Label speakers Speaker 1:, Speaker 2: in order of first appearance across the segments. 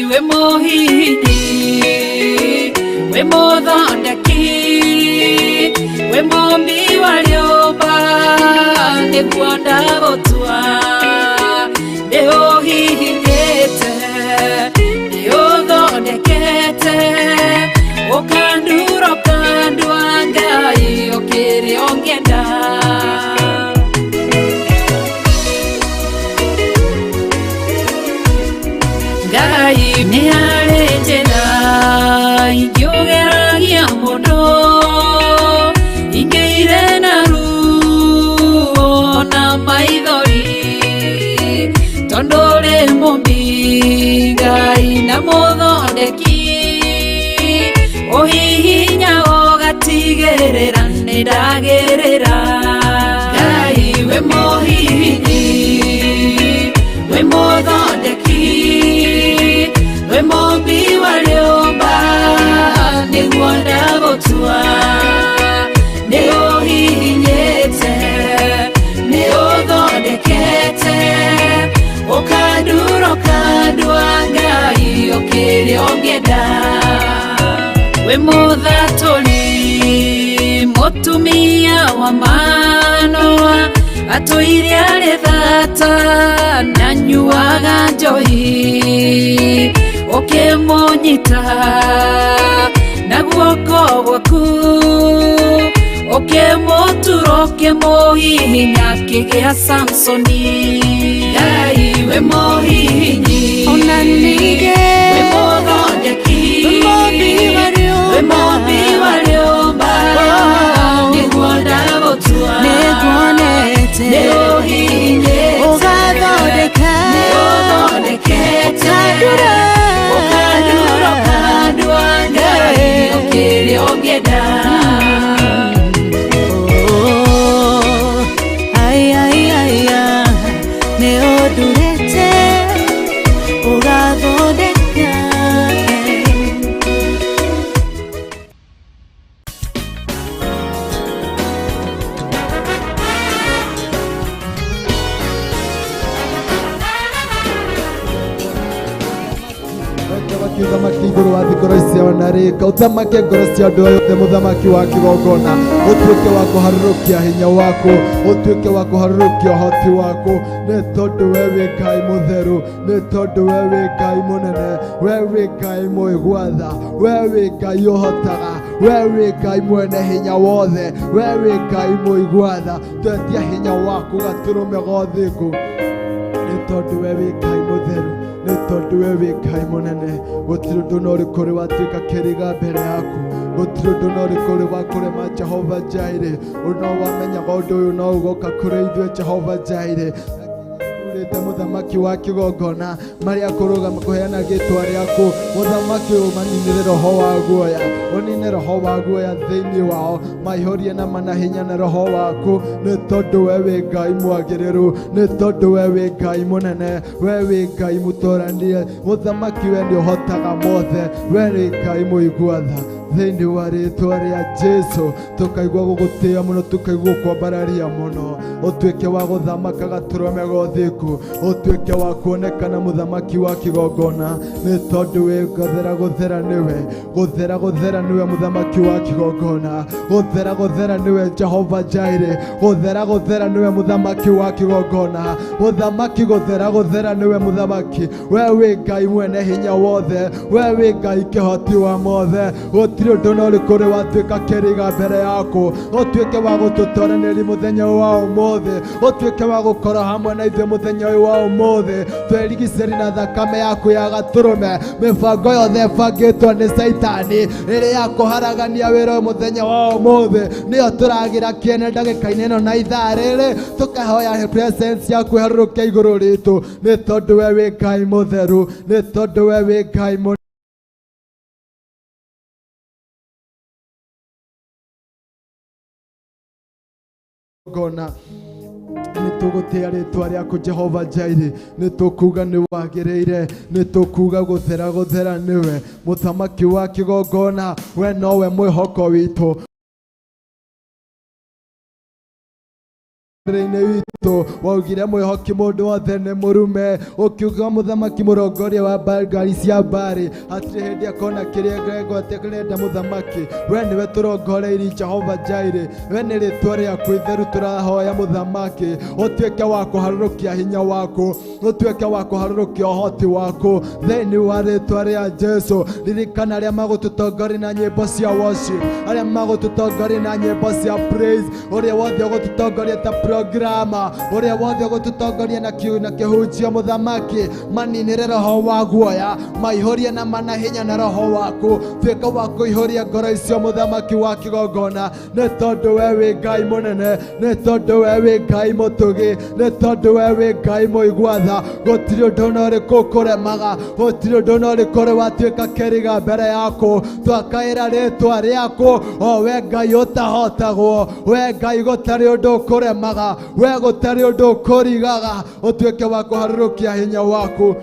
Speaker 1: Wĩ mũhihinyi, wĩ mũthondeki, wĩ mũmbi wa rĩũmba, nĩguo ndagũtua. Nĩ ũhihinyĩte, nĩ ũthondekete, ũkandura ũkandua Ngai ũkĩrĩ ũngĩenda. Ngai nĩ arĩ njĩra ingĩũgeragia mũno, ingĩire na ruo na maithori, tondũ ũrĩ mũmbi Ngai na mũthondeki, ũhihinya ũgatigĩrĩra nĩ ndagĩrĩra. Ngai wĩ mũhihinyi, wĩ mũthondeki, wĩ mũmbi wa rĩũmba, nĩguo ndagũtua. Nĩ ũhihinyĩte, nĩ ũthondekete, ũkandura ũkandua Ngai ũkĩrĩ ũngĩenda. Wĩ mũthatũri, mũtumia wa Manoa, atũire arĩ thata na nyuaga njohi, ũkĩmũnyita na guoko gwaku, ũkĩmũtura ũkĩmũhihinya akĩgĩa Samsoni. Ngai wĩ mũhihinyi,
Speaker 2: Ona ningĩ
Speaker 1: wĩ mũthondeki,
Speaker 2: wĩ mũmbi wa rĩũmba.
Speaker 1: Wĩ mũmbi wa rĩũmba, nĩguo ndagũtua.
Speaker 2: Nĩnguonete.
Speaker 1: Nĩ ũhihinyĩte,
Speaker 2: Ũgathondeka.
Speaker 1: Nĩ ũthondekete,
Speaker 2: Ũkandura.
Speaker 1: Ũkandura ũkandua Ngai ũkĩrĩ ũngĩenda.
Speaker 2: Oh, ai, ai, ai, ai, nĩ ũndurĩte ũgathondeka.
Speaker 3: Ũthamaki, ũthamaki igũrũ wa thikoro ciao na rĩka ũthamake ngoro cia andũ othe, mũthamaki wa kĩgongona, ũtuĩke wa kũharũrũkia hinya waku, ũtuĩke wa kũharũrũkia ũhoti waku, nĩ tondũ we wĩ Ngai mũtheru, nĩ tondũ we wĩ Ngai mũnene, we wĩ Ngai mũigua tha, we wĩ Ngai ũhotaga, we wĩ Ngai mwene hinya wothe, we wĩ Ngai mũigua tha. Twetia hinya waku gatũrũme gothingu, nĩ tondũ we wĩ Ngai mũtheru, nĩ tondũ we wĩ Ngai mũnene. Gũtirĩ ũndũ na ũrĩkũ ũrĩ watuĩka kĩriga mbere yaku, gũtirĩ ũndũ na ũrĩkũ ũrĩ wakũrema. Jehova Jaire, no wamenyaga ũndũ ũyũ no ũgoka kũrĩ ithuĩ. Jehova Jaire, urĩte mũthamaki wa kĩgongona marĩa kũrũgama kũheana gĩtwa rĩaku, mũthamaki, ũmaninĩre roho wa guoya, ũnine roho wa guoya thĩinĩ wao, maihũrie na mana hinya na roho waku, nĩ tondũ we wĩ Ngai mwagĩrĩru, nĩ tondũ we wĩ Ngai mũnene, we wĩ Ngai mũtũranie. Mũthamaki, we nĩ ũhotaga mothe, we wĩ Ngai mũigua tha. Thĩinĩ wa rĩtwa rĩa Jesu, tũkaigua gũgũtĩĩa mũno, tũkaigua gũkwambararia mũno. Ũtuĩke wa gũthamaka gatũrũme gothingu, ũtuĩke wa kuonekana mũthamaki wa kĩgongona, nĩ tondũ wĩ gũthera gũthera nĩwe, gũthera gũthera nĩwe mũthamaki wa kĩgongona, gũthera gũthera nĩwe Jehova Jaire, gũthera gũthera nĩwe mũthamaki wa kĩgongona, mũthamaki gũthera gũthera nĩwe mũthamaki. We wĩ Ngai mwene hinya wothe, we wĩ Ngai kĩhoti wa mothe, gũtirĩ ũndũ na ũrĩkũ ũrĩ watuĩka kĩriga mbere yaku. Ũtuĩke wa gũtũtoranĩri mũthenya ũyũ wa ũmũthĩ, ũtuĩke wa gũkorwo hamwe na ithuĩ mũthenya ũyũ wa ũmũthĩ. Twerigicĩri na thakame yaku ya gatũrũme mĩbango yothe ĩbangĩtwo nĩ Caitani ĩrĩa ya kũharagania wĩra ũyũ mũthenya wa ũmũthĩ, nĩyo tũragĩra kĩene ndagĩka-inĩ ĩno na ithaa rĩrĩ, tũkahoya presence yaku ĩharũrũke igũrũ ritũ, nĩ tondũ we wĩ Ngai mũtheru, nĩ tondũ we wĩ Ngai mũnene. Ngona nĩ tũgũtĩa rĩtwa rĩaku, Jehova Jaire, nĩ tũkuga nĩ wagĩrĩire, nĩ tũkuga gũthera gũthera nĩwe mũthamaki wa kĩgongona. We nowe mwĩhoko witũ. Mũtũrĩre-inĩ witũ waugire mwĩhoki mũndũ wothe nĩ mũrume ũkiuga mũthamaki mũrongoria wa ngari cia mbarĩ hatirĩ hĩndĩ akona kĩrĩa ngwate kĩrenda mũthamaki we nĩwe tũrongoreirie Jehova Jireh we nĩ rĩtwa rĩaku itheru tũrahoya mũthamaki ũtuĩke wa kũharũrũkia hinya waku ũtuĩke wa kũharũrũkia ũhoti waku thĩinĩ wa rĩtwa rĩa Jesu ririkana arĩa magũtũtongoria na nyĩmbo cia worship arĩa magũtũtongoria na nyĩmbo cia praise ũrĩa wothe ũgũtũtongoria ta programa ũrĩa wothe ũgũtũtongoria na kĩhunjio mũthamaki maninĩre roho wa guoya maihũrie na mana hinya na roho waku tuĩka wa kũihũria ngoro icio mũthamaki wa kĩgongona nĩ tondũ we wĩ Ngai mũnene nĩ tondũ we wĩ Ngai mũtugi nĩ tondũ we wĩ Ngai mũigua tha gũtirĩ ũndũ ona ũrĩkũ ũkũremaga gũtirĩ ũndũ ona ũrĩkũ ũrĩ watuĩka kĩriga mbere yaku twakaĩra rĩtwa rĩaku o we Ngai ũtahotagwo we Ngai gũtarĩ ũndũ ũkũremaga we gũtarĩ ũndũ ũkũrigaga ũtuĩke wa kũharũrũkia hinya waku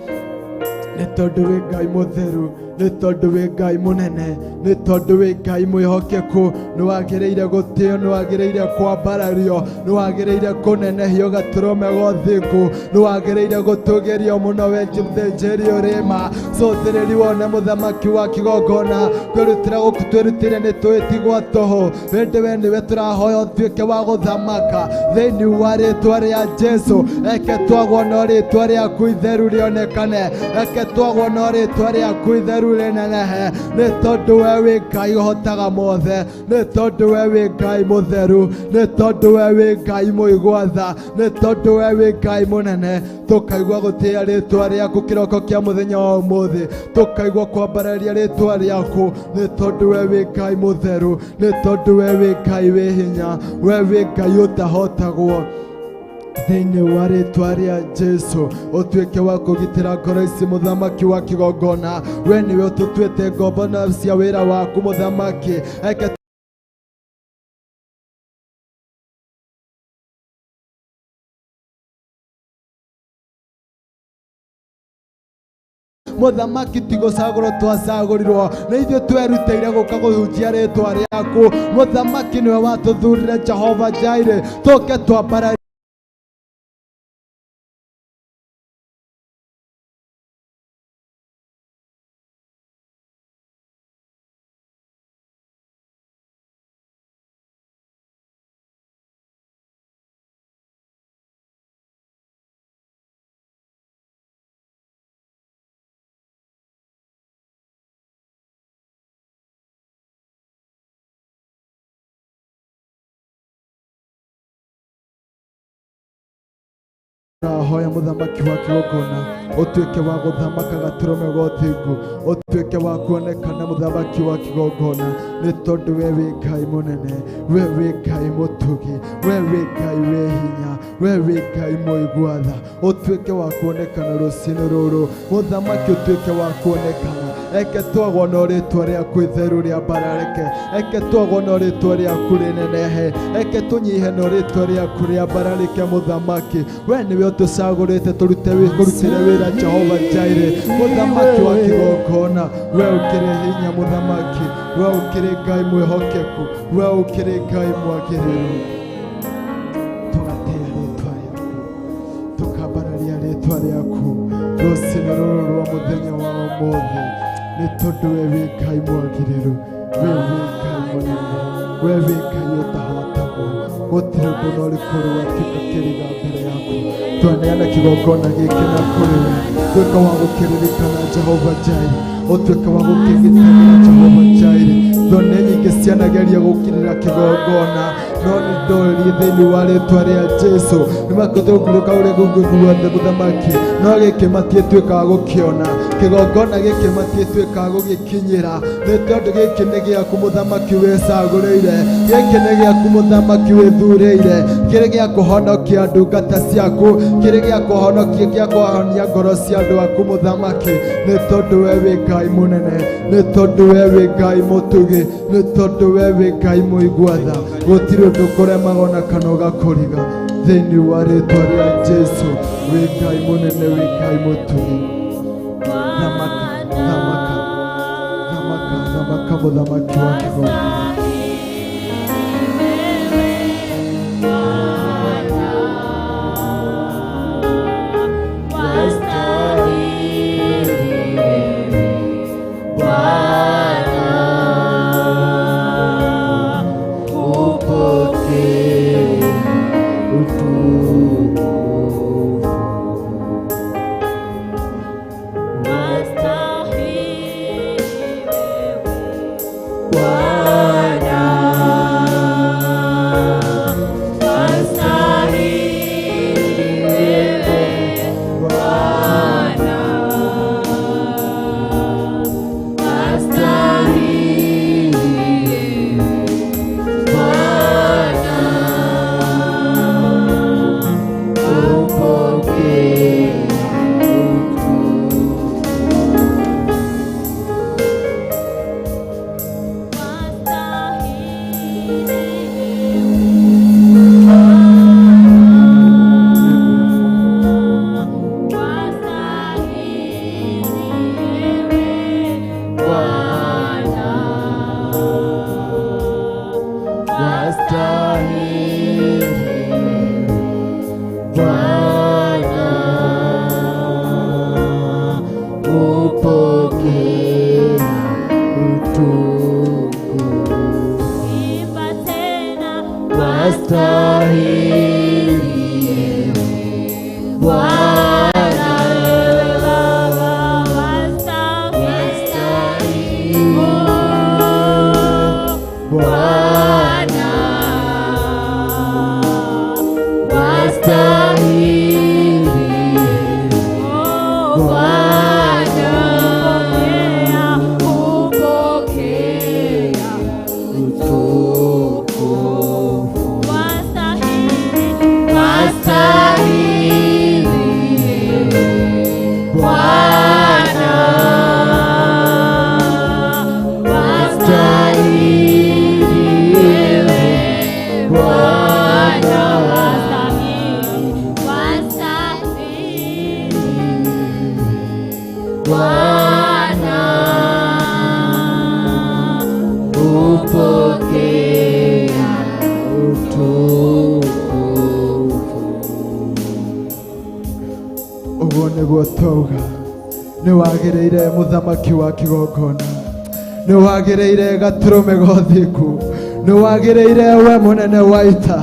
Speaker 3: nĩ tondũ wĩ Ngai mũtheru nĩ tondũ wĩ Ngai mũnene nĩ tondũ wĩ Ngai mwĩhokeku nĩ wagĩrĩire gũtĩo nĩ wagĩrĩire kwambarario nĩ wagĩrĩire kũnenehio gatũrũme ga ũthingu nĩ wagĩrĩire gũtũgĩrio mũno we mũthĩnjĩri ũrĩma cũthĩrĩri wone mũthamaki wa kĩgongona kwĩrutĩra gũkũ twĩrutĩire nĩ tũĩ ti gwa tũhũ ĩndĩ we nĩwe tũrahoya ũtuĩke wa gũthamaka thĩinĩ wa rĩtwa rĩa Jesu eke twagwo no rĩtwa rĩaku itheru rĩonekane eke twagwo no rĩtwa rĩaku itheru rĩnenehe nĩ tondũ we wĩ Ngai ũhotaga mothe nĩ tondũ we wĩ Ngai mũtheru nĩ tondũ we wĩ Ngai mũigua tha nĩ tondũ we wĩ Ngai mũnene tũkaigua gũtĩĩa rĩtwa rĩaku kĩroko kĩa mũthenya wa ũmũthĩ tũkaigua kwambararia rĩtwa rĩaku nĩ tondũ we wĩ Ngai mũtheru nĩ tondũ we wĩ Ngai wĩ hinya we wĩ Ngai ũtahotagwo thĩinĩ wa rĩtwa rĩa Jesu ũtuĩke wa kũgitĩra ngoro ici mũthamaki wa kĩgongona we nĩwe ũtũtuĩte ngombo na cia wĩra waku mũthamaki eke mũthamaki ti gũcagũrwo twacagũrirwo nĩ ithuĩ twerutĩire gũka kũhunjia rĩtwa rĩaku mũthamaki nĩwe watũthurire Jehova Jireh tũke twambara hoya mũthamaki wa kĩgongona ũtuĩke wa gũthamaka gatũrũme ga ũthingu ũtuĩke wa kuonekana mũthamaki wa kĩgongona nĩ tondũ we wĩ Ngai mũnene we wĩ Ngai mũtugi we wĩ Ngai wĩ hinya we wĩ Ngai mũigua tha ũtuĩke wa kuonekana rũcinĩ rũrũ mũthamaki ũtuĩke wa kuonekana eke twagwo no rĩtwa rĩaku itheru rĩambararĩke eke twagwo no rĩtwa rĩaku rĩnenehe eke tũnyihe no rĩtwa rĩaku rĩambararĩke mũthamaki we nĩwe ũtũcagũrĩte tũrute kũrutĩre wĩra Jehova Jireh mũthamaki wa kĩgongona we ũkĩrĩ hinya mũthamaki we ũkĩrĩ Ngai mwĩhokeku we ũkĩrĩ Ngai mwagĩrĩru tũgatĩĩa rĩtwa rĩaku tũkambararia rĩtwa rĩaku rũcinĩ rũrũ rwa mũthenya wa ũmũthĩ nĩ tondũ we wĩ Ngai mwagĩrĩru we wĩ Ngai mũnene we wĩ Ngai ũtahotagwo gũtirĩ ũndũ ona ũrĩkũ ũrĩ watuĩka kĩriga mbere yaku twaneana kĩgongona gĩkĩ na kũrĩ we tuĩka wa gũkĩririkana Jehova Jireh ũtuĩke wa gũkĩgitĩra Jehova Jireh thone nyingĩ cianageria gũkirĩra kĩgongona no nĩ ndorie thĩinĩ wa rĩtwa rĩa Jesu nĩ makũthũngũrũka ũrĩa guothe mũthamaki no gĩkĩ matiĩtuĩkaga gũkĩona kĩgongona gĩkĩ matiĩtuĩkaga gũgĩkinyĩra nĩ tondũ gĩkĩ nĩ gĩaku mũthamaki wĩcagũrĩire gĩkĩ nĩ gĩaku mũthamaki wĩthurĩire kĩrĩ gĩa kũhonokia ndungata ciaku kĩrĩ gĩa kũhonokia gĩa kũhonia ngoro cia andũ aku mũthamaki nĩ tondũ we wĩ Ngai mũnene nĩ tondũ we wĩ Ngai mũtugi nĩ tondũ we wĩ Ngai mũigua tha gũtirĩ ũndũ ũkũremaga ona kana ũgakũriga thĩinĩ wa rĩtwa rĩa Jesu wĩ Ngai mũnene wĩ Ngai mũtugi thamaka thamaka thamaka thamaka mũthamaki wa kĩgongona. Bwana, upokea utukufu.
Speaker 1: Imba tena.
Speaker 3: Wastahili ewe Bwana,
Speaker 1: Baba, wastahili.
Speaker 3: Bwana, wastahili
Speaker 1: Bwana, upokea
Speaker 3: utukufu.
Speaker 1: Wastahili,
Speaker 3: Wastahili Bwana, wastahili ewe Bwana,
Speaker 1: wastahili, wastahili.
Speaker 3: Bwana, upokea utukufu.
Speaker 4: Ũguo nĩguo twauga nĩ wagĩrĩire mũthamaki wa kĩgongona, nĩ wagĩrĩire gatũrũme ga ũthingu, nĩ wagĩrĩire we mũnene wa ita,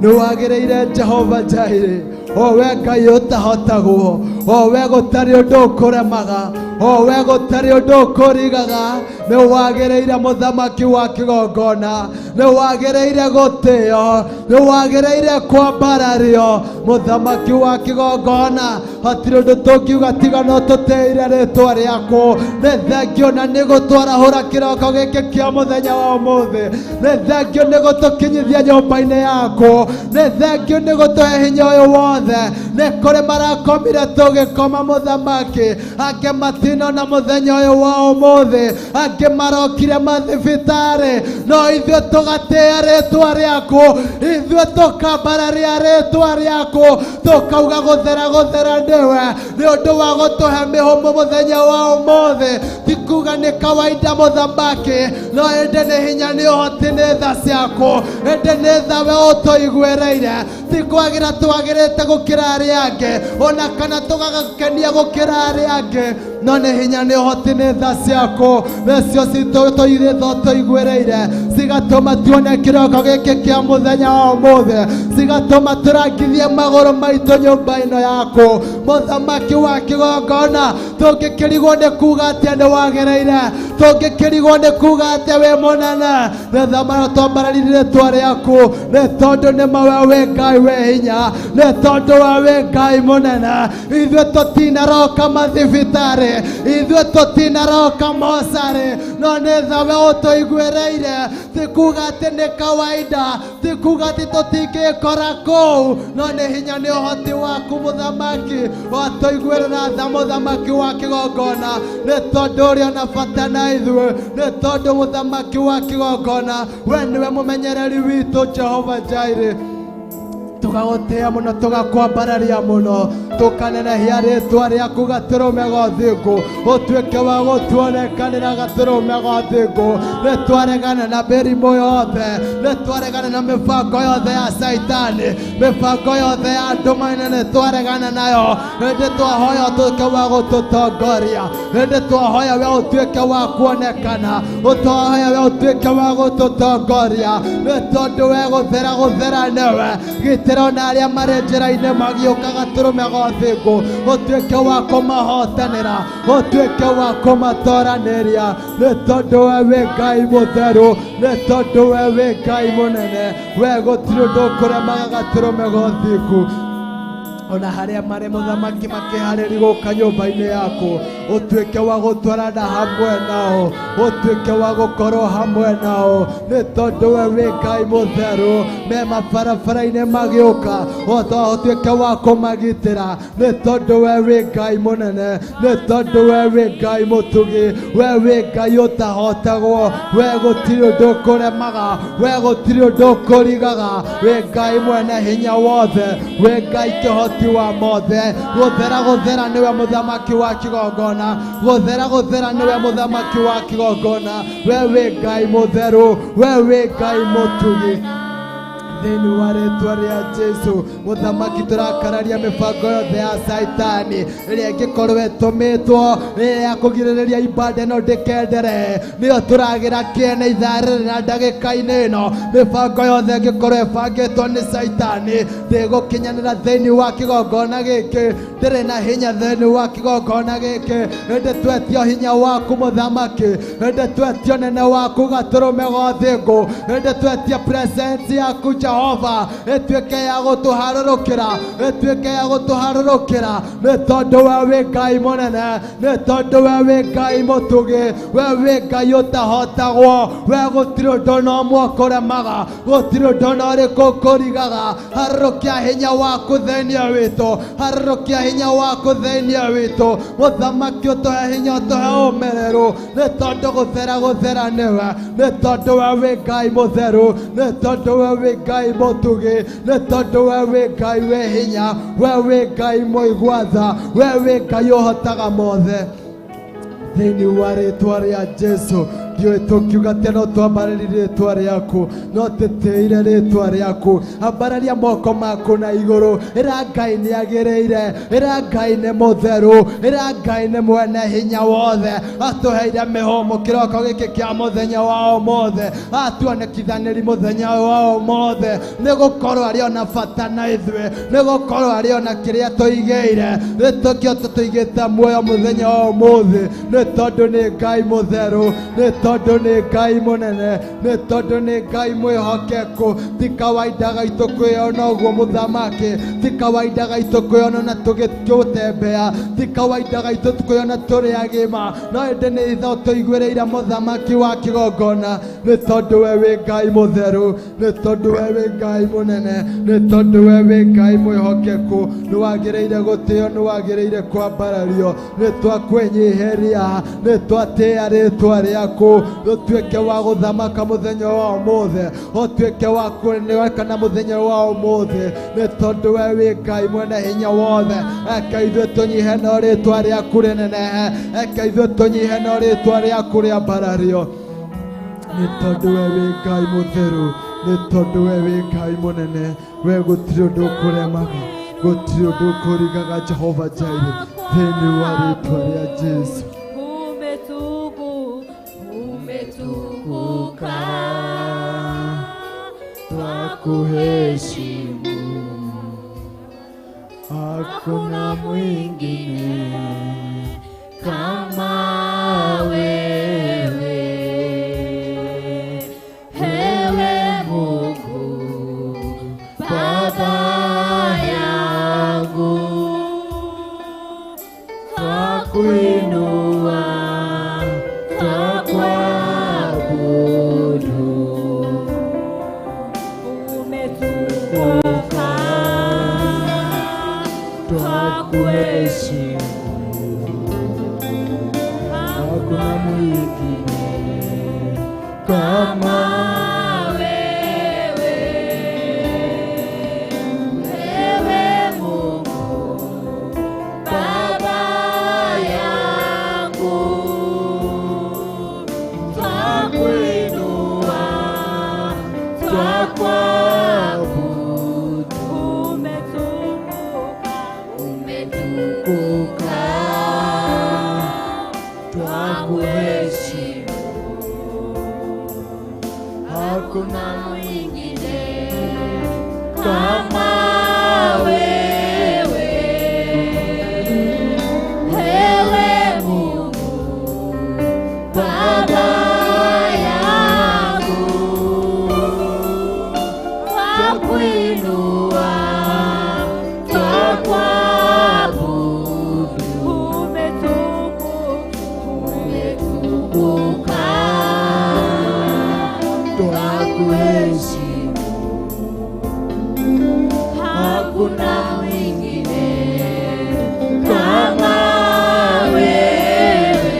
Speaker 4: nĩ wagĩrĩire Jehova Jaire, o we Ngai ũtahotagwo, o we gũtarĩ ũndũ ũkũremaga, o we gũtarĩ ũndũ ũkũrigaga. Nĩ wagĩrĩire mũthamaki wa kĩgongona, nĩ wagĩrĩire gũtĩo, nĩ wagĩrĩire kwambarario mũthamaki wa kĩgongona. Hatirĩ ũndũ tũngiuga tiga no tũtĩire rĩtwa rĩaku. Nĩ thengio na nĩ gũtwarahũra kĩroko gĩkĩ kĩa mũthenya wa ũmũthĩ, nĩ thengio nĩ gũtũkinyithia nyũmba-inĩ yaku, nĩ thengio nĩ gũtũhe hinya ũyũ wothe. Nĩ kũrĩ marakomire tũgĩkoma mũthamaki, angĩ matinona mũthenya ũyũ wa ũmũthĩ, angĩ marokire mathibitarĩ, no ithuĩ tũgatĩĩa rĩtwa rĩaku, ithuĩ tũkambararia rĩtwa rĩaku, tũkauga gũthera gũthera nĩwe, nĩ ũndũ wa gũtũhe mĩhũmũ mũthenya wa ũmũthĩ. Ti kuga nĩ kawaida mũthamaki, no ĩndĩ nĩ hinya, nĩ ũhoti, nĩ tha ciaku, ĩndĩ nĩ tha we ũtũiguĩrĩire. Ti kwagĩra twagĩrĩte gũkĩra arĩa angĩ, ona kana tũgagakenia gũkĩra arĩa angĩ, no nĩ hinya, nĩ ũhoti, nĩ tha ciaku, nĩcio citũirĩtwo tũiguĩrĩire, cigatũma tuone kĩroko gĩkĩ kĩa mũthenya wa ũmũthĩ, cigatũma tũrangithie magũrũ maitũ nyũmba ĩno yaku mũthamaki wa kĩgongona. Tũngĩkĩrigwo nĩ kuga atĩa nĩ wagĩrĩire, tũngĩkĩrigwo nĩ kuga atĩa wĩ mũnene. Nĩ thamara twambararirie rĩtwa rĩaku, nĩ tondũ nĩ mawe wĩ Ngai wĩ hinya, nĩ tondũ we wĩ Ngai mũnene. Ithuĩ tũtinaroka mathibitarĩ, ithuĩ tũtinaroka mocarĩ, no nĩ tha we ũtũiguĩrĩire. Ti kuga atĩ nĩ kawaida, ti kuga atĩ tũtingĩkora kũu, no nĩ hinya, nĩ ũhoti waku mũthamaki watũiguĩrĩra tha, mũthamaki wa kĩgongona, nĩ tondũ ũrĩ ona bata na ithuĩ, nĩ tondũ mũthamaki wa kĩgongona we nĩwe mũmenyereri witũ. Jehova Jaire, tũgagũtĩĩa mũno, tũgakwambararia mũno, tũkanenehia rĩtwa rĩaku gatũrũme ga ũthingu, ũtuĩke wa gũtuonekanĩra gatũrũme ga ũthingu. Nĩ twaregana na mĩrimũ yothe, nĩ twaregana na mĩbango yothe ya Caitani, mĩbango yothe ya ndũmaine nĩ twaregana nayo. Hĩndĩ twahoya ũtuĩke wa gũtũtongoria, hĩndĩ twahoya we ũtuĩke wa kuonekana, ũtwahoya we ũtuĩke wa gũtũtongoria, nĩ tondũ we gũthera gũthera nĩwe. Gitĩra ona arĩa marĩ njĩra-inĩ magĩũka gatũrũme ga ũthingu, ũtuĩke wa kũmahotanĩra, ũtuĩke wa kũmatoranĩria, nĩ tondũ we wĩ Ngai mũtheru, nĩ tondũ we wĩ Ngai mũnene, we gũtirĩ ũndũ ũkũremaga gatũrũme ga ũthingu. Ona harĩa marĩ mũthamaki makĩharĩri gũka nyũmba-inĩ yaku, ũtuĩke wa gũtwarana hamwe nao, ũtuĩke wa gũkorwo hamwe nao, nĩ tondũ we wĩ Ngai mũtheru. Me mabarabara-inĩ magĩũka, ũtuĩke wa kũmagitĩra, nĩ tondũ we wĩ Ngai mũnene, nĩ tondũ we wĩ Ngai mũtugi, we wĩ Ngai ũtahotagwo, we gũtirĩ ũndũ ũkũremaga, we gũtirĩ ũndũ ũkũrigaga, wĩ Ngai mwene hinya wothe, wĩ Ngai kĩhoti wa mothe. Gũthera gũthera nĩwe mũthamaki wa kĩgongona, gũthera gũthera nĩwe mũthamaki wa kĩgongona. We wĩ Ngai mũtheru, we wĩ Ngai mũtugi.
Speaker 3: Thĩinĩ wa rĩtwa rĩa Jesu, mũthamaki, tũrakararia mĩbango yothe ya Caitani ĩrĩa ĩngĩkorwo ĩtũmĩtwo ĩrĩa ya kũgirĩrĩria ibada ĩno ndĩkendere. Nĩyo tũragĩra kĩene ithaa rĩrĩ na ndagĩka-inĩ ĩno. Mĩbango yothe ĩngĩkorwo ĩbangĩtwo nĩ Caitani ndĩgũkinyanĩra thĩinĩ wa kĩgongona gĩkĩ. Ndĩrĩ na hinya thĩinĩ wa kĩgongona gĩkĩ, ĩndĩ twetio hinya waku mũthamaki, ĩndĩ twetio nene waku gatũrũme gothingu, ĩndĩ twetie presence yaku Jehova ĩtuĩke ya gũtũharũrũkĩra, ĩtuĩke ya gũtũharũrũkĩra, nĩ tondũ we wĩ Ngai mũnene, nĩ tondũ we wĩ Ngai mũtugi, we wĩ Ngai ũtahotagwo. We gũtirĩ ũndũ na ũmwe ũkũremaga, gũtirĩ ũndũ na ũrĩkũ ũkũrigaga. Harũrũkia hinya waku thĩinĩ witũ, harũrũkia hinya waku thĩinĩ witũ mũthamaki, ũtũhe hinya, ũtũhe ũmĩrĩru, nĩ tondũ gũthera gũthera nĩwe, nĩ tondũ we wĩ Ngai mũtheru, nĩ tondũ we wĩ Ngai mũtugi, nĩ tondũ we wĩ Ngai wĩ hinya, we wĩ Ngai mũigua tha, we wĩ Ngai ũhotaga mothe. Thĩinĩ wa rĩtwa rĩa Jesu, ndiũĩ tũkiuga atĩa, no twambarĩrie rĩtwa rĩaku, no tĩtĩire rĩtwa rĩaku. Ambararia moko maku na igũrũ, ĩra Ngai nĩ agĩrĩire, ĩra Ngai nĩ mũtheru, ĩra Ngai nĩ mwene hinya wothe, atũheire mĩhũmũ kĩroko gĩkĩ kĩa mũthenya wa ũmũthĩ, atuonekithanĩri mũthenya wa ũmũthĩ, nĩ gũkorwo arĩ ona bata na ithuĩ, nĩ gũkorwo arĩ ona kĩrĩa tũigĩire, nĩ tũkĩo tũtũigĩte muoyo mũthenya wa ũmũthĩ, nĩ tondũ nĩ Ngai mũtheru, nĩ tondũ nĩ Ngai mũnene, nĩ tondũ nĩ Ngai mwĩhokeku. Ti kawaida gaitũ kwĩona ũguo mũthamaki, ti kawaida gaitũ kwĩona na tũgĩtembea, ti kawaida gaitũ kwĩona tũrĩ agima, no ĩndĩ nĩ itho tũiguĩrĩire mũthamaki wa kĩgongona, nĩ tondũ we wĩ Ngai mũtheru, nĩ tondũ we wĩ Ngai mũnene, nĩ tondũ we wĩ Ngai mwĩhokeku. Nĩ wagĩrĩire gũtĩo, nĩ wagĩrĩire kwambarario. Nĩ twakwĩnyihĩria, nĩ twatĩĩa rĩtwa rĩaku. Ũtuĩke wa gũthamaka mũthenya wa ũmũthĩ, ũtuĩke wa kũnekana mũthenya wa ũmũthĩ, nĩ tondũ we wĩ Ngai mwene hinya wothe. Eka ithuĩ tũnyihe no rĩtwa rĩaku rĩnenehe, eka ithuĩ tũnyihe no rĩtwa rĩaku rĩambarario, nĩ tondũ we wĩ Ngai mũtheru, nĩ tondũ we wĩ Ngai mũnene. We gũtirĩ ũndũ ũkũremaga, gũtirĩ ũndũ ũkũrigaga, Jehova Jaire, thĩinĩ wa rĩtwa rĩa Jesu.
Speaker 1: Umetukuka,
Speaker 3: Twakuheshimu, hakuna mwingine
Speaker 1: kama wewe, ewe Mungu Baba yangu, twakuinua, twakuabudu. Umetukuka,
Speaker 3: twakuheshimu, hakuna mwingine kama
Speaker 1: wewe, ewe Mungu Baba yangu, twakuinua, twakuabudu. Umetukuka, umetukuka,
Speaker 3: twakuheshimu, hakuna
Speaker 1: mwingine kama wewe, ewe Mungu Baba yangu, twakuinua, twakuabudu. Umetukuka,
Speaker 3: twakuheshimu,
Speaker 1: hakuna mwingine kama wewe,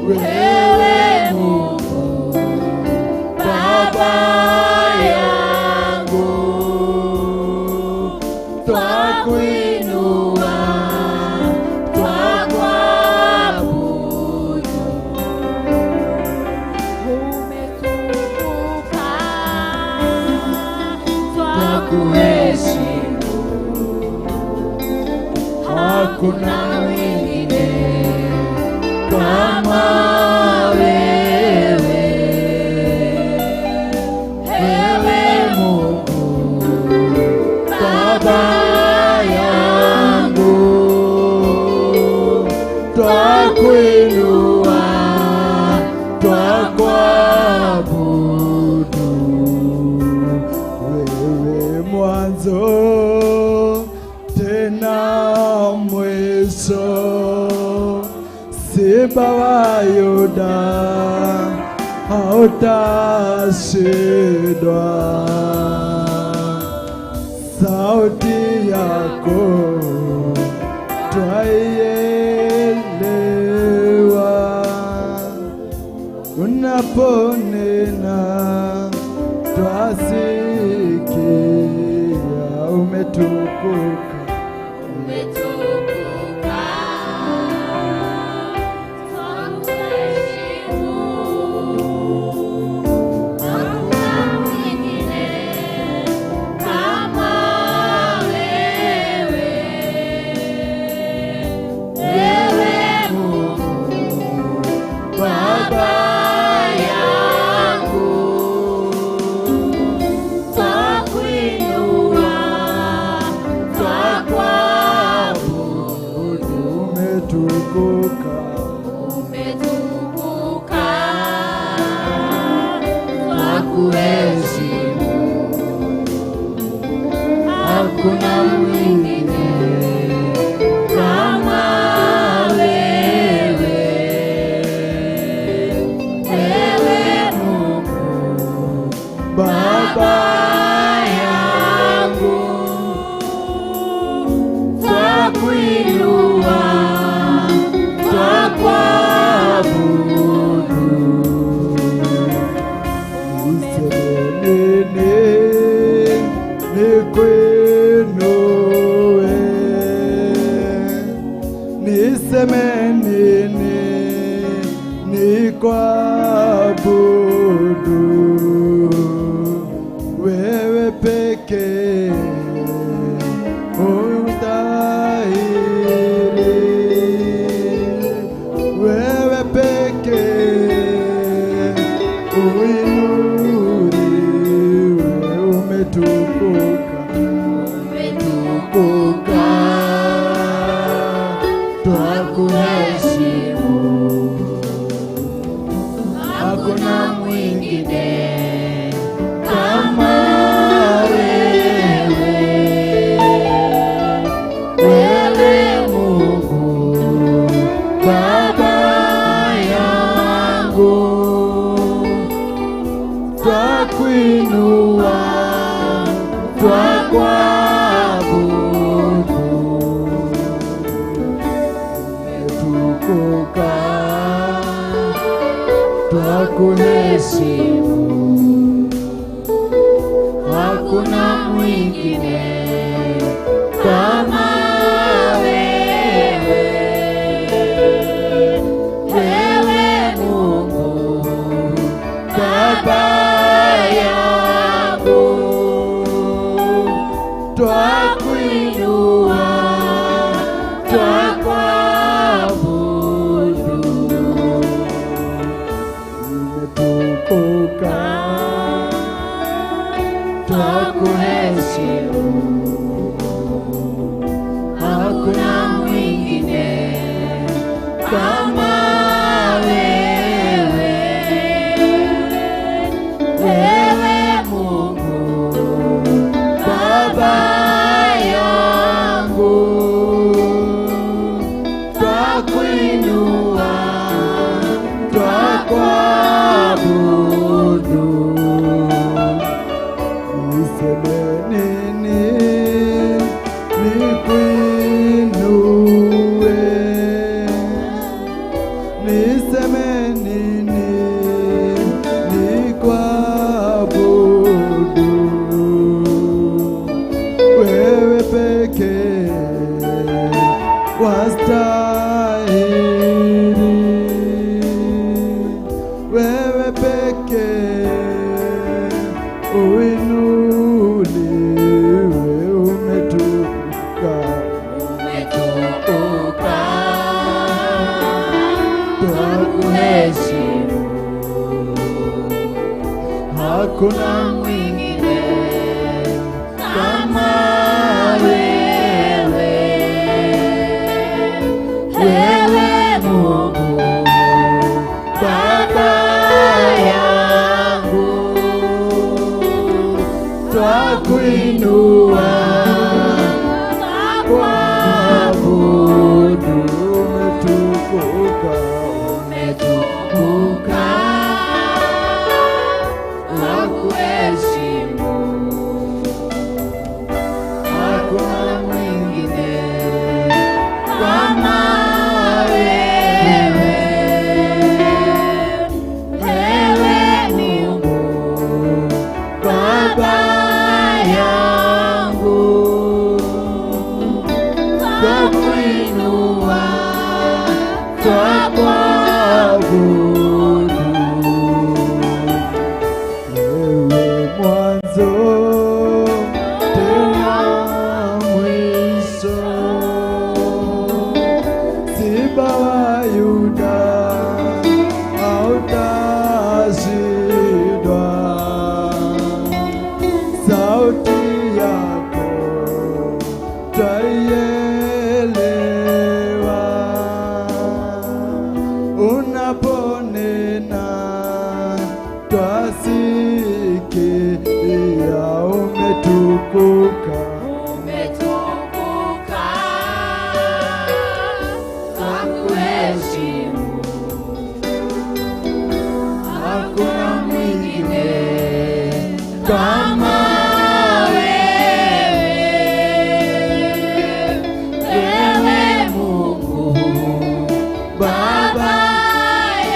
Speaker 1: ewe Mungu Baba yangu, twakuinua, twakuabudu. Umetukuka, Hakuna mwingine kama wewe. Ewe Mungu Baba yangu,
Speaker 3: twakuinua, twakuabudu. Wewe mwanzo tena mwisho, Simba wa Yuda, hautashindwa. Sauti yako twaielewa, unaponena twasikia. Umetukuka,
Speaker 1: umetukuka, twakuheshimu. Hakuna mwingine kama wewe. Ewe Mungu Baba yangu, twakuinua, twakuabudu.
Speaker 3: Umetukuka,
Speaker 1: Umetukuka, twakuheshimu. Hakuna mwingine kama wewe. Ewe Mungu
Speaker 3: Baba
Speaker 1: yangu, twakuinua, twakuabudu.
Speaker 3: Niseme nini nikuinue? Niseme nini nikuabudu? Wewe pekee ustahili, wewe pekee uinuliwe. Umetukuka,
Speaker 1: Umetukuka, twakuheshimu. Hakuna mwingine kama wewe. Wewe Mungu Baba yangu,
Speaker 3: twakuinua, twakuabudu. Umetukuka, twakuheshimu.
Speaker 1: Hakuna mwingine kama wewe. Ewe Mungu Baba yangu,
Speaker 3: twakuinua,
Speaker 1: twakuabudu.
Speaker 3: Umetukuka,
Speaker 1: Twakuheshimu. Hakuna mwingine kama wewe. Ewe Mungu Baba yangu,
Speaker 3: twakuinua, twakuabudu. Niseme Umetukuka,
Speaker 1: Umetukuka, twakuheshimu,
Speaker 3: hakuna mwingine
Speaker 1: kama wewe. Ewe Mungu
Speaker 3: Baba
Speaker 1: Baba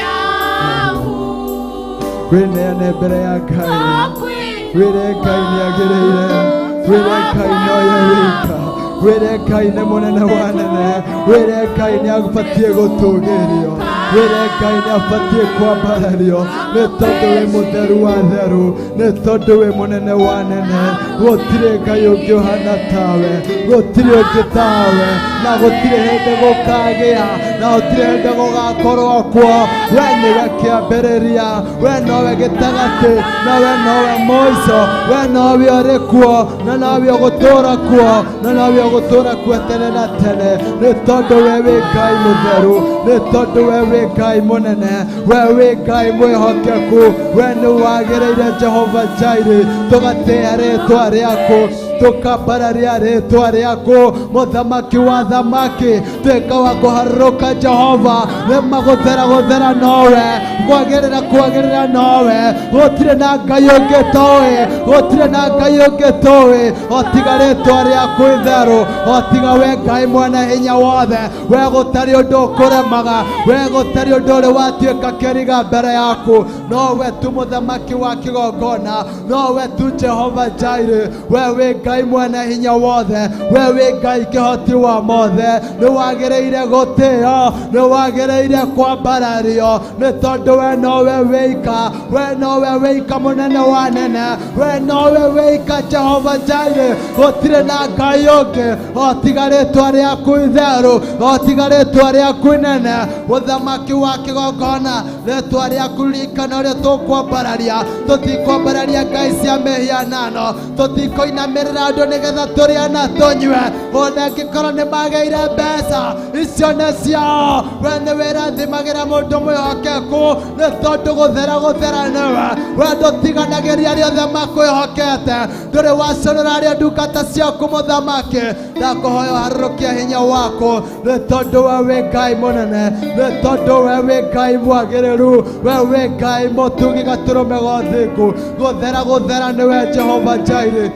Speaker 1: yangu,
Speaker 3: Wĩneane mbere ya Ngai, wĩre Ngai nĩagĩrĩire, wĩre Ngai noye wika, wĩre Ngai nĩ mũnene wa nene, wĩre Ngai nĩabatiĩ gũtũgĩrio, wĩre Ngai nĩabatiĩ kwambarario, nĩ tondũ wĩ mũtheru wa theru, nĩ tondũ wĩ mũnene wa nene, gũtirĩ Ngai ũngĩ ũhana tawe, gũtirĩ ũngĩ tawe, na gũtirĩ hĩndĩ gũkagĩa, na gũtirĩ hĩndĩ gũgakorwo kuo. We nĩwe kĩambĩrĩria, we nowe gĩtagatĩ, na we nowe mũico, we nowe ũrĩ kuo, na nowe ũgũtũũra kuo, na nowe ũgũtũũra kuo tene na tene, nĩ tondũ we wĩ Ngai mũtheru, nĩ tondũ we wĩ Ngai mũnene, we wĩ Ngai mwĩhokeku, we nĩ wagĩrĩire Jehova Jireh, tũgatĩĩa rĩtwa rĩaku, tukambararia rĩtwa rĩaku, mũthamaki wa thamaki, tuĩka wa kũharũrũka Jehova, nĩma gũthera gũthera nowe, kwagĩrĩra kwagĩrĩra nowe, gũtirĩ na Ngai ũngĩ tũĩ, gũtirĩ na Ngai ũngĩ tũĩ, o tiga rĩtwa rĩaku itheru, o tiga we Ngai mwene hinya wothe, we gũtarĩ ũndũ ũkũremaga, we gũtarĩ ũndũ ũrĩ watuĩka kĩriga mbere yaku, nowe tu mũthamaki wa kĩgongona, nowe tu Jehova Jireh, we wĩ Ngai mwene hinya wothe, we wĩ Ngai kĩhoti wa mothe, nĩ wagĩrĩire gũtĩo, nĩ wagĩrĩire kwambarario, nĩ tondũ we nowe wĩika, we nowe wĩika mũnene wa nene, we nowe wĩika Jehova Jireh, gũtirĩ na Ngai ũngĩ o tiga rĩtwa rĩaku itheru, o tiga rĩtwa rĩaku inene, mũthamaki wa kĩgongona, rĩtwa rĩaku ririkana ũrĩa tũkwambararia, tũtikwambararia ngai cia mĩhianano, tũtikũinamĩrĩra andũ nĩgetha tũrĩe na tũnyue, ona angĩkorwo nĩ magĩire mbeca icio nĩ ciao, we nĩ wĩrathimagĩra mũndũ mwĩhokeku, nĩ tondũ gũthera gũthera nĩwe, we ndũtiganagĩria arĩa othe makwĩhokete, ndũrĩ waconora arĩa ndungata ciaku mũthamaki, ndakũhoya ũharũrũkie hinya waku, nĩ tondũ we wĩ Ngai mũnene, nĩ tondũ we wĩ Ngai mwagĩrĩru, we wĩ Ngai mũtugi gatũrũme ga ũthingu, gũthera gũthera nĩwe Jehova Jireh.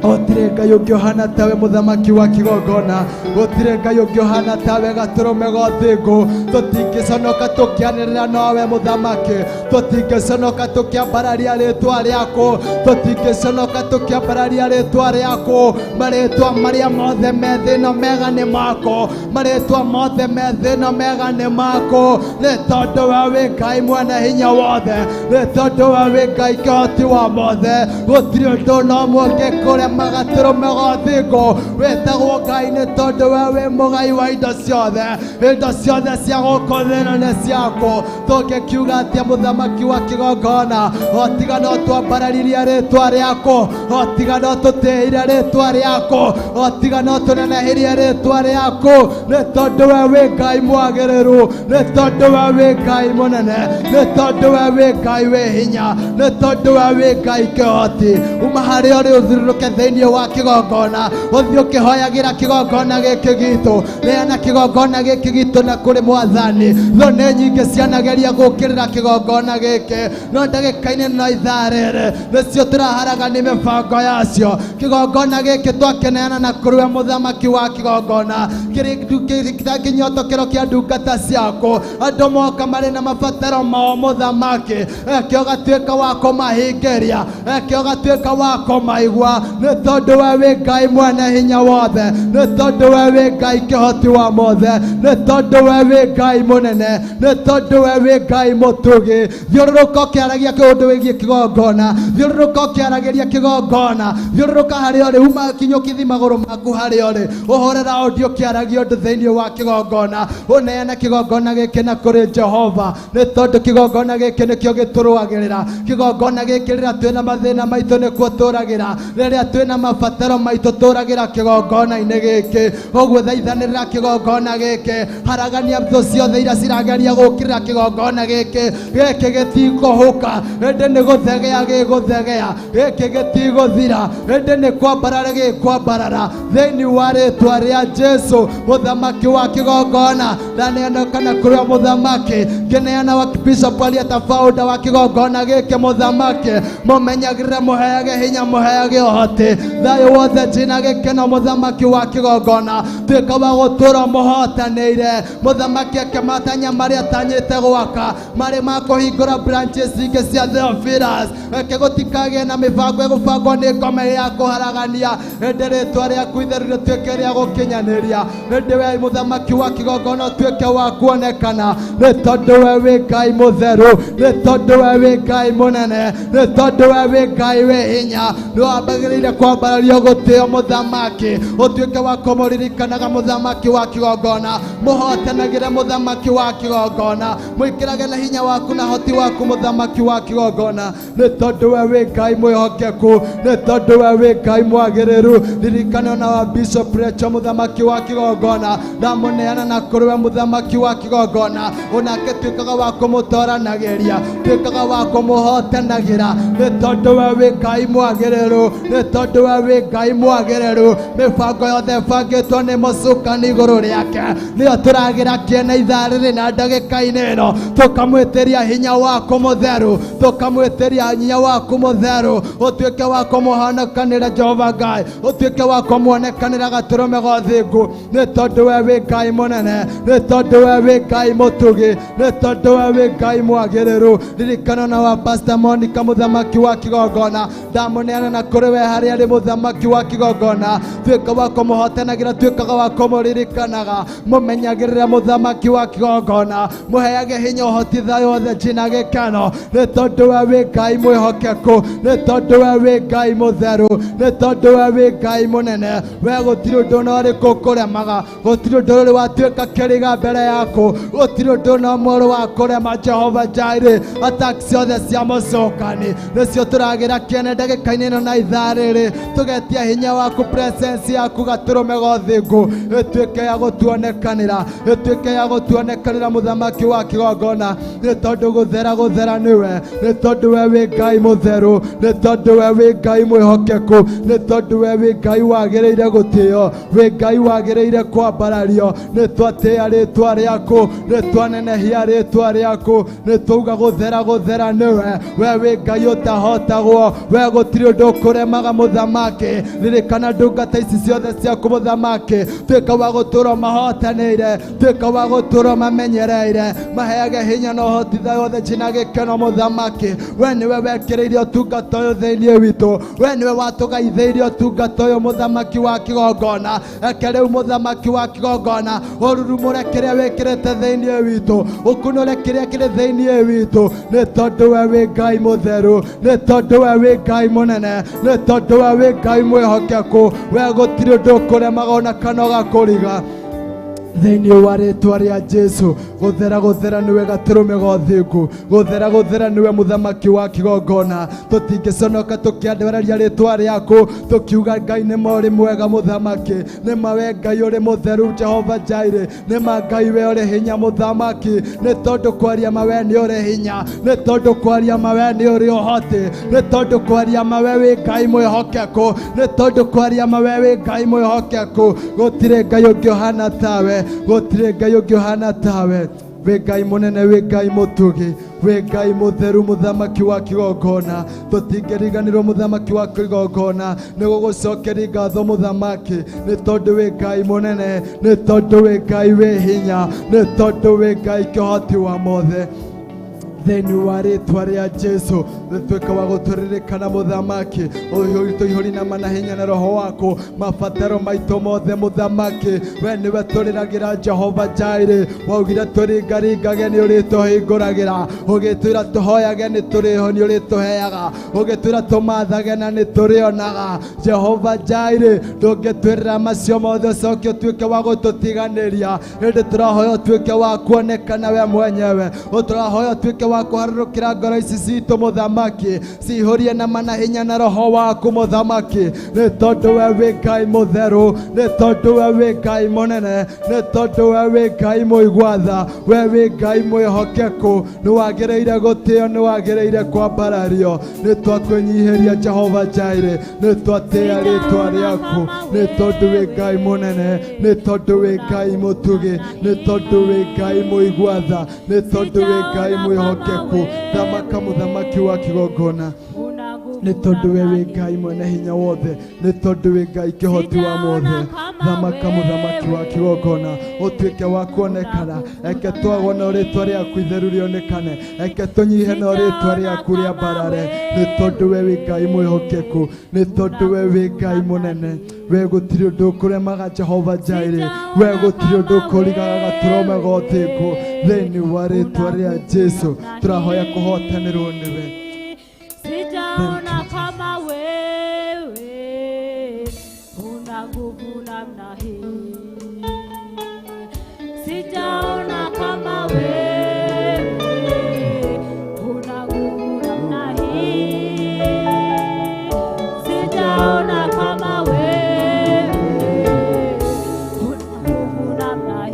Speaker 3: Gũtirĩ Ngai ũngĩ ũhana tawe mũthamaki wa kĩgongona, gũtirĩ Ngai ũngĩ ũhana tawe gatũrũme ga ũthingu, tũtingĩconoka tũkĩanĩrĩra nowe mũthamaki, tũtingĩconoka tũkĩambararia rĩtwa rĩaku, tũtingĩconoka tũkĩambararia rĩtwa rĩaku, marĩtwa marĩa mothe me thĩ ĩno mega nĩ mako, marĩtwa mothe me thĩ ĩno mega nĩ mako, nĩ tondũ we wĩ Ngai mwene hinya wothe, nĩ tondũ we wĩ Ngai kĩhoti wa mothe, gũtirĩ ũndũ ona ũmwe ũngĩkũrema gatũrũme ga ũthingu, wĩtagwo Ngai nĩ tondũ we wĩ mũgai wa indo ciothe, indo ciothe cia gũkũ thĩ ĩno nĩ ciaku, tũngĩkiuga atĩa mũthamaki wa kĩgongona, o tiga no twambararirie rĩtwa rĩaku, o tiga no tũtĩĩire rĩtwa rĩaku, o tiga no tũnenehirie rĩtwa rĩaku, nĩ tondũ we wĩ Ngai mwagĩrĩru, nĩ tondũ we wĩ Ngai mũnene, nĩ tondũ we wĩ Ngai wĩ hinya, nĩ tondũ we wĩ Ngai kĩhoti, uma harĩa ũrĩ ũthirũrũke thĩinĩ wa kĩgongona, ũthiĩ ũkĩhoyagĩra kĩgongona gĩkĩ gitũ, neana kĩgongona gĩkĩ gitũ na kũrĩ mwathani, thũ nĩ nyingĩ cianageria gũkĩrĩra kĩgongona gĩkĩ, no ndagĩka-inĩ no ithaa rĩrĩ nĩcio tũraharaga nĩ mĩbango yacio, kĩgongona gĩkĩ twakĩneana na kũrĩ we mũthamaki wa kĩgongona, kĩnyotokero kĩa ndungata ciaku, andũ moka marĩ na mabataro mao mũthamaki, eke ũgatuĩka wa kũmahingĩria, eke ũgatuĩka wa kũmaigua, nĩ tondũ we wĩ Ngai mwene hinya wothe, nĩ tondũ we wĩ Ngai kĩhoti wa mothe, nĩ tondũ we wĩ Ngai mũnene, nĩ tondũ we wĩ Ngai mũtugi, thiũrũrũka ũkĩaragia ũndũ wĩgiĩ kĩgongona, thiũrũrũka ũkĩaragĩria kĩgongona, thiũrũrũka harĩa ũrĩ, uma kinyũkithi magũrũ maku harĩa ũrĩ, ũhũre raundi ũkĩaragia ũndũ thĩinĩ wa kĩgongona, ũneane kĩgongona gĩkĩ na kũrĩ Jehova, nĩ tondũ kĩgongona gĩkĩ nĩkĩo gĩtũrũagĩrĩra, kĩgongona gĩkĩ rĩrĩa twĩna mathĩna maitũ nĩkuo tũragĩra, rĩrĩa
Speaker 4: twĩna mabataro maitũ tũragĩra kĩgongona-inĩ gĩkĩ ũguo thaithanĩrĩra kĩgongona gĩkĩ haragania thũ ciothe iria cirageria gũkĩrĩra kĩgongona gĩkĩ gĩkĩ gĩtikũhũka ĩndĩ nĩ gũthegea gĩgũthegea gĩkĩ gĩtigũthira ĩndĩ nĩ kwambarara gĩkwambarara thĩinĩ wa rĩtwa rĩa Jesu mũthamaki wa kĩgongona ndaneana kana kũrĩ mũthamaki ngĩneana wa bishop arĩa founder wa kĩgongona gĩkĩ mũthamaki mũmenyagĩrĩre mũheage hinya mũheage ũhoti thayũ wothe njina gĩkeno mũthamaki wa kĩgongona tuĩka wa gũtũra mũhotanĩire mũthamaki akĩmatanya marĩa atanyĩte gwaka marĩ ma kũhingũra branches ingĩ cia Theophilus reke gũtikagĩe na mĩbango ĩgũbangwo nĩ ngoma ya kũharagania ĩndĩ rĩtwa rĩaku itheru rĩtuĩke rĩa gũkinyanĩria ĩndĩ we mũthamaki wa kĩgongona ũtuĩke wa kuonekana nĩ tondũ we wĩ Ngai mũtheru nĩ tondũ we wĩ Ngai mũnene nĩ tondũ we wĩ Ngai wĩ hinya nĩ wambagĩrĩire kwambarario gũtĩo mũthamaki ũtuĩke wa kũmũririkanaga mũthamaki wa kĩgongona mũhotanagĩre mũthamaki wa kĩgongona mwĩkĩrage na hinya waku na hoti waku mũthamaki wa kĩgongona nĩ tondũ we wĩ Ngai mwĩhokeku nĩ tondũ we wĩ Ngai mwagĩrĩru ririkana na wa Bishop Rachel mũthamaki wa kĩgongona ndamũneana na kũrĩ we mũthamaki wa kĩgongona onake tuĩkaga wa kũmũtoranagĩria tuĩkaga wa kũmũhotanagĩra nĩ tondũ we wĩ Ngai mwagĩrĩru nĩ tondũ we wĩ Ngai mwagĩrĩru mĩbango yothe ĩbangĩtwo nĩ mũcukani igũrũ rĩake nĩyo tũragĩra kĩene ithaa rĩrĩ na ndagĩka-inĩ ĩno tũkamwĩtĩria hinya waku mũtheru tũkamwĩtĩria hinya waku mũtheru ũtuĩke wa kũmũhonokanĩra Jehova Ngai ũtuĩke wa kũmuonekanĩra gatũrũme ga ũthingu nĩ tondũ we wĩ Ngai mũnene nĩ tondũ we wĩ Ngai mũtugi nĩ tondũ we wĩ Ngai mwagĩrĩru ririkana na wa Pastor Monica mũthamaki wa kĩgongona ndamũneana na kũrĩ we harĩa arĩ mũthamaki wa kĩgongona tuĩka wa kũmũhotanagĩra tuĩkaga wa kũmũririkanaga mũmenyagĩrĩre mũthamaki wa kĩgongona mũheage hinya ũhoti thayũ wothe njina gĩkeno nĩ tondũ we wĩ Ngai mwĩhokeku nĩ tondũ we wĩ Ngai mũtheru nĩ tondũ we wĩ Ngai mũnene we gũtirĩ ũndũ ona ũrĩkũ ũkũremaga gũtirĩ ũndũ ũrĩ watuĩka kĩriga mbere yaku gũtirĩ ũndũ ona ũmwe ũrĩ wa kũrema Jehova Jireh attack ciothe cia mũcukani nĩcio tũragĩra kĩene ndagĩka-inĩ ĩno na ithaa rĩrĩ tũgetia hinya waku presence yaku gatũrũme ga ũthingu ĩtuĩke ya gũtuonekanĩra ĩtuĩke ya gũtuonekanĩra mũthamaki wa kĩgongona nĩ tondũ gũthera gũthera nĩwe nĩ tondũ we wĩ Ngai mũtheru nĩ tondũ we wĩ Ngai mwĩhokeku nĩ tondũ we wĩ Ngai wagĩrĩire gũtĩo wĩ Ngai wagĩrĩire kwambarario nĩ twatĩĩa rĩtwa rĩaku nĩ twanenehia rĩtwa rĩaku nĩ twauga gũthera gũthera nĩwe we wĩ Ngai ũtahotagwo we gũtirĩ ũndũ ũkũremaga mũthamaki ririkana ndungata ici ciothe ciaku mũthamaki tuĩka wa gũtũra mahotanĩire tuĩka wa gũtũra mamenyereire maheage hinya na ũhoti thayũ wothe njina gĩkeno mũthamaki we nĩwe wekĩrĩire ũtungata ũyũ thĩinĩ witũ we nĩwe watũgaithĩirie ũtungata ũyũ mũthamaki wa kĩgongona reke rĩu mũthamaki wa kĩgongona ũrurumũre kĩrĩa wĩkĩrĩte thĩinĩ witũ ũkunũre kĩrĩa kĩrĩ thĩinĩ witũ nĩ tondũ we wĩ Ngai mũtheru nĩ tondũ we wĩ Ngai mũnene nĩ tondũ we wĩ Ngai mwĩhokeku we gũtirĩ ũndũ ũkũremaga ona kana ũgakũriga thĩinĩ wa rĩtwa rĩa Jesu gũthera gũthera nĩwe gatũrũme ga ũthingu gũthera gũthera nĩwe mũthamaki wa kĩgongona tũtingĩconoka tũkĩandĩrĩria rĩtwa rĩaku tũkiuga Ngai nĩma ũrĩ mwega mũthamaki nĩma we Ngai ũrĩ mũtheru Jehova Jireh nĩma Ngai we ũrĩ hinya mũthamaki nĩ tondũ kwaria ma we nĩ ũrĩ hinya nĩ tondũ kwaria ma we nĩ ũrĩ ũhoti nĩ tondũ kwaria ma we wĩ Ngai mwĩhokeku nĩ tondũ kwaria ma we wĩ Ngai mwĩhokeku gũtirĩ Ngai ũngĩ ũhana tawe gũtirĩ Ngai ũngĩ ũhana tawe wĩ Ngai mũnene wĩ Ngai mũtugi wĩ Ngai mũtheru mũthamaki wa kĩgongona tũtingĩriganĩrwo mũthamaki wa kĩgongona nĩ gũgũcokeria ngatho mũthamaki nĩ tondũ wĩ Ngai mũnene nĩ tondũ wĩ Ngai wĩ hinya nĩ tondũ wĩ Ngai kĩhoti wa mothe thĩinĩ wa rĩtwa rĩa Jesu rĩtuĩke wa gũtũririkana mũthamaki tũihũri na mana hinya na roho waku mabataro maitũ mothe mũthamaki we nĩwe tũrĩragĩra Jehova Jireh waugire tũringaringage nĩ ũrĩtũhingũragĩra ũgĩtwĩra tũhoyage nĩ tũrĩho nĩ ũrĩtũheaga ũgĩtwĩra tũmathage na nĩ tũrĩonaga Jehova Jireh ndũngĩtwĩrĩra macio mothe ũcoke ũtuĩke wa gũtũtiganĩria ĩndĩ tũrahoya ũtuĩke wa kuonekana we mwenyewe ũtũrahoya ũtuĩke
Speaker 3: wa kũharũrũkĩra ngoro ici citũ mũthamaki, cihũrie na mana hinya na roho waku mũthamaki, nĩ tondũ we wĩ Ngai mũtheru, nĩ tondũ we wĩ Ngai mũnene, nĩ tondũ we wĩ Ngai mũigua tha, we wĩ Ngai mwĩhokeku, nĩ wagĩrĩire gũtĩo, nĩ wagĩrĩire kwambarario. Nĩ twakwĩnyihĩria Jehova Jireh, nĩ twatĩĩa rĩtwa rĩaku, nĩ tondũ wĩ Ngai mũnene, nĩ tondũ wĩ Ngai mũtugi, nĩ tondũ wĩ Ngai mũigua tha, nĩ tondũ wĩ Ngai mwĩhokeku. Thamaka mũthamaki wa kĩgongona, nĩ tondũ we wĩ Ngai mwene hinya wothe, nĩ tondũ wĩ Ngai kĩhoti wa mothe. Thamaka mũthamaki wa kĩgongona, ũtuĩke wa kuonekana, eke twagwo na rĩtwa rĩaku itheru rĩonekane, eke tũnyihe na rĩtwa rĩaku rĩambarare, nĩ tondũ we wĩ Ngai mwĩhokeku, nĩ tondũ we wĩ Ngai mũnene. We gũtirĩ ũndũ ũkũremaga Jehova Jireh, we gũtirĩ ũndũ ũkũrigaga gatũrũme ga ũthingu. Thĩinĩ wa rĩtwa rĩa Jesu tũrahoya kũhotanĩrwo nĩwe.
Speaker 1: Sijaona kama wewe una nguvu namna hii, sijaona kama wewe una nguvu namna hii, sijaona kama wewe una nguvu namna hii,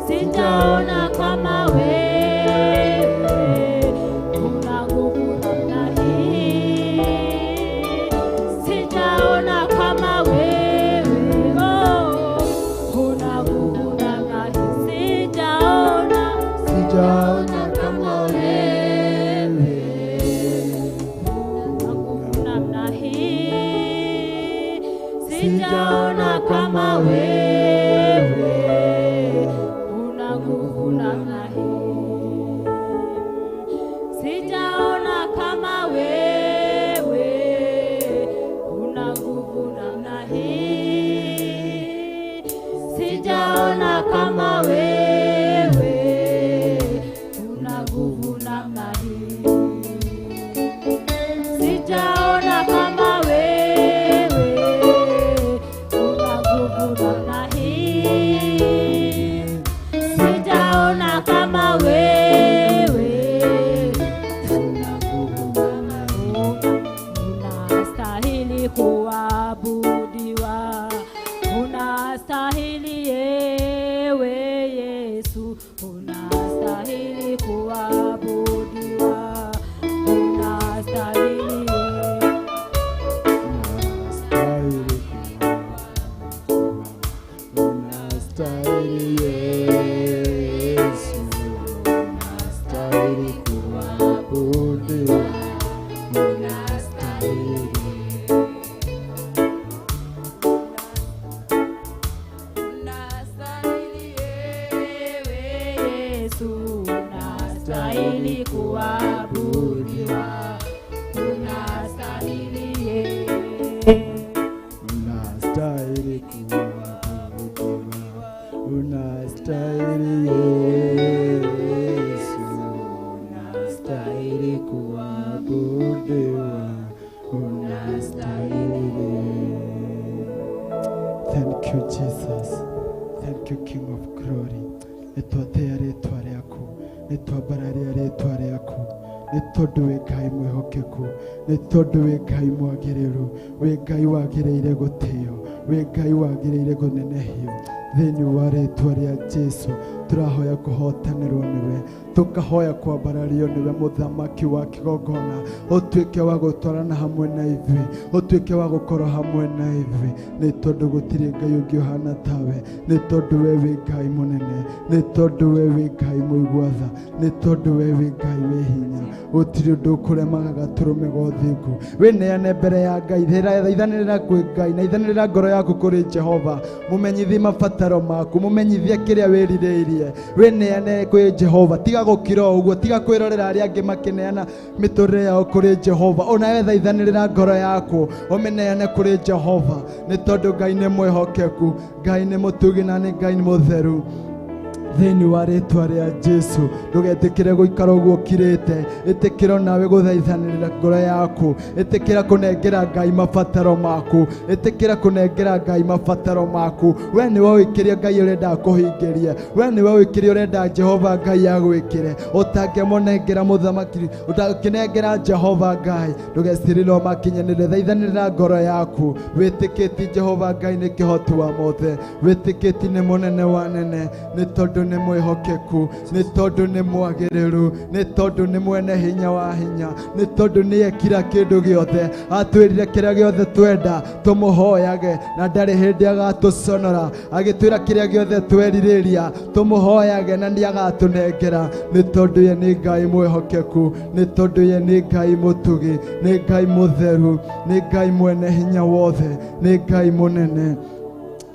Speaker 1: sijaona kama wewe una nguvu namna hii, sijaona kama wewe una nguvu namna hii, sijaona,
Speaker 3: Sijaona kama wewe
Speaker 1: una nguvu namna hii, sijaona kama wewe una nguvu namna hii, sijaona kama wewe una nguvu namna hii, sijaona kama wewe una nguvu namna hii, sijaona kama wewe una nguvu namna hii, sijaona kama wewe una nguvu namna hii. Unastahili kuabudiwa, unastahili ewe Yesu, unastahili kuabudiwa, unastahili
Speaker 3: Unastahili Yesu, unastahili kuabudiwa, unastahili.
Speaker 1: Unastahili ewe Yesu, unastahili kuabudiwa, unastahili ewe.
Speaker 3: Unastahili kuabudiwa, unastahili Yesu, unastahili kuabudiwa, unastahili. Thank you Jesus, thank you King of Glory. Nĩtwatĩĩa rĩtwa rĩaku, nĩtwambararia rĩtwa rĩaku, nĩ tondũ wĩ Ngai mwĩhokeku, nĩ tondũ wĩ Ngai mwagĩrĩru, wĩ Ngai wagĩrĩire gũtĩo, wĩ Ngai wagĩrĩire kũnenehio. Thĩinĩ wa rĩtwa rĩa Jesu tũrahoya kũhotanĩrwo nĩwe, tũkahoya kwambarario nĩwe mũthamaki wa kĩgongona, ũtuĩke wa gũtwarana hamwe na ithuĩ, ũtuĩke wa gũkorwo hamwe na ithuĩ, nĩ tondũ gũtirĩ Ngai ũngĩ ũhana tawe, nĩ tondũ we wĩ Ngai mũnene, nĩ tondũ we wĩ Ngai mũigua tha, nĩ tondũ we wĩ Ngai wĩ hinya, gũtirĩ ũndũ ũkũremaga gatũrũme ga ũthingu. Wĩneane mbere ya Ngai, thaithanĩrĩra kwĩ Ngai na ithanĩrĩra ngoro yaku kũrĩ Jehova, mũmenyithie mabataro maku, mũmenyithie kĩrĩa wĩrirĩirie, wĩneane kwĩ Jehova. Tiga gũkira o ũguo, tiga kwĩrorera arĩa angĩ makĩneana mĩtũrĩre yao kũrĩ Jehova, onawe thaithanĩrĩra ngoro yaku ũmĩneane kũrĩ Jehova, nĩ tondũ Ngai nĩ mwĩhokeku, Ngai nĩ mũtugi na nĩ Ngai nĩ mũtheru. Thĩinĩ wa rĩtwa rĩa Jesu, ndũgetĩkĩre gũikara ũguo ũkirĩte. Ĩtĩkĩra nawe gũthaithanĩrĩra ngoro yaku. Ĩtĩkĩra kũnengera Ngai mabataro maku. Ĩtĩkĩra kũnengera Ngai mabataro maku. We nĩwe ũĩ kĩrĩa Ngai ũrenda akũhingĩrie. We nĩwe ũĩ kĩrĩa ũrenda Jehova Ngai agwĩkĩre. Ũtangĩmũnengera mũthamaki, ũtangĩnengera Jehova Ngai, ndũgecirie no makinyanĩre. Thaithanĩrĩra ngoro yaku wĩtĩkĩtie Jehova Ngai nĩ kĩhoti wa mothe, wĩtĩkĩtie nĩ mũnene wa nene, nĩ tondũ nĩ mwĩhokeku, nĩ tondũ nĩ mwagĩrĩru, nĩ tondũ nĩ mwene hinya wa hinya, nĩ tondũ nĩ ekira kĩndũ gĩothe. Atwĩrire kĩrĩa gĩothe twenda tũmũhoyage, na ndarĩ hĩndĩ agatũconora. Agĩtwĩra kĩrĩa gĩothe twerirĩria tũmũhoyage, na nĩ agatũnengera, nĩ tondũ ye nĩ Ngai mwĩhokeku, nĩ tondũ ye nĩ Ngai mũtugi, nĩ Ngai mũtheru, nĩ Ngai mwene hinya wothe, nĩ Ngai mũnene.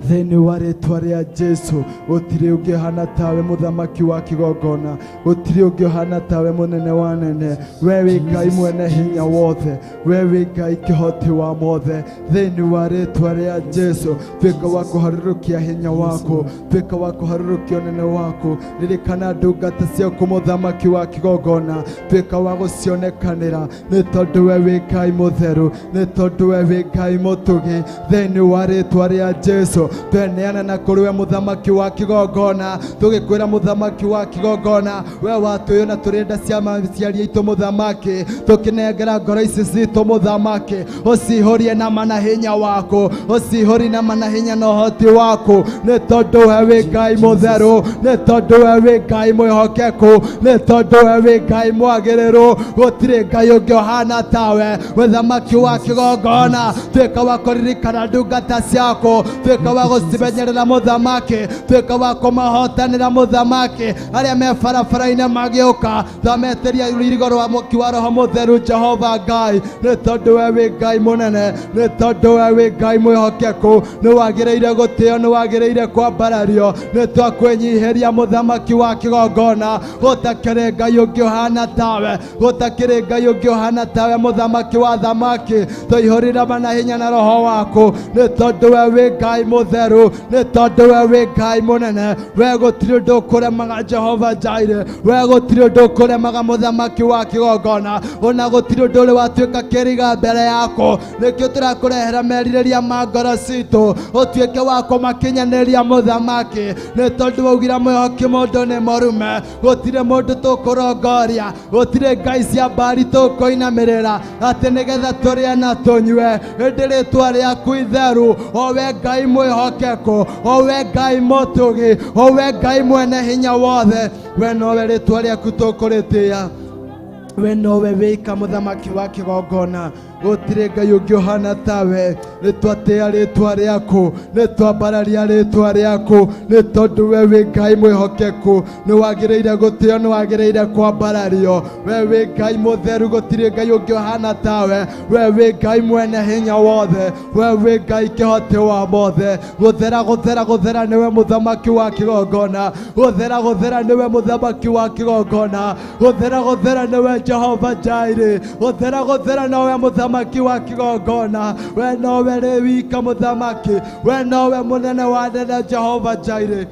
Speaker 3: Thĩinĩ wa rĩtwa rĩa Jesu, gũtirĩ ũngĩ ũhana tawe, mũthamaki wa kĩgongona. Gũtirĩ ũngĩ ũhana tawe, mũnene wa nene. We wĩ Ngai mwene hinya wothe, we wĩ Ngai kĩhoti wa mothe. Thĩinĩ wa rĩtwa rĩa Jesu, tuĩka wa kũharũrũkia hinya waku, tuĩka wa kũharũrũkia ũnene waku. Ririkana ndungata ciaku, mũthamaki wa kĩgongona. Tuĩka wa gũcionekanĩra, nĩ tondũ we wĩ Ngai mũtheru, nĩ tondũ we wĩ Ngai mũtugi. Thĩinĩ wa rĩtwa rĩa Jesu, tweneana na kũrĩ we, mũthamaki wa kĩgongona, tũgĩkwĩra, mũthamaki wa kĩgongona, we watũyũ na tũrenda cia maciari aitũ, mũthamaki, tũkĩnengera ngoro ici citũ, mũthamaki, ũcihũrie na mana hinya waku, ũcihũrie na mana hinya na ũhoti waku, nĩ tondũ we wĩ Ngai mũtheru, nĩ tondũ we wĩ Ngai mwĩhokeku, nĩ tondũ we wĩ Ngai mwagĩrĩru. Gũtirĩ Ngai ũngĩ ũhana tawe, mũthamaki wa kĩgongona. Tuĩka wa kũririkana ndungata ciaku, tuĩka wa gũcimenyerera, mũthamaki, tuĩka wa kũmahotanĩra, mũthamaki. Arĩa me barabara-inĩ magĩũka, twametĩria rũirigo rwa mwaki wa Roho Mũtheru, Jehova Ngai, nĩ tondũ we wĩ Ngai mũnene, nĩ tondũ we wĩ Ngai mwĩhokeku. Nĩ wagĩrĩire gũtĩo, nĩ wagĩrĩire kwambarario. Nĩ twakwĩnyihĩria, mũthamaki wa kĩgongona. Gũtakĩrĩ Ngai ũngĩ ũhana tawe, gũtakĩrĩ Ngai ũngĩ ũhana tawe, mũthamaki wa thamaki. Tũihũrĩra mana hinya na roho waku, nĩ tondũ we wĩ Ngai mũtheru, nĩ tondũ we wĩ Ngai mũnene. We gũtirĩ ũndũ ũkũremaga, Jehova Jaire. We gũtirĩ ũndũ ũkũremaga, mũthamaki wa kĩgongona. Ona gũtirĩ ũndũ ũrĩ watuĩka kĩriga mbere yaku. Nĩkĩo tũrakũrehera merirĩria ma ngoro citũ, ũtuĩke wa kũmakinyanĩria, mũthamaki, nĩ tondũ waugire mwĩhoki mũndũ nĩ mũrume. Gũtirĩ mũndũ tũkũrongoria, gũtirĩ ngai cia mbari tũkũinamĩrĩra atĩ nĩgetha tũrĩe na tũnyue, ĩndĩ rĩtwa rĩaku itheru, o we Ngai mwĩhokeku, o we Ngai mũtugi, o we Ngai mwene hinya wothe, we nowe rĩtwa rĩaku tũkũrĩtĩĩa. We nowe wĩka, mũthamaki wa kĩgongona. Gũtirĩ Ngai ũngĩ ũhana tawe. Nĩ twatĩĩa rĩtwa rĩaku, nĩ twambararia rĩtwa rĩaku, nĩ tondũ we wĩ Ngai mwĩhokeku. Nĩ wagĩrĩire gũtĩo, nĩ wagĩrĩire kwambarario. We wĩ Ngai mũtheru, gũtirĩ Ngai ũngĩ ũhana tawe. We wĩ Ngai mwene hinya wothe, we wĩ Ngai kĩhoti wa mothe. Gũthera, gũthera, gũthera nĩwe, mũthamaki wa kĩgongona. Gũthera, gũthera nĩwe, mũthamaki wa kĩgongona. Gũthera, gũthera nĩwe, Jehova Jaire. Gũthera, gũthera nowe, mũthamaki wa kĩgongona. We nowe rĩ wika mũthamaki, we nowe mũnene wa nene, Jehova Jaire.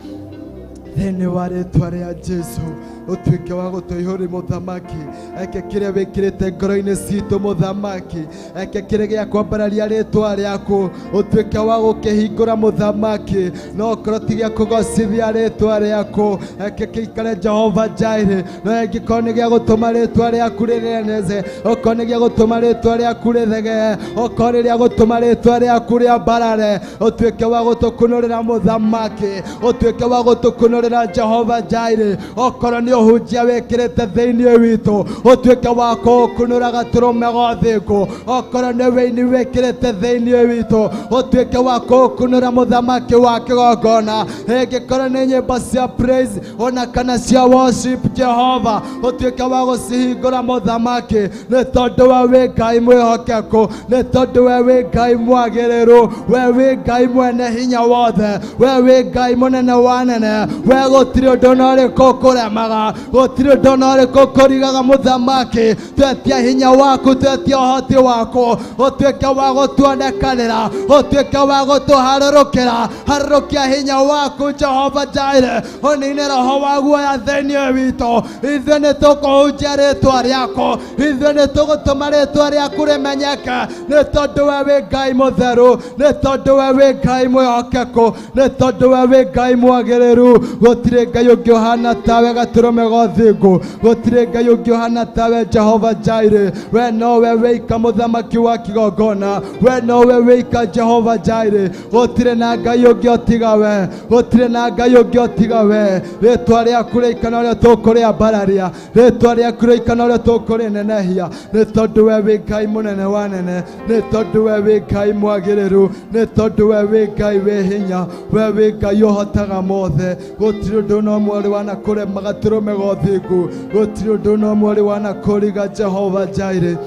Speaker 3: Thĩinĩ wa rĩtwa rĩa Jesu, ũtuĩke wa gũtũihũri, mũthamaki. Eke kĩrĩa wĩkĩrĩte ngoro-inĩ citũ, mũthamaki. Eke kĩrĩa gĩa kwambararia rĩtwa rĩaku, ũtuĩke wa gũkĩhingũra, mũthamaki. No okorwo ti gĩa kũgocithia rĩtwa rĩaku, eke kĩikare, Jehova Jaire. No ĩngĩkorwo nĩ gĩa gũtũma rĩtwa rĩaku rĩreneze, okorwo nĩ gĩa gũtũma rĩtwa rĩaku rĩthegee, okorwo nĩ rĩa gũtũma rĩtwa rĩaku rĩambarare, ũtuĩke wa gũtũkunũrĩra, mũthamaki, ũtuĩke wa gũtũkunũrĩra, Jehova Jaire. Okorwo nĩ ũhunjia wĩkĩrĩte thĩinĩ witũ, ũtuĩke wa kũũkunũra gatũrũme gothingu. Okorwo nĩ wĩini wĩkĩrĩte thĩinĩ witũ, ũtuĩke wa kũũkunũra, mũthamaki wa kĩgongona. Ĩngĩkorwo nĩ nyĩmbo cia praise ona kana cia worship, Jehova, ũtuĩke wa gũcihingũra, mũthamaki, nĩ tondũ we wĩ Ngai mwĩhokeku, nĩ tondũ we wĩ Ngai mwagĩrĩru, we wĩ Ngai mwene hinya wothe, we wĩ Ngai mũnene wa nene. We gũtirĩ ũndũ na ũrĩkũ ũkũremaga. Kĩgongona. Gũtirĩ ũndũ ona ũrĩkũ ũkũrigaga mũthamaki. Twetia hinya waku, twetia ũhoti waku, ũtuĩke wa gũtuonekanĩra, ũtuĩke wa gũtũharũrũkĩra. Harũrũkia hinya waku Jehova Jaire, ũnine roho wa guoya thĩinĩ witũ. Ithuĩ nĩ tũkũhunjia rĩtwa rĩaku, ithuĩ nĩ tũgũtũma rĩtwa rĩaku rĩmenyeke, nĩ tondũ we wĩ Ngai mũtheru, nĩ tondũ we wĩ Ngai mwĩhokeku, nĩ tondũ we wĩ Ngai mwagĩrĩru. Gũtirĩ Ngai ũngĩ ũhana tawe gatũrũme ga ũthingu, gũtirĩ Ngai ũngĩ ũhana tawe Jehova Jaire. We nowe wĩika mũthamaki wa kĩgongona, we nowe wĩika Jehova Jaire. Gũtirĩ na Ngai ũngĩ ũtiga we, gũtirĩ na Ngai ũngĩ ũtiga we. Rĩtwa rĩaku rĩikana ũrĩa tũkũrĩambararia, rĩtwa rĩaku rĩikana ũrĩa tũkũrĩnenehia, nĩ tondũ we wĩ Ngai mũnene wa nene, nĩ tondũ we wĩ Ngai mwagĩrĩru, nĩ tondũ we wĩ Ngai wĩ hinya, we wĩ Ngai ũhotaga mothe. Gũtirĩ ũndũ na ũmwe ũrĩ wanakũrema gatũrũme ga ũthingu, gũtirĩ ũndũ na ũmwe ũrĩ wanakũriga Jehova Jaire.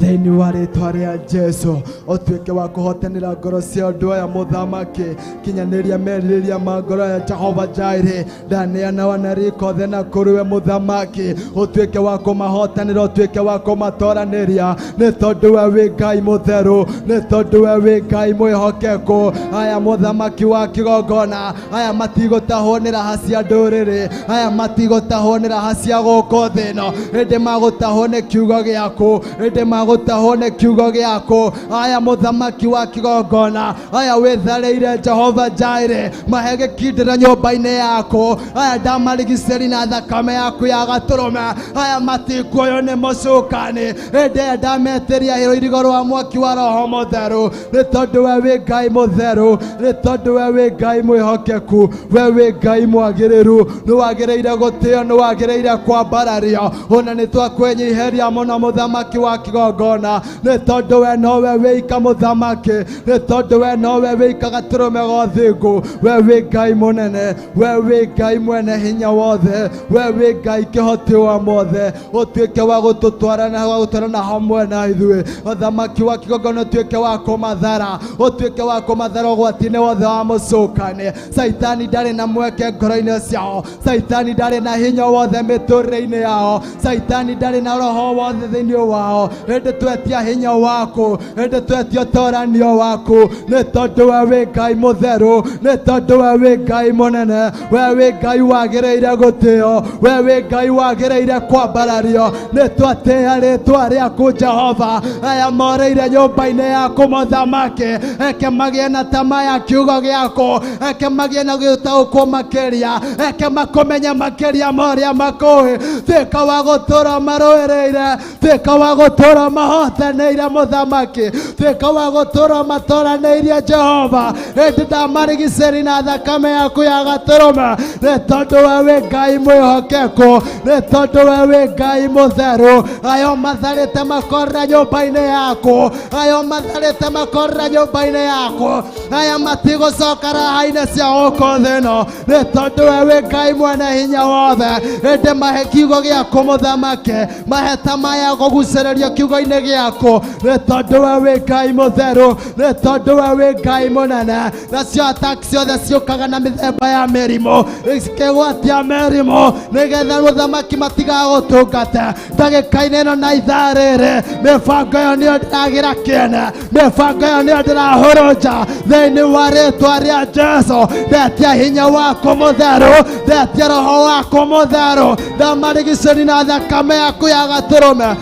Speaker 3: Thĩinĩ wa rĩtwa rĩa Jesu, ũtuĩke wa kũhotanĩra ngoro cia andũ aya mũthamaki. Kinyanĩria merirĩria ma ngoro ya Jehova Jaire. Ndaneana wanarika othe na kũrĩ we mũthamaki, ũtuĩke wa kũmahotanĩra, ũtuĩke wa kũmatoranĩria, nĩ tondũ we wĩ Ngai mũtheru, nĩ tondũ we wĩ Ngai mwĩhokeku. Aya mũthamaki wa kĩgongona, aya matigũtahwo nĩ raha cia ndũrĩrĩ, aya matigũtahwo nĩ raha cia gũkũ thĩ ĩno, ĩndĩ magũtahwo nĩ kiugo gĩaku, ĩndĩ magũtahwo nĩ kiugo gĩaku. Aya mũthamaki wa kĩgongona, aya wĩtharĩire Jehova Jaire, mahe gĩkindĩro nyũmba-inĩ yaku. Aya ndamarigicĩri na thakame yaku ya gatũrũme. Aya matikuoywo nĩ mũcukani, ĩndĩ aya ndametĩria rũirigo rwa mwaki wa Roho Mũtheru, nĩ tondũ we wĩ Ngai mũtheru, nĩ tondũ we wĩ Ngai mwĩhokeku, we wĩ Ngai mwagĩrĩru, nĩ wagĩrĩire gũtĩo, nĩ wagĩrĩire kwambarario. Ona nĩ twakwĩnyihĩria mũno mũthamaki wa kĩgongona, nĩ tondũ we nowe wĩika mũthamaki, nĩ tondũ we nowe wĩika gatũrũme ga ũthingu. We wĩ Ngai mũnene, we wĩ Ngai mwene hinya wothe, we wĩ Ngai kĩhoti wa mothe. Ũtuĩke wa gũtũtwara na wa gũtwarana hamwe na ithuĩ mũthamaki wa kĩgongona, ũtuĩke wa kũmathara, ũtuĩke wa kũmathara ũgwati-inĩ wothe wa mũcukani. Caitani ndarĩ na mweke ngoro-inĩ ciao, Caitani ndarĩ na hinya wothe mĩtũrĩre-inĩ yao, Caitani ndarĩ na roho wothe thĩinĩ wao. Ĩndĩ twetia hinya waku, ĩndĩ twetia ũtoranio waku, nĩ tondũ we wĩ Ngai mũtheru, nĩ tondũ we wĩ Ngai mũnene, we wĩ Ngai wagĩrĩire gũtĩo, we wĩ Ngai wagĩrĩire kwambarario. Nĩ twatĩa rĩtwa rĩaku Jehova. Aya morĩire nyũmba-inĩ yaku mũthamaki, eke magĩe na tama ya kiugo gĩaku, eke magĩe na gĩtaũkwo makĩria, eke makũmenye makĩria ma ũrĩa makũĩ. Tuĩka wa gũtũra marũĩrĩire, tuĩka wa gũtũra mahotanĩire mũthamaki, tuĩka wa gũtũra matoranĩirie Jehova. Ĩndĩ ndamarigicĩri na thakame yaku ya gatũrũme, nĩ tondũ we wĩ Ngai mwĩhokeku, nĩ tondũ we wĩ Ngai mũtheru. Ayo matharĩte makorera nyũmba-inĩ yaku, ayo matharĩte makorera nyũmba-inĩ yaku, aya matigũcoka raha-inĩ cia gũkũ thĩ ĩno, nĩ tondũ we wĩ Ngai mwene hinya wothe. Ĩndĩ mahe kiugo gĩaku mũthamaki, mahe tama ya kũgucĩrĩrio kiugo-inĩ gĩaku, nĩ tondũ we wĩ Ngai mũtheru, nĩ tondũ we wĩ Ngai mũnene. Nacio attack ciothe ciũkaga na mĩthemba ya mĩrimũ, cikĩgwatia mĩrimũ nĩgetha mũthamaki matigagũtungate ndagĩka-inĩ ĩno na ithaa rĩrĩ. Mĩbango ĩyo nĩyo ndĩragĩra kĩene, mĩbango ĩyo nĩyo ndĩrahũrũnja thĩinĩ wa rĩtwa rĩa Jesu. Ndetia hinya waku mũtheru, ndetia roho waku mũtheru, ndamarigicĩri na thakame yaku ya gatũrũme,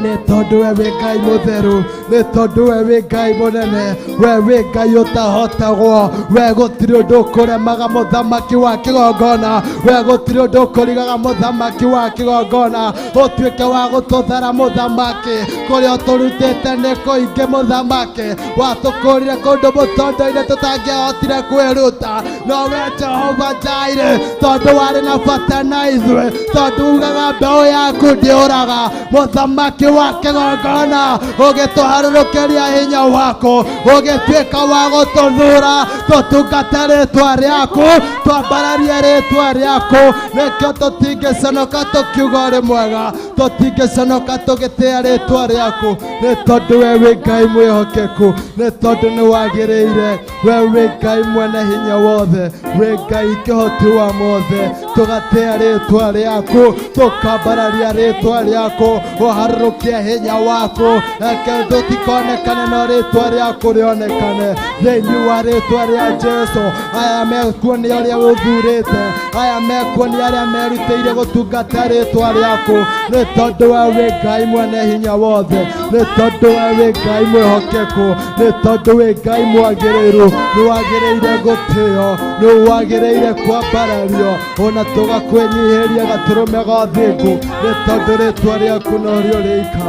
Speaker 3: nĩ tondũ we wĩ Ngai mũtheru, nĩ tondũ we wĩ Ngai mũnene, we wĩ Ngai ũtahotagwo. We gũtirĩ ũndũ ũkũremaga mũthamaki wa kĩgongona, we gũtirĩ ũndũ ũkũrigaga mũthamaki wa kĩgongona. Ũtuĩke wa gũtũthara mũthamaki, kũrĩa ũtũrutĩte nĩ kũingĩ mũthamaki, watũkũrire kũndũ mũtondo-inĩ tũtangĩahotire kwĩruta, no we Jehova Jaire, tondũ warĩ na bata na ithuĩ, tondũ ugaga mbeũ yaku ndĩũraga, mũthamaki wa kĩgongona, ũgĩtũharũrũkĩria hinya waku, ũgĩtuĩka wa gũtũthura tũtungate rĩtwa rĩaku, twambararie rĩtwa rĩaku. Nĩkĩo tũtingĩconoka tũkiuga ũrĩ mwega, tũtingĩconoka tũgĩtĩa rĩtwa rĩaku, nĩ tondũ we wĩ Ngai mwĩhokeku, nĩ tondũ nĩ wagĩrĩire. We wĩ Ngai mwene hinya wothe, wĩ Ngai kĩhoti wa mothe. Tũgatĩa rĩtwa rĩaku, tũkambararia rĩtwa rĩaku, ũharũrũkie hinya waku, reke tũtikonekane no rĩtwa rĩaku rĩonekane thĩinĩ wa rĩtwa rĩa Jesu. Aya mekuo nĩ arĩa ũthurĩte, aya mekuo nĩ arĩa merutĩire gũtungata rĩtwa rĩaku, nĩ tondũ we wĩ Ngai mwene hinya wothe, nĩ tondũ we wĩ Ngai mwĩhokeku, nĩ tondũ wĩ Ngai mwagĩrĩru, nĩ wagĩrĩire gũtĩo, nĩ wagĩrĩire kwambarario, ona tũgakwĩnyihĩria gatũrũme ga thingu, nĩ tondũ rĩtwa rĩaku norĩo rĩika.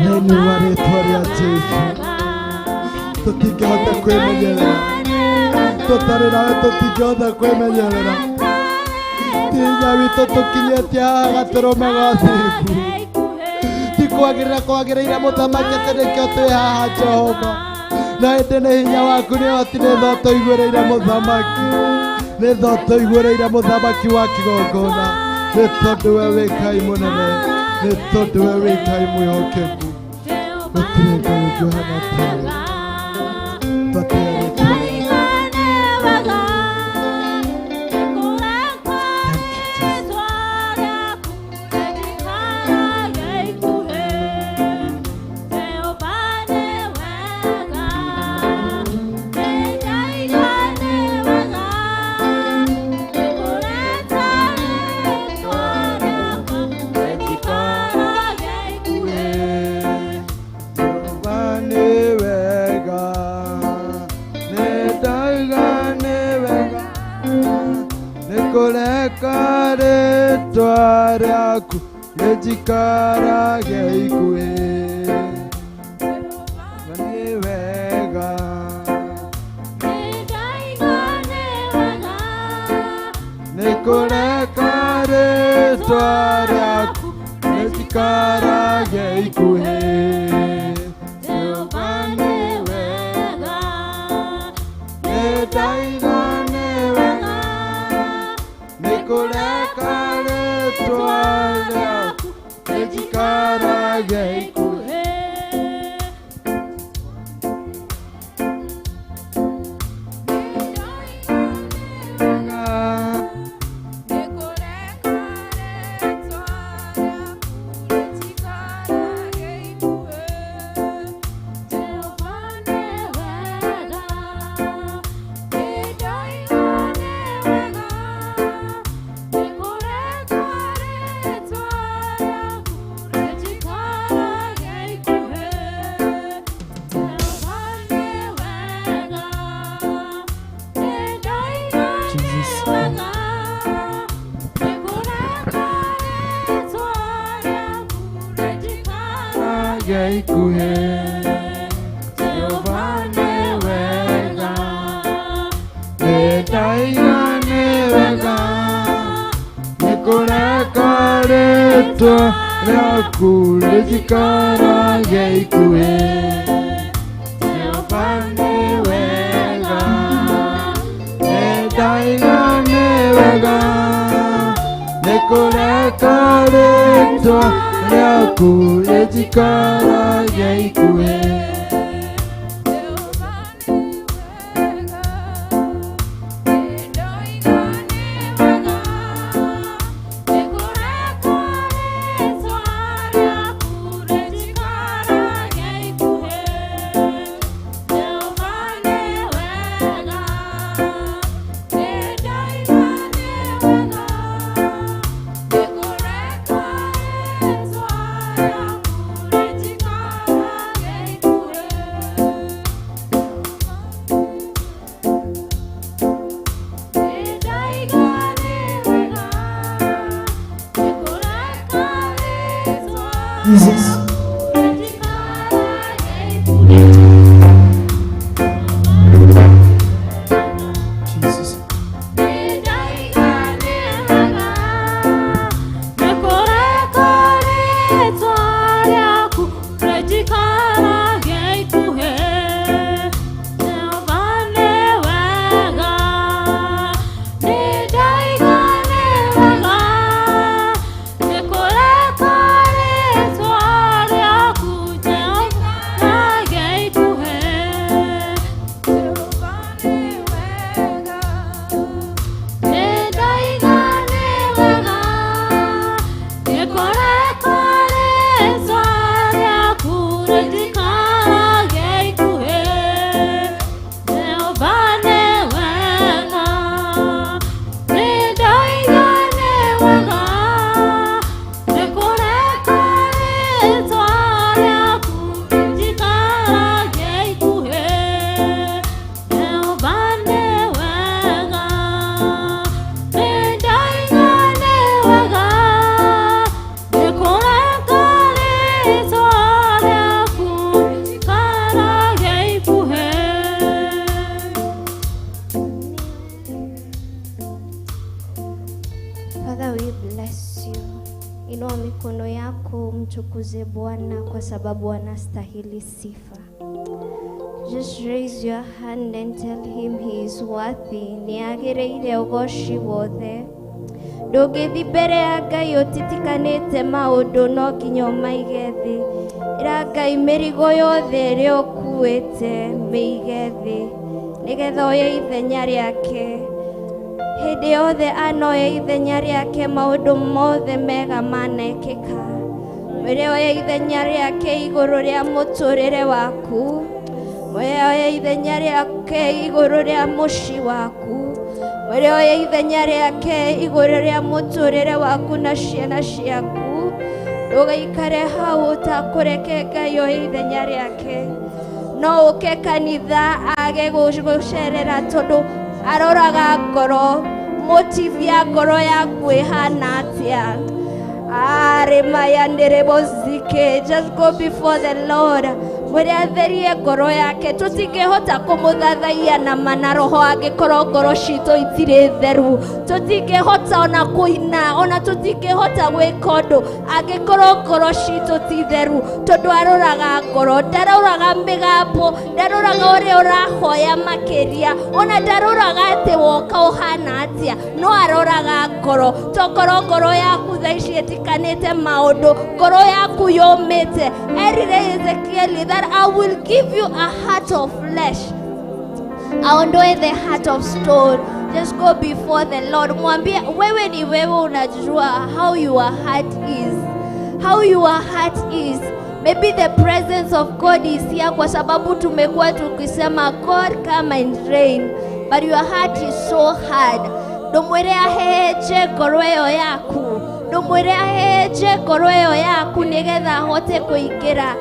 Speaker 3: Thĩinĩ wa rĩtwa rĩa Jesu, tũtingĩhota kwĩmenyerera tũtarĩ nawe, tũtingĩhota kwĩmenyerera. Ti hinya witũ tũkinyĩtie haha gatũrũme ga thingu, ti kwagĩrĩra kwagĩrĩire mũthamaki atĩ nĩkĩo twĩ haha Jehova, na ĩndĩ nĩ hinya waku, nĩ hoti, nĩ tho tũiguĩrĩire mũthamaki, nĩ tho tũiguĩrĩire mũthamaki wa kĩgongona, nĩ tondũ we wĩ Ngai mũnene, nĩ tondũ we wĩ Ngai mwĩhokeku, gũtirĩ Ngai ũngĩ ũhana tawe. Twatĩa rĩtwa rĩaku.
Speaker 4: Jehova nĩ wega, nĩ ndauga nĩ wega, nĩ kũreka rĩtwa rĩaku rĩnjikarage ikuhĩ. Jehova nĩ wega, nĩ kũreka rĩtwa rĩaku rĩnjikarage ikuhĩ. Jehova nĩ wega, nĩ ndauga nĩ wega, nĩ kũreka rĩtwa rĩaku rĩnjikarage ikuhĩ. Ikuhĩ. Jehova nĩ wega, nĩ ndaiga nĩ wega, nĩ kũreka rĩtwa rĩaku rĩnjikarage ikuhĩ. Jehova nĩ wega, nĩ ndaiga nĩ wega, nĩ kũreka rĩtwa rĩaku rĩnjikarage ikuhĩ.
Speaker 1: Tumtukuze Bwana kwa sababu anastahili sifa. Just raise your hand and tell him he is worthy. Nĩ agĩrĩire ũgoci wothe. Ndũngĩthiĩ mbere ya Ngai ũtitikanĩte maũndũ, no nginya ũmaige thĩ. Ĩra Ngai mĩrigo yothe ĩrĩa ũkuĩte mĩige thĩ nĩgetha oye ithenya rĩake. Hĩndĩ yothe anoye ithenya rĩake, maũndũ mothe mega manekĩka. Mwĩre oye ithenya rĩake igũrũ rĩa mũtũrĩre waku. Mwĩre oye ithenya rĩake igũrũ rĩa mũciĩ waku. Mwĩre oye ithenya rĩake igũrũ rĩa mũtũrĩre waku na ciana ciaku. Ndũgaikare hau ũtakũreke Ngai oye ithenya rĩake. No ũke kanitha age gũcerera tondũ aroraga ngoro, motive ya ngoro yaku ĩhana atĩa. Arimayanderebozike. Just go before the Lord. Mwĩre atherie ngoro yake. Tũtingĩhota kũmũthathaiya na ma na roho angĩkorwo ngoro citũ itirĩ theru. Tũtingĩhota ona kũina, ona tũtingĩhota gwĩka ũndũ angĩkorwo ngoro citũ ti theru, tondũ aroraga ngoro, ndaroraga mĩgambo, ndaroraga ũrĩa ũrahoya makĩria, ona ndaroraga atĩ woka ũhana atĩa, no aroraga ngoro. Tokorwo ngoro yaku thaa ici ĩtikanĩte maũndũ, ngoro yaku yũmĩte. Erire Ezekiel that I will give you a heart of flesh, aondoe the heart of stone. Just go before the Lord, mwambie wewe ni wewe unajua how your heart is, how your heart is. Maybe the presence of God is here kwa sababu tumekuwa tukisema God come and reign, but your heart is so hard. Ndũmwĩre ahehenje ngoro ĩyo yaku, ndũmwĩre ahehenje ngoro ĩyo yaku nĩgetha ahote kũingĩra.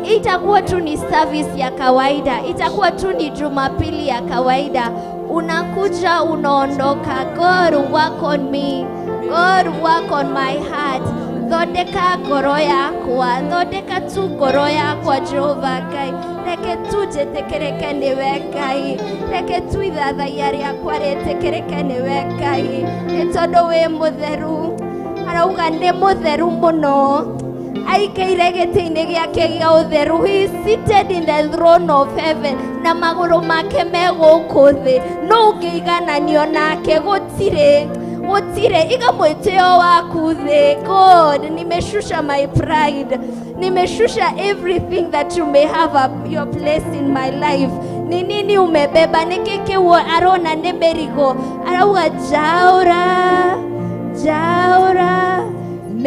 Speaker 1: Itakuwa tu ni service ya kawaida, itakuwa tu ni Jumapili ya kawaida. Unakuja unaondoka. God work on me, God work on my heart. Thondeka ngoro yakwa, thondeka tu ngoro yakwa Jehova Ngai. Reke tu njĩtĩkĩrĩke nĩwe Ngai, reke tu ithathaiya rĩakwa rĩtĩkĩrĩke nĩwe Ngai, nĩ tondũ wĩ mũtheru. Arauga nĩ mũtheru mũno, aikaire gĩtĩ-inĩ gĩake gĩa ũtheru. He is seated in the throne of heaven na magũrũ make me gũkũ thĩ. No ũngĩigananio nake? Gũtirĩ, gũtirĩ. Iga mwĩtĩo waku thĩ. God, nimeshusha my pride, nimeshusha everything that you may have a, your place in my life. Ni nini umebeba? Nĩ kĩ kĩu arona nĩ mĩrigo? Arauga njaũra, njaũra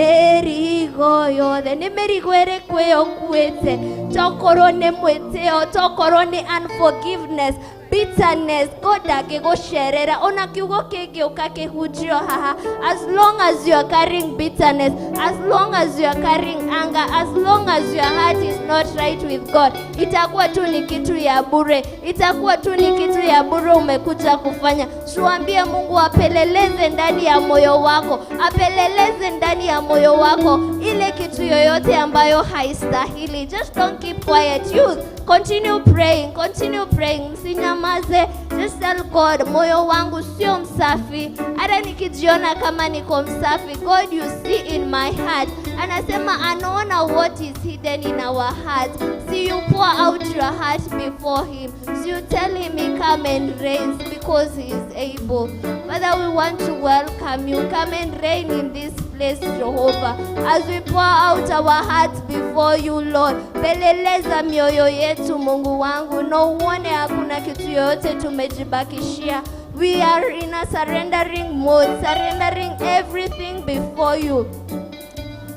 Speaker 1: mĩrigo yothe. Nĩ mĩrigo ĩrĩkũ ĩyo ũkuĩte? Tokorwo nĩ mwĩtĩo, tokorwo nĩ unforgiveness, bitterness. God angĩgũcerera ona kiugo kĩngĩũka kĩhunjio haha, as long as you are carrying bitterness, as long as you are carrying anger, as long as your heart is not right with God, itakuwa tu ni kitu ya bure, itakuwa tu ni kitu ya bure umekuja kufanya. Tuambie Mungu apeleleze ndani ya moyo wako, apeleleze ndani ya moyo wako ile kitu yoyote ambayo haistahili. Just don't keep quiet, youth. Continue praying, continue praying. Msinyamaze. Just tell God, moyo wangu sio msafi. Hata nikijiona kama niko msafi, God, you see in my heart. Anasema anaona what is hidden in our heart. See, you pour out your heart before him. So you tell him he come and reigns because he is able. Father, we want to welcome you. Come and reign in this place, Jehovah. As we pour out our hearts before you, Lord. Peleleza mioyo yetu, Mungu wangu, na uone hakuna kitu yoyote tumejibakishia. We are in a surrendering mode, surrendering everything before you.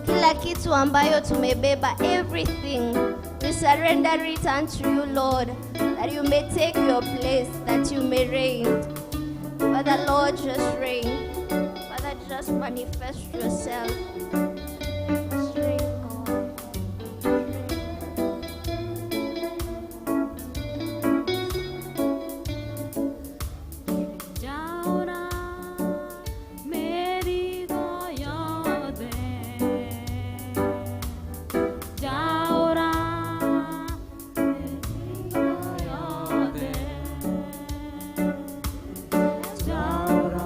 Speaker 1: Kila kitu ambayo tumebeba, everything, we surrender it unto you, Lord, that you may take your place, that you may reign. Father, Lord, just reign. Father, just manifest yourself. Just reign, God.
Speaker 5: Njaũra mĩrigo yothe, njaũra mĩrigo yothe, njaũra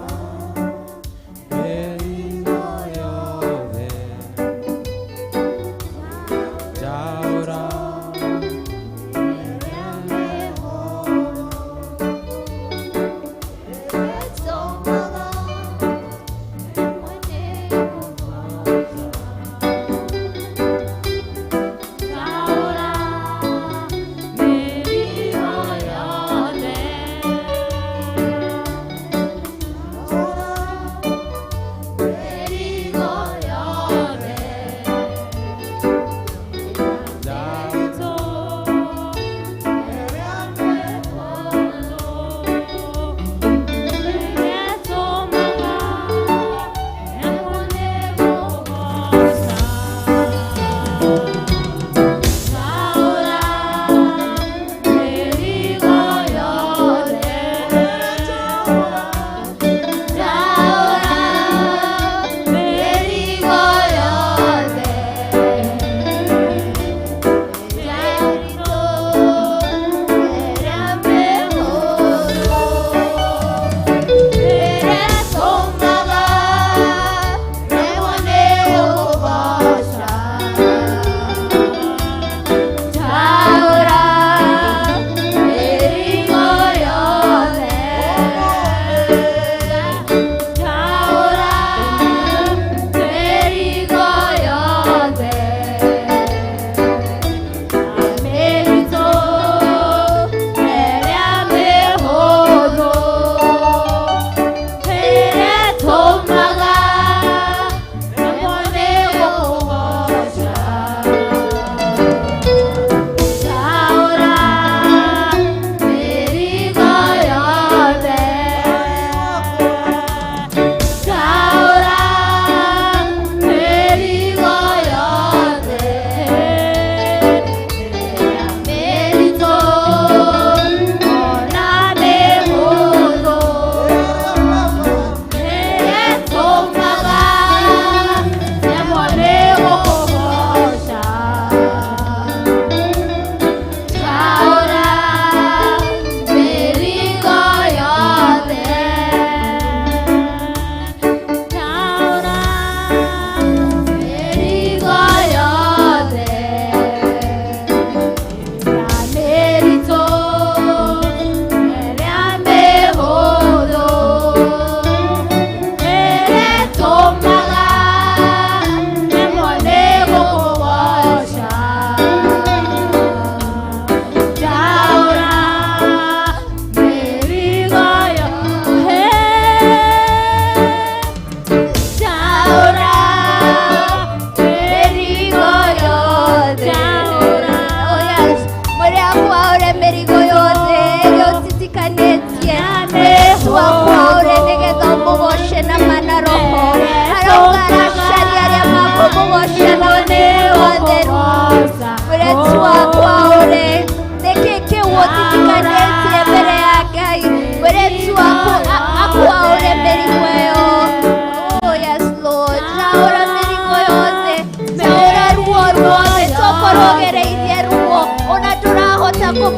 Speaker 6: mĩrigo yothe.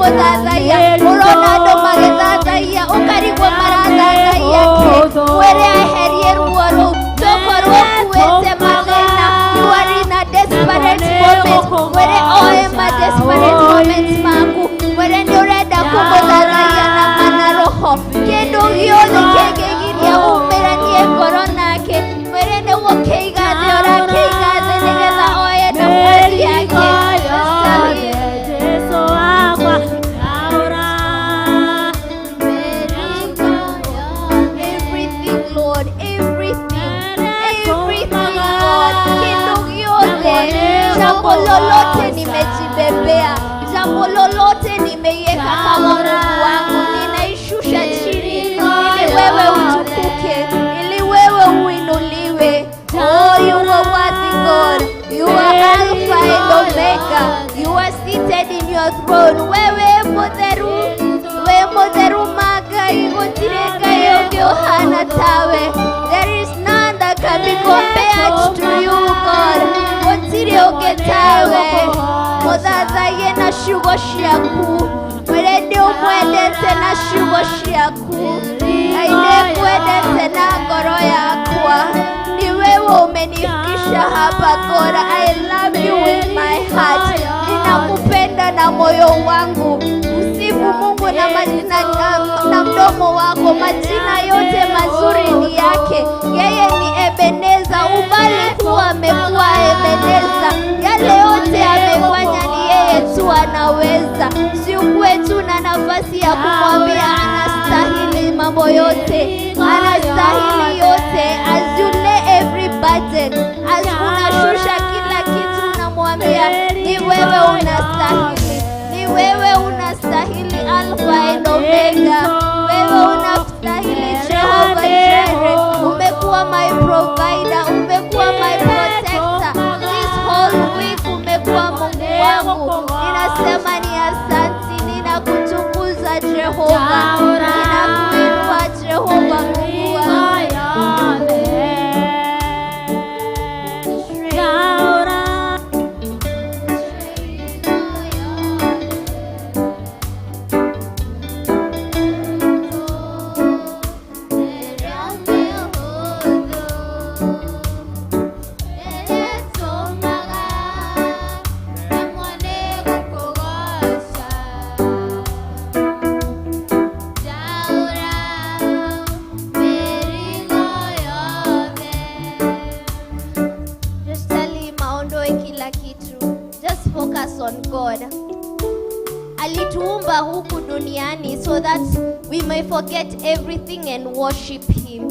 Speaker 1: Kũmũthathaiya ũrona andũ magĩthathaiya ũkarigwo marathathaiya kĩ. Mwĩre eherie ruo rũu. Tokorwo ũkuĩte mathĩna, you are in a desperate moment. Mwĩre oe ma desperate moments maku. Mwĩre nĩ ũrenda kũmũthathaiya na mana roho. Kĩndũ gĩothe kĩngĩgiria umĩranie ngoro nake, mwĩre nĩ gũkĩiga thĩ ũrakĩiga thĩ nĩgetha oe nafasi yake.
Speaker 5: Jesu wakwa ndaũra.
Speaker 1: Everything, Lord, everything, everything, Lord. Kĩndũ gĩothe, jambo lolote nimejibebea, jambo lolote nimeiweka kama Mungu wangu, ninaishusha chini ili wewe utukuke, ili wewe uinuliwe. Oh, you are worthy, God. You are Alpha and Omega. You are seated in your throne. Wewe mutheru, we mutheru magai, gũtirĩ Ngai ũngĩ ũhana tawe. There is none that can be compared to you, God. Gũtirĩ ũngĩ tawe. Mũthathaiye na ciugo ciaku. Mwĩre nĩ ũmwendete na ciugo ciaku. Ngai nĩngwendete na ngoro yakwa. Ni wewe umenifikisha hapa, God. I love you with my heart. Ninakupenda na moyo wangu. Msifu Mungu na majina na mdomo wako. Majina yote mazuri ni yake. Yeye ni Ebeneza. Ubali kuwa amekuwa Ebeneza. Yale yote amefanya ni yeye tu anaweza. Si ukuwe tu na nafasi ya kumwambia anastahili mambo yote, anastahili yote. As you lay every burden, as unashusha kila kitu, unamwambia ni wewe unastahili, ni wewe unastahili, Alpha and Omega. Wewe unastahili, Jehovah Jireh. Umekuwa my provider, umekuwa my protector. This whole week umekuwa Mungu wangu. Ninasema ni asanti, ninakutukuza Jehova, ninakuinua Jehova Mungu wangu.
Speaker 5: Ndaũra.
Speaker 1: Just tell him aondoe kila kitu. Just focus on God. Alituumba huku duniani so that we may forget everything and worship him.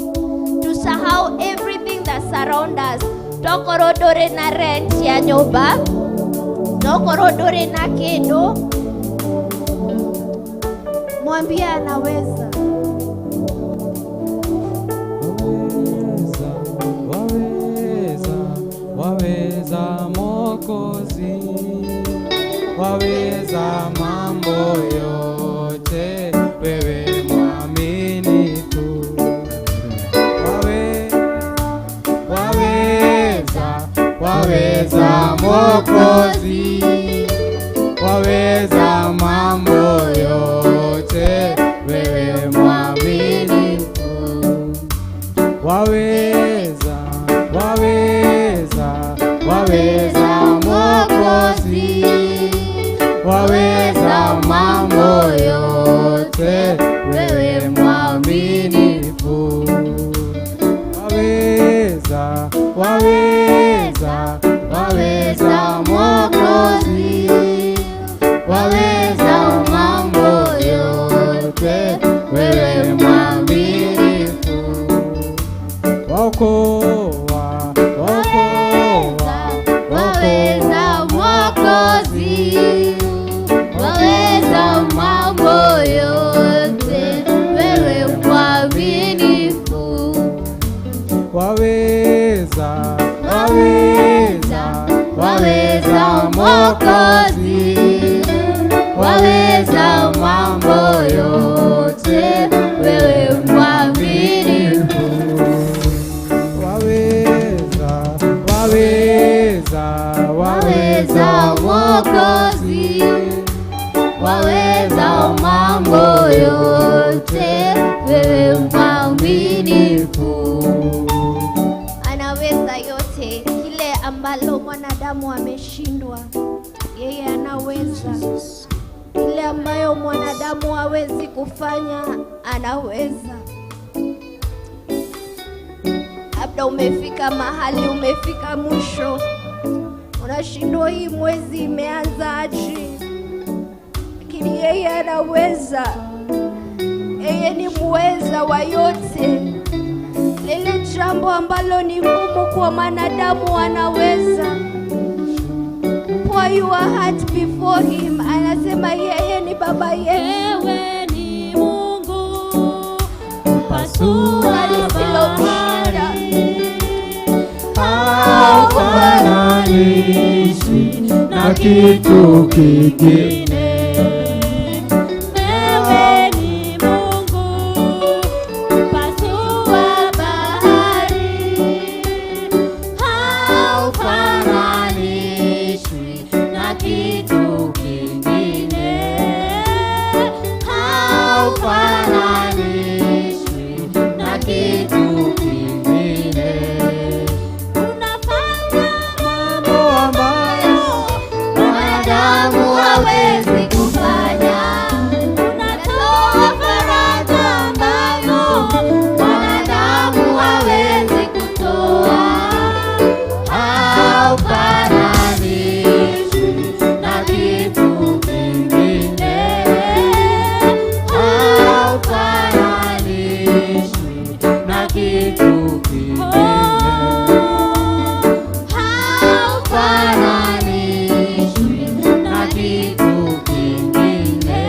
Speaker 1: Tusahau everything that surround us. Tokorwo ndũrĩ na rent ya nyũmba, tokorwo ndũrĩ na kĩndũ, mwambie anaweza.
Speaker 6: Waweza, waweza, waweza Mwokozi, waweza mambo yote, wewe mwaminifu. Waweza, waweza Mwokozi, waweza mambo yote, wewe mwaminifu. Waweza, waweza, waweza Mwokozi, waweza mambo yote, wewe mwaminifu. Waweza, waweza, waweza Mwokozi, waweza mambo yote, wewe mwaminifu. Waokoa, waokoa,
Speaker 5: Waweza Mwokozi, waweza mambo yote, wewe mwaminifu.
Speaker 6: Waweza, waweza, waweza Mwokozi, waweza mambo yote.
Speaker 5: yote, wewe mwaminifu.
Speaker 1: Anaweza yote, kile ambalo mwanadamu ameshindwa, yeye anaweza. Kile ambayo mwanadamu hawezi kufanya, anaweza. Labda umefika mahali, umefika mwisho, unashindwa hii mwezi imeanza aje, lakini yeye anaweza. Yeye ni muweza wa yote. Lile jambo ambalo ni ngumu kwa mwanadamu anaweza. Pour your heart before him. Anasema yeye ni baba yetu.
Speaker 5: Wewe ni Mungu mpasua
Speaker 1: Lisilomshinda.
Speaker 5: Bahari,
Speaker 6: Haufananishwi na kitu kingine.
Speaker 5: Wewe ni Mungu mpasua bahari, haufananishwi na kitu kingine,
Speaker 6: Haufananishwi na kitu kingine.
Speaker 5: Unafanya
Speaker 6: Mambo ambayo
Speaker 5: mwanadamu hawezi kufanya, unatoa faraja ambayo mwanadamu hawezi kutoa.
Speaker 6: Haufananishwi na kitu kingine. Haufananishwi na kitu kingine. Haufananishwi na kitu kingine.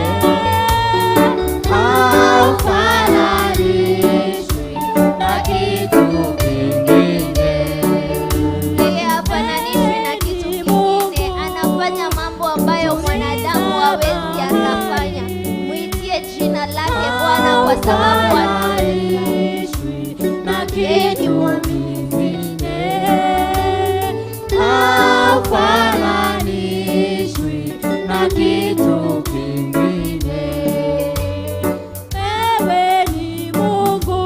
Speaker 6: Haufananishwi na kitu kingine.
Speaker 1: Yeye hafananishwi na kitu kingine. Anafanya mambo ambayo mwanadamu hawezi akafanya. Mwitie jina lake Bwana kwa sababu anaweza.
Speaker 5: Na
Speaker 1: Yeye ni
Speaker 5: kitu
Speaker 1: mwaminifu.
Speaker 5: kingine.
Speaker 6: Haufananishwi na kitu kingine.
Speaker 5: Wewe ni Mungu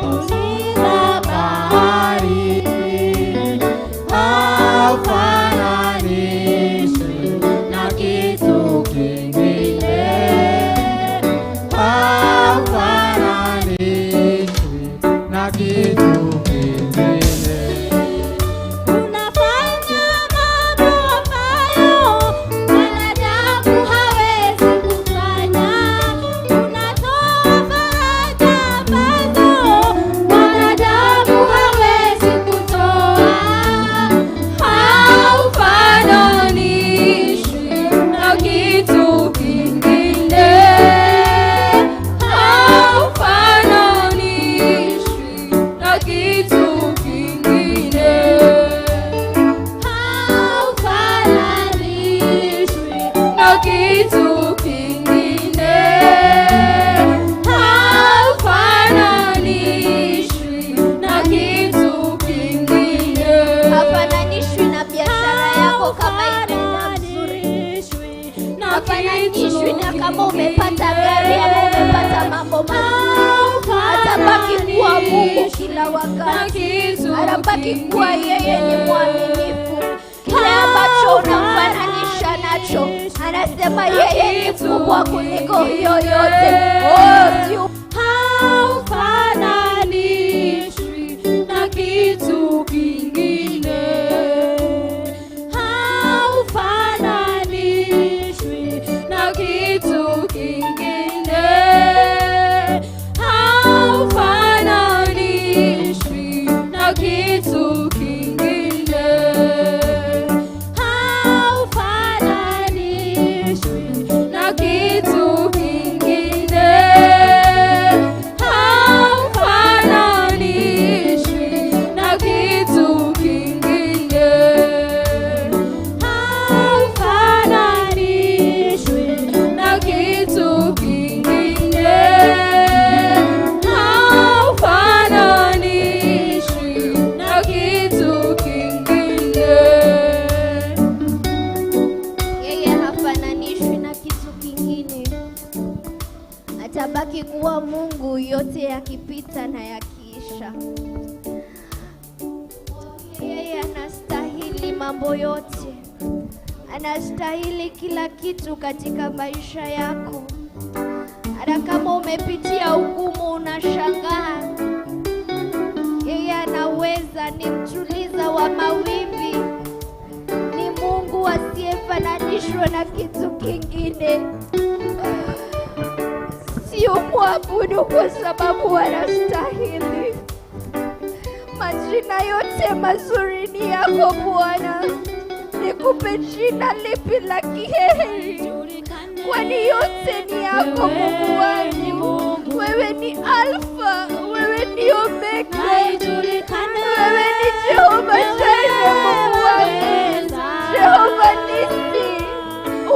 Speaker 5: uliza
Speaker 6: Bahari haufananishwi na kitu kingine. Haufananishwi na kitu kingine.
Speaker 5: Unafanya mambo ambayo mwanadamu hawezi kufanya. Unatoa faraja ambazo mwanadamu hawezi kutoa. Haufananishwi na kitu kingine. Haufananishwi na kitu kingine. Haufananishwi na kitu kingine. Haufananishwi na kitu kingine.
Speaker 1: Hafananishwi na biashara yako kama imeenda vizuri. Hafananishwi na kama umepata gari ama umepata mambo mazuri. Atabaki kuwa Mungu kila wakati. Anabaki kuwa yeye ni mwaminifu. Kile ambacho unamfananisha nacho, anasema yeye ni kubwa kuliko hiyo yote. Oh, si
Speaker 5: Haufananishwi na kitu kingine. Haufananishwi na kitu kingine. Haufananishwi na kitu kingine. Haufananishwi na kitu kingine.
Speaker 1: Atabaki kuwa Mungu yote yakipita na yakiisha. Yeye anastahili mambo yote, anastahili kila kitu katika maisha yako. Hata kama umepitia ugumu unashangaa, yeye anaweza. Ni mtuliza wa mawimbi, ni Mungu asiyefananishwa na kitu kingine. Sio mwabudu kwa sababu anastahili. Majina yote mazuri ni yako Bwana. Nikupe jina lipi la kiheri? Kwani yote ni yako Mungu wangu. Wewe ni Alfa, wewe ni Omega, wewe ni Jehova Jireh, Mungu wangu, Jehova Nisi.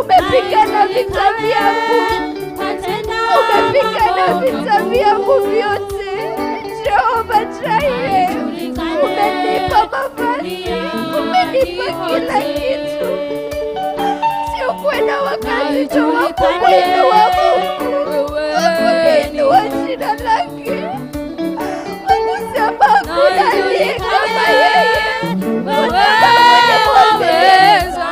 Speaker 1: Umepigana vita vyangu, umepigana vita vyangu vyote. Jehova Jireh, umenipa mavazi, umenipa kila kitu. Sio kwenda wakati tu wa kumwinua Mungu, wa kuliinua jina lake, wa kusema hakuna aliye kama yeye, kwa sababu ni mwaminifu.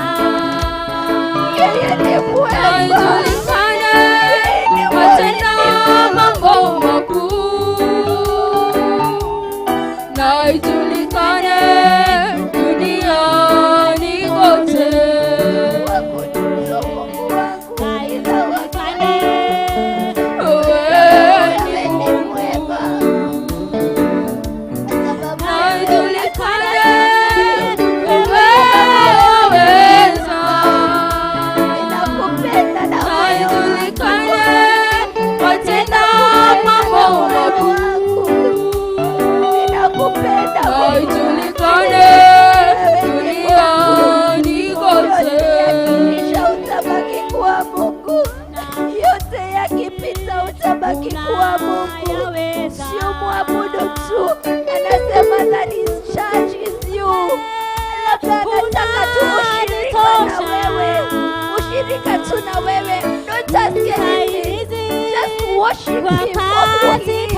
Speaker 1: Yeye ni mwema, yeye ni mwaminifu.
Speaker 5: Mambo makuu na ijulikane duniani kote.
Speaker 1: Wakutuzo Mungu wangu kila wakati.
Speaker 5: Wewe ni
Speaker 1: Wewe ni
Speaker 5: Mungu
Speaker 1: mwema, kwa sababu
Speaker 5: na
Speaker 1: wewe
Speaker 5: ijulikane wewe waweza.
Speaker 1: ninakupenda na
Speaker 5: Na
Speaker 1: moyo wangu.
Speaker 5: ijulikane watenda mambo makuu.
Speaker 1: Ninakupenda
Speaker 5: Na
Speaker 1: Mungu.
Speaker 5: ijulikane duniani
Speaker 1: Yote
Speaker 5: kote.
Speaker 1: yakiisha utabaki kuwa Mungu. Yote yakipita utabaki kuwa Mungu. Sio mwabudu tu, anasema that his church is you. Labda anataka tu ushirika na wewe, ushirika tu na wewe. Don't ask anything, just worship him for who he is.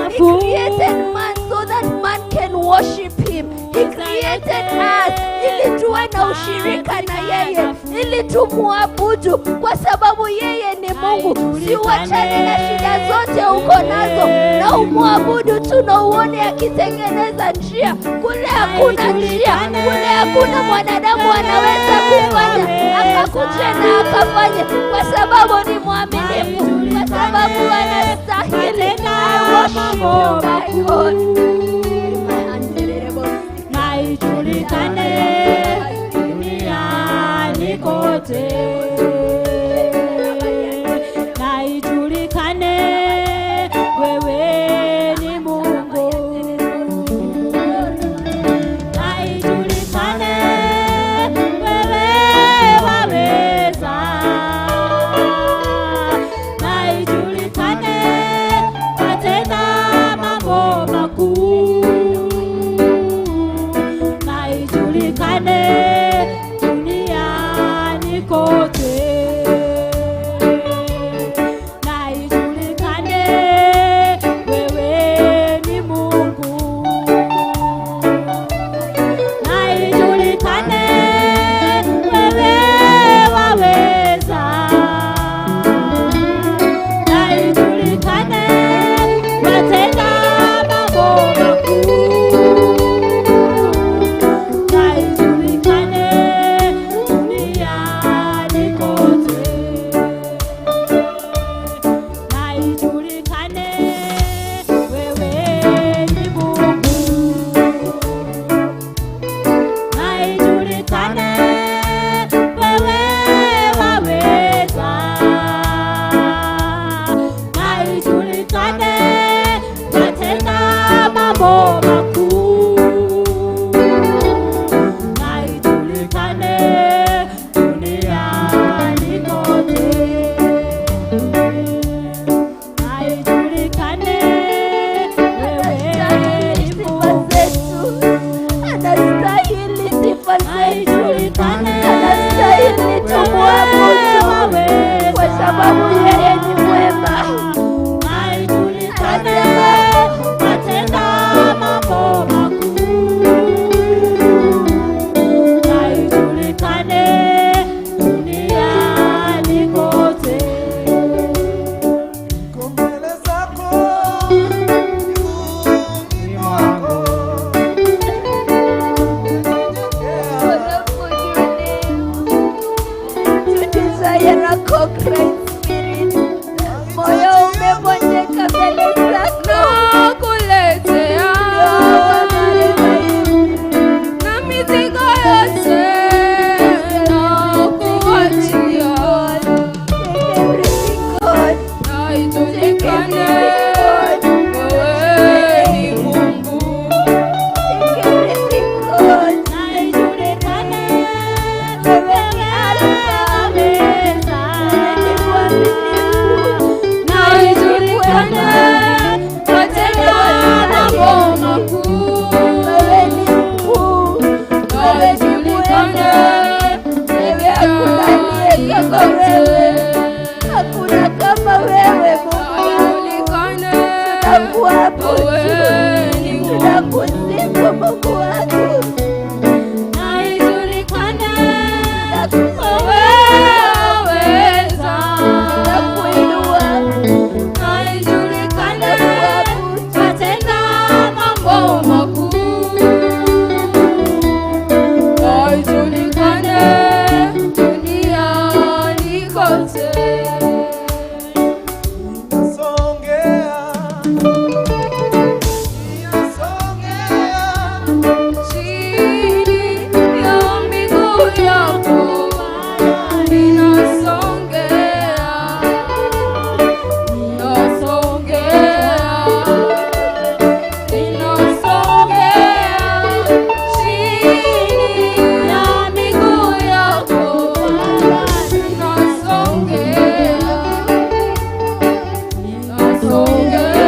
Speaker 1: He created man so that man can worship him. He created us ili tuwe na ushirika na yeye, ili tumuabudu kwa sababu yeye ni Mungu. Si uachane na shida zote uko nazo na umwabudu tu na uone akitengeneza njia. Kule hakuna njia, kule hakuna mwanadamu anaweza kufanya, akakuja na akafanya, kwa sababu ni mwaminifu, kwa sababu anastahili. I worship you, my God.
Speaker 6: Na ijulikane duniani kote, na ijulikane wewe ni Mungu, na ijulikane wewe waweza, na ijulikane watenda mambo makuu, na ijulikane duniani kote, na ijulikane wewe ni Mungu, na ijulikane wewe waweza, na ijulikane watenda mambo makuu, na ijulikane duniani kote, na ijulikane wewe ni Mungu, na ijulikane wewe waweza, na ijulikane watenda mambo makuu, na ijulikane duniani kote, na ijulikane wewe
Speaker 1: Anastahili
Speaker 6: ni
Speaker 1: sifa
Speaker 6: Mungu.
Speaker 1: zetu, anastahili sifa
Speaker 6: Na
Speaker 1: zetu,
Speaker 6: ijulikane
Speaker 1: anastahili tumwabudu kwa sababu yeye ni mwema.
Speaker 5: Chini ya miguu yako ninasongea, ninasongea, ninasongea chini ya miguu yako ninasongea, ninasongea,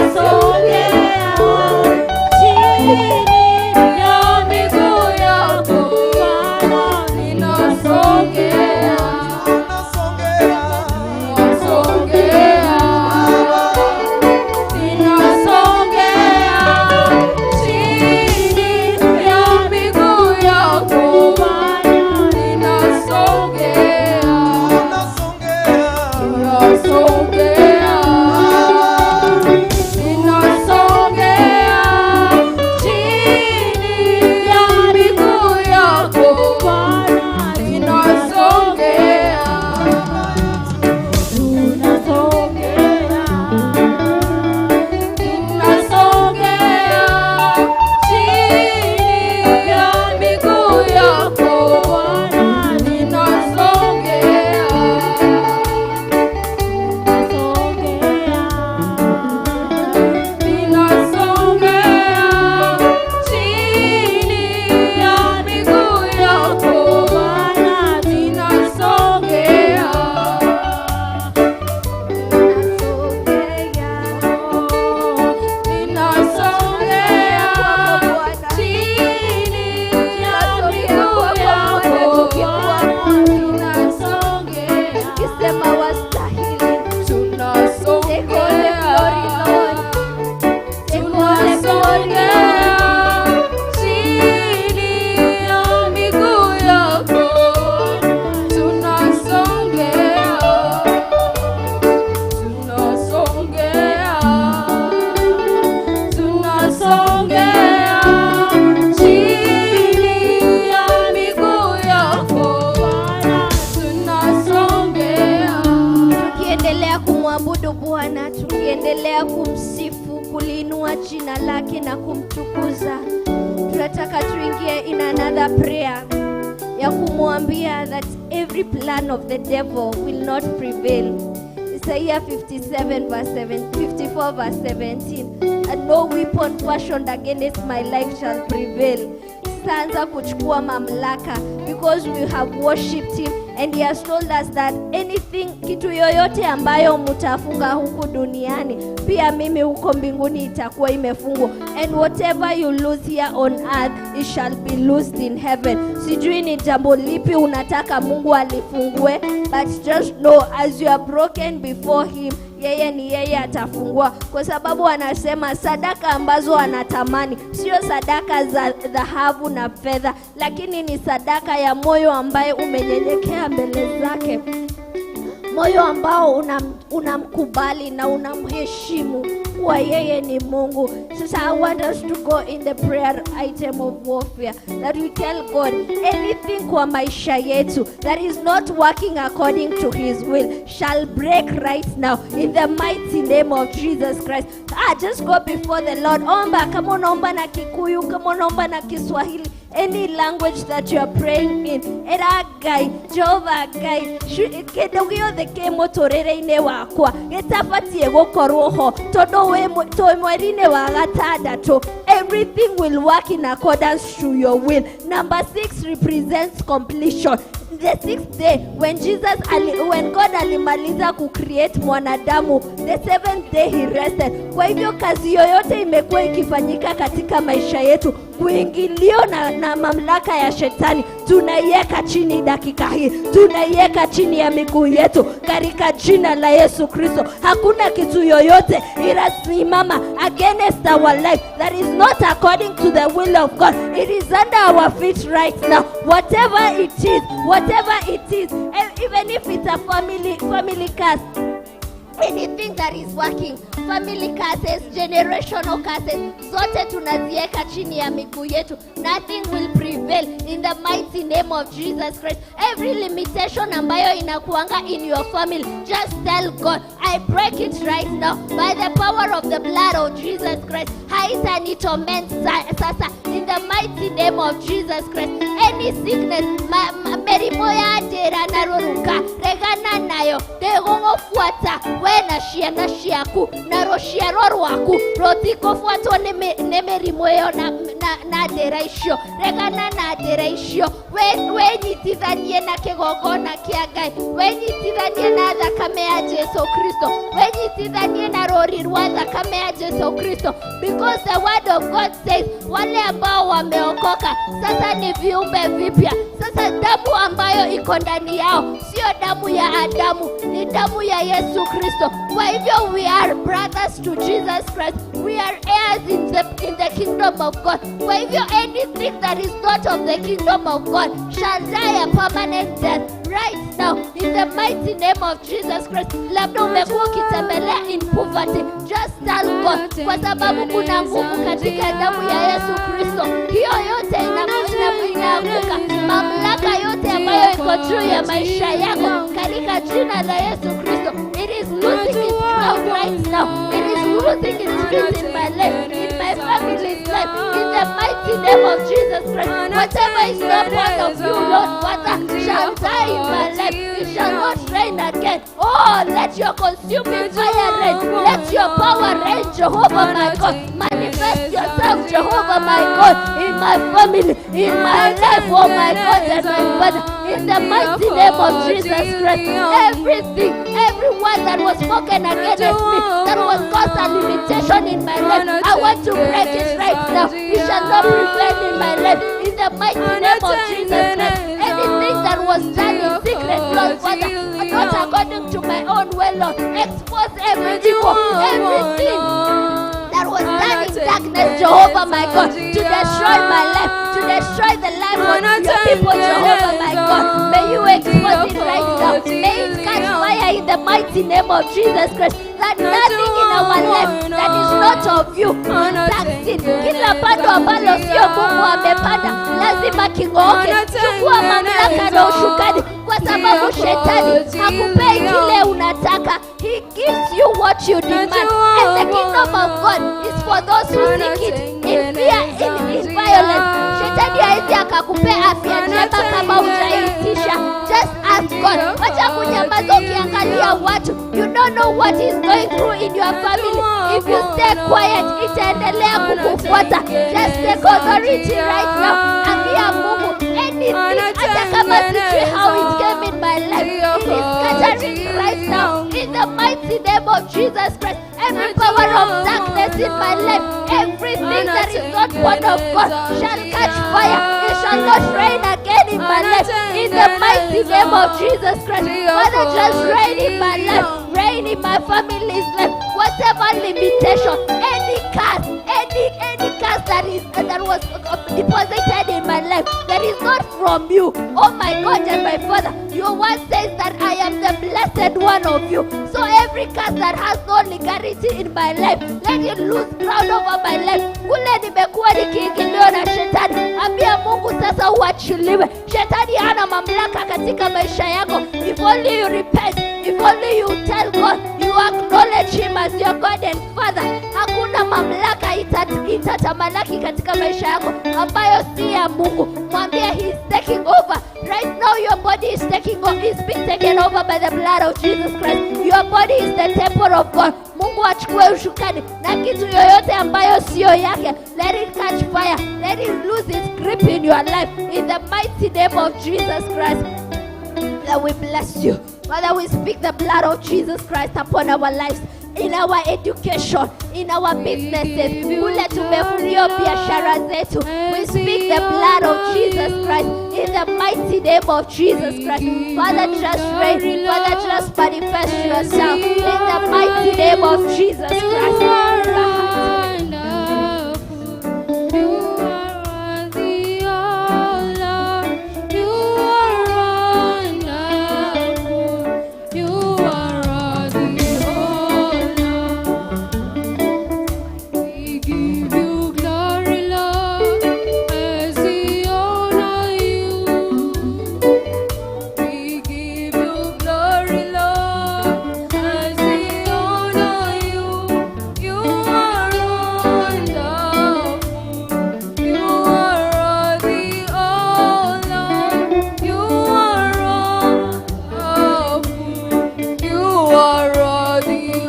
Speaker 5: ninasongea chini ya miguu yako ninasongea, ninasongea, ninasongea chini ya miguu yako ninasongea, ninasongea, ninasongea chini ya miguu yako ninasongea,
Speaker 6: Tunasongea,
Speaker 5: ninasongea chini ya miguu yako ninasongea,
Speaker 6: tunasongea,
Speaker 5: ninasongea chini ya miguu yako ninasongea, ninasongea chini ya miguu yako ninasongea,
Speaker 1: Tukisema wastahili. Take all the glory, Lord. Take all the glory,
Speaker 5: tunasongea chini ya miguu yako tunasongea, tunasongea, tunasongea chini ya miguu yako tunasongea.
Speaker 1: Tukiendelea kumwabudu Bwana, tukiendelea kumsifu, kuliinua jina lake na kumtukuza, tunataka tuingie in another prayer ya kumwambia that every plan of the devil will not prevail. Isaiah 57 verse 7, 54 verse 17, and no weapon fashioned against my life shall prevail. Sitaanza kuchukua mamlaka because we have worshipped him and he has told us that anything, kitu yoyote ambayo mtafunga huku duniani, pia mimi huko mbinguni itakuwa imefungwa, and whatever you loose here on earth, it shall be loosed in heaven. Sijui ni jambo lipi unataka Mungu alifungue, but just know as you are broken before him, yeye ni yeye atafungua, kwa sababu anasema sadaka ambazo anatamani sio sadaka za dhahabu na fedha, lakini ni sadaka ya moyo ambaye umenyenyekea mbele zake, moyo ambao unamkubali na unamheshimu kuwa yeye ni Mungu. Sasa I want us to go in the prayer item of warfare that we tell God anything kwa maisha yetu that is not working according to his will shall break right now in the mighty name of Jesus Christ. Ah, just go before the Lord. Omba kama unaomba na Kikuyu, kama unaomba na Kiswahili, any language that you are praying in. Era Ngai, Jehova Ngai, kĩndũ gĩothe kĩ mũtũrĩre-inĩ wakwa gĩtabatiĩ gũkorwo ho tondũ twĩ mweri-inĩ wa gatandatũ, everything will work in accordance to your will. Number six represents completion. The sixth day when God alimaliza kucreate mwanadamu, the seventh day he rested. Kwa hivyo kazi yoyote imekuwa ikifanyika katika maisha yetu kuingilio na mamlaka ya shetani, tunaiweka chini dakika hii, tunaiweka chini ya miguu yetu katika jina la Yesu Kristo. Hakuna kitu yoyote itasimama against our life that is not according to the will of God. It is under our feet right now. Whatever it is, whatever it is, even if it's a family curse, anything that is working, family curses, generational curses, zote tunaziweka chini ya miguu yetu. Nothing will prevail in the mighty name of Jesus Christ. Every limitation ambayo inakuanga in your family, just tell God, I I break it right now by the power of the blood of Jesus Christ. Haitanitorment sasa in the mighty name of Jesus Christ. Any sickness, mĩrimũ ya ndĩra na rũruka, regana nayo, ndĩgũgũbuata we na ciana ciaku na rũciaro rwaku rũtikũbuatwo nĩ mĩrimũ ĩyo na ndĩra icio. Regana na ndĩra icio, wĩnyitithanie na kĩgongona kĩa Ngai, wĩnyitithanie na thakame ya Jesu Kristo, wĩnyitithanie na rũri rwa thakame ya Jesu Kristo, because the word of God says wale ambao wameokoka sasa ni viumbe vipya. Sasa damu ambayo iko ndani yao sio damu ya Adamu, ni damu ya Yesu Kristo. Kwa hivyo we are brothers to Jesus Christ, we are heirs in the kingdom of God. Kwa hivyo anything that is not of the kingdom of God shall die a permanent death right now in the mighty name of Jesus Christ. Labda umekuwa ukitembelea in poverty, just tell God, kwa sababu kuna nguvu katika damu ya Yesu Kristo. Hiyo yote inaanguka, mamlaka yote ambayo iko juu ya maisha yako katika jina la Yesu Kristo. It is losing its ground right now. It is losing its feet in my life, in my family's life, in the mighty name of Jesus Christ. Whatever is not part of you, Lord Father, shall die in my life. It shall not reign again. Oh, let your consuming fire reign. Let your power reign, Jehovah my God. Manifest yourself, Jehovah my God, in my family, in my life, oh my God and my Father. In the mighty name of Jesus Christ, everything, every word that was spoken against me, that was caused a limitation in my life, I want to break it right now. It shall not prevail in my life. In the mighty name of Jesus Christ, anything that was done in secret, Lord Father, not according to my own will, Lord, expose every evil, everything that was done in darkness, Jehovah my God, to destroy my life, to destroy the life of your people, Jehovah my God. May you expose it right now. May it catch fire in the mighty name of Jesus Christ. That nothing in our life that is not of you will succeed. Kila pando ambalo sio Mungu amepanda lazima king'ooke. Chukua mamlaka na ushukani, kwa sababu shetani hakupei kile unataka. He gives you what you demand. And the kingdom of God is for those who seek it in fear, in violence. Shetani hawezi akakupea afya njema kama hujaitisha. Just ask God. Wacha kunyamaza ukiangalia watu. You don't know what is going through in your family. If you stay quiet, itaendelea kukufuata. Just take authority right now. Ambia Mungu anything, hata kama sijui how it came in my life, it is scattering right now in the mighty name of Jesus Christ. Every power of darkness in my life, everything that is not one of God shall catch fire. It shall not reign again in my life. In the mighty name of Jesus Christ. Father, just reign in my life, reign in my family's life. Whatever limitation, any curse, any curse that was deposited in my life that is not from you. Oh my God and my Father, your word says that I am the blessed one of you. So every curse that has no legality in my life, let it lose ground over my life. Kule nimekuwa nikiingiliwa na shetani, ambia Mungu sasa uachiliwe. Shetani hana mamlaka katika maisha yako. If only you repent, if only you tell God, you acknowledge him as your God and Father. Hakuna mamlaka itatamalaki katika maisha yako ambayo si ya Mungu. Mwambie he is taking over. Right now your body is taking over, is being taken over by the blood of Jesus Christ. Your body is the temple of God. Mungu achukue ushukani na kitu yoyote ambayo siyo yake. Let it catch fire. Let it lose its grip in your life. In the mighty name of Jesus Christ. That we bless you. Father, we speak the blood of Jesus Christ upon our lives, in our education, in our businesses, kule tumefungia biashara zetu. We speak the blood of Jesus Christ in the mighty name of Jesus Christ. Father, just reign. Father, just manifest yourself in the mighty name of Jesus Christ.
Speaker 5: You are wonderful. You are worthy, oh Lord. You are wonderful. You are worthy, oh Lord. We give you glory, Lord, as we honor you. We give you glory, Lord, as we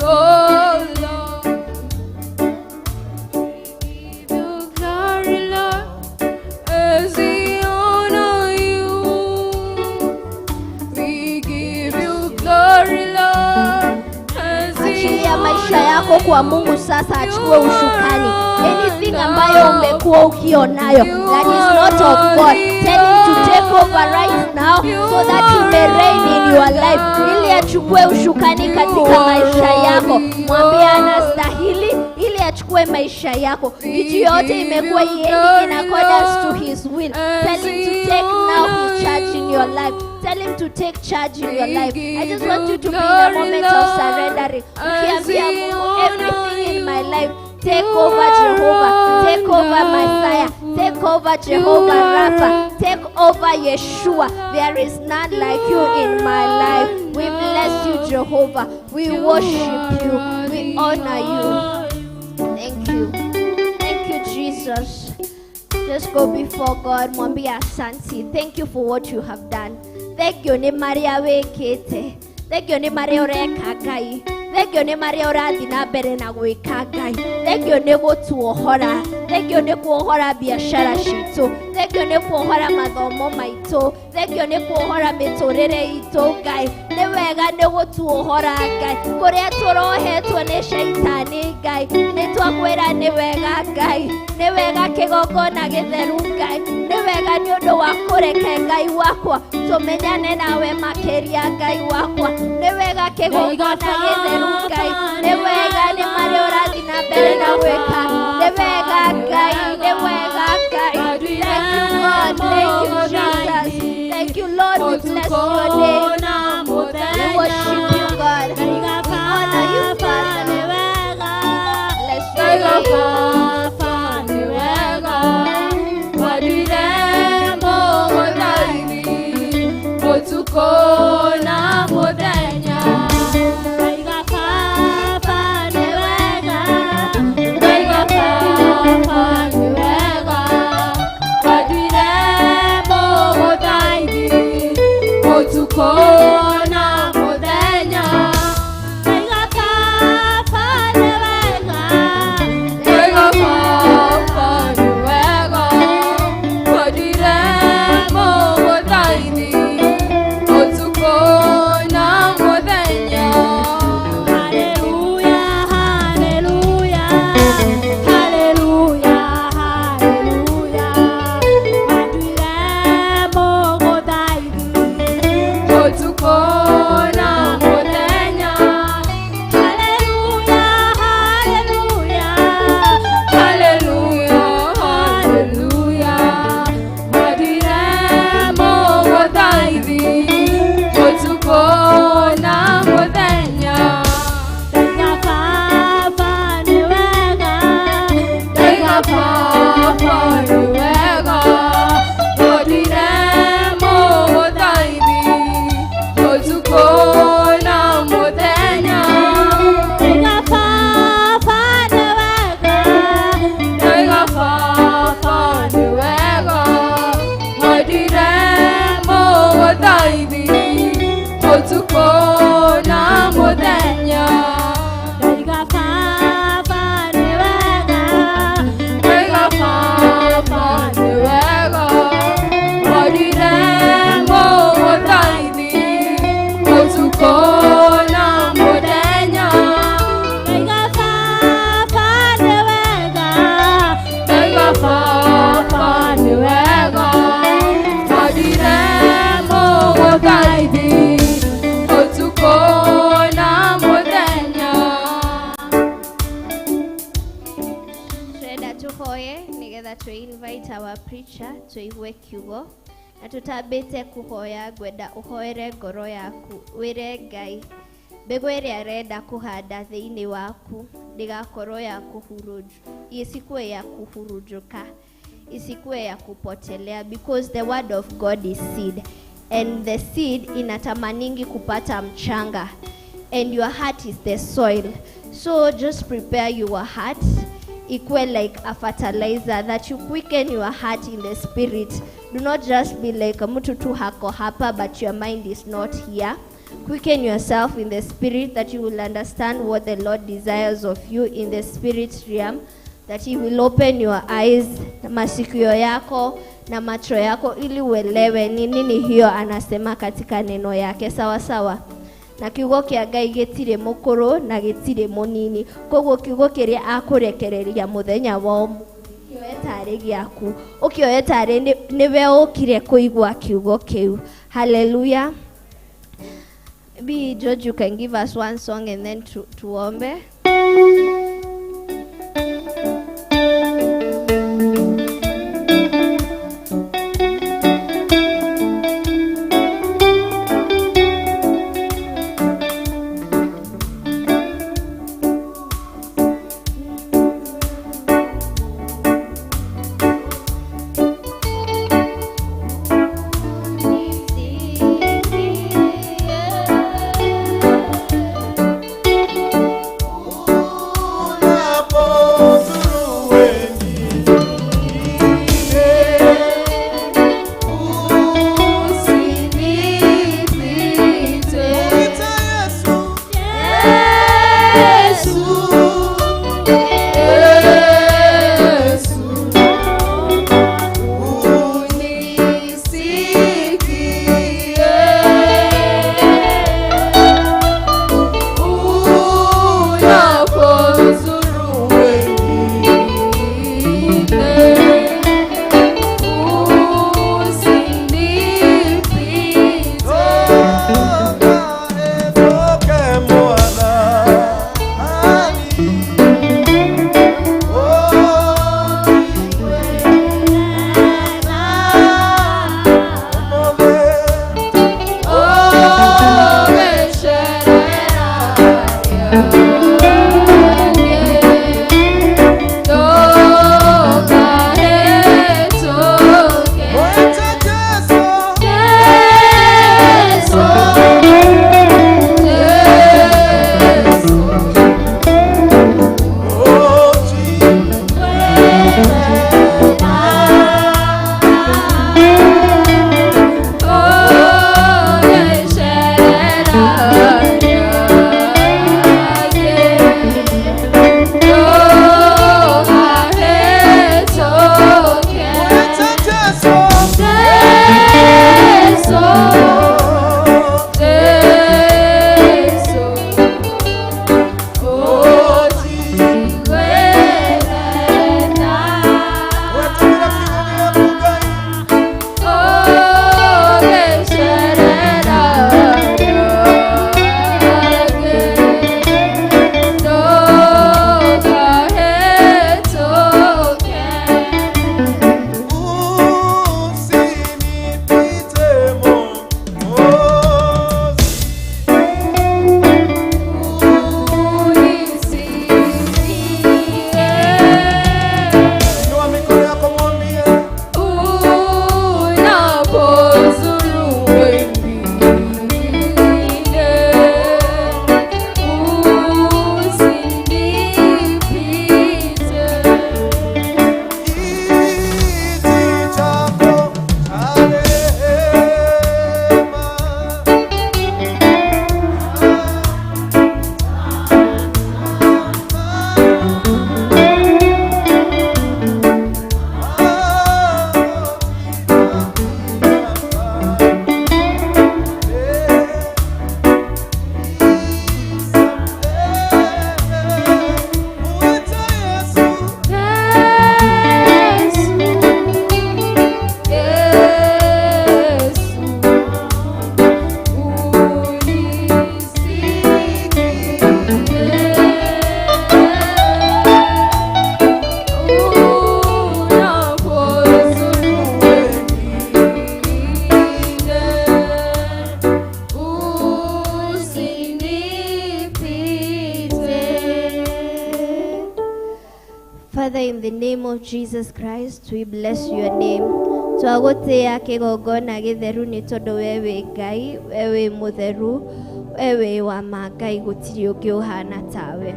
Speaker 5: oh Lord. We give you glory, Lord, as we honor you. We give you glory, Lord, as we
Speaker 1: Achilia maisha yako
Speaker 5: honor
Speaker 1: kwa Mungu sasa, achukue ushukani. Anything ambayo umekuwa ukionayo that is not of God, tell him to take over right now so that he may reign in your life, ili achukue ushukani katika maisha yako. Mwambie anastahili ili achukue maisha yako. Kitu yote imekuwa iendi in accordance to his will. Tell him to take now his charge in your life. Tell him to take charge in your life. I just want you to be in a moment of surrendering. Ukiambia Mungu, everything in my life, take over Jehovah, take over Messiah, take over Jehovah Rapha, take over Yeshua. There is none like you in my life. We bless you, Jehovah. We worship you. We honor you. Thank you. Thank you, Jesus. Just go before God. Mwambie asante. Thank you for what you have done. Thank you nĩ marĩa wĩkĩte. Thank you nĩ marĩa ũreka Ngai. Thank you nĩ marĩa ũrathiĩ na mbere na gwĩka Ngai. Thank you nĩ gũtuohora. Thank you nĩ kuohora biacara citũ. Thank you nĩ kuohora mathomo maitũ. Thank you nĩ kuohora mĩtũrĩre itũ Ngai. Nĩ wega nĩ gũtuohora Ngai. Kũrĩa tũrohetwo nĩ caitani Ngai. Nĩ twakwĩra nĩ wega Ngai. Nĩ wega kĩgongona gĩtheru Ngai. Nĩ wega nĩ ũndũ wa kũreke Ngai wakwa tũmenyane nawe makĩria Ngai wakwa. Nĩ wega kĩgongona gĩtheru Ngai. Nĩ wega nĩ marĩa ũrathiĩ na mbere na gwĩka. Nĩ wega Ngai, nĩ wega Ngai. Thank you God, thank you Jesus. Thank you Lord, we bless your name. We worship you God. We honor you Father. Bless your name.
Speaker 5: Ũtukũ na mũthenya.
Speaker 6: Ndaiga Baba nĩ wega.
Speaker 5: Ndaiga Baba nĩ wega. Wendire mũgũthaithi ũtukũ na mũthenya.
Speaker 6: Ndaiga Baba nĩ wega.
Speaker 5: Ndaiga Baba nĩ wega. Wendire mũgũthaithi ũtukũ na mũthenya.
Speaker 6: Haleluya, haleluya, haleluya, haleluya. Wendire mũgũthaithi
Speaker 5: Ũtukũ na mũthenya.
Speaker 6: Haleluya, haleluya,
Speaker 5: Haleluya, haleluya. Wendire mũgũthaithi ũtukũ na mũthenya.
Speaker 6: Ndaiga Baba nĩ wega.
Speaker 5: Ndaiga Baba nĩ wega. Wendire mũgũthaithi ũtukũ na mũthenya.
Speaker 6: Ndaiga Baba nĩ wega.
Speaker 5: Ndaiga Baba nĩ wega. Wendire mũgũthaithi ũtukũ na mũthenya.
Speaker 6: Ndaiga Baba nĩ wega.
Speaker 5: Ndaiga Baba nĩ wega. Wendire mũgũthaithi ũtukũ na mũthenya.
Speaker 6: Ndaiga Baba nĩ wega.
Speaker 5: Ndaiga Baba nĩ wega. Wendire mũgũthaithi ũtukũ na mũthenya.
Speaker 1: Turenda tuhoye nigetha tu invite our preacher tuigue kiugo na tutambĩte kuhoya ngwenda ũhoere ngoro yaku wĩre Ngai mbegũ ĩrĩa arenda kũhanda thĩinĩ waku ndĩgakorwo ya kũhurunjwo, isikuwe ya kuhurunjuka, isikuwe ya kupotelea, because the word of God is seed and the seed inatamaningi kupata mchanga and your heart is the soil. So just prepare your heart ikuwe like a fertilizer that you quicken your heart in the spirit. Do not just be like mtu tu hako hapa but your mind is not here. Quicken yourself in the spirit that you will understand what the Lord desires of you in the spirit realm, that he will open your eyes, masikio yako na macho yako, ili uelewe ni nini hiyo anasema katika neno yake. Sawa sawa. Na kiugo kia Ngai gĩtirĩ mũkũrũ na gĩtirĩ mũnini, koguo kiugo kĩrĩa akũrekereria mũthenya wa ũmũthĩ kĩoe tarĩ gĩaku, ũkĩoe tarĩ nĩwe ũkire kũigua kiugo kĩu. Hallelujah. Maybe George, you can give us one song and then tuombe. Jesus Christ, we bless your name. Twagũtĩĩa kĩgongona gĩtheru nĩ tondũ we wĩ Ngai, we wĩ mũtheru, we wĩ wa ma Ngai, gũtirĩ ũngĩ ũhana tawe.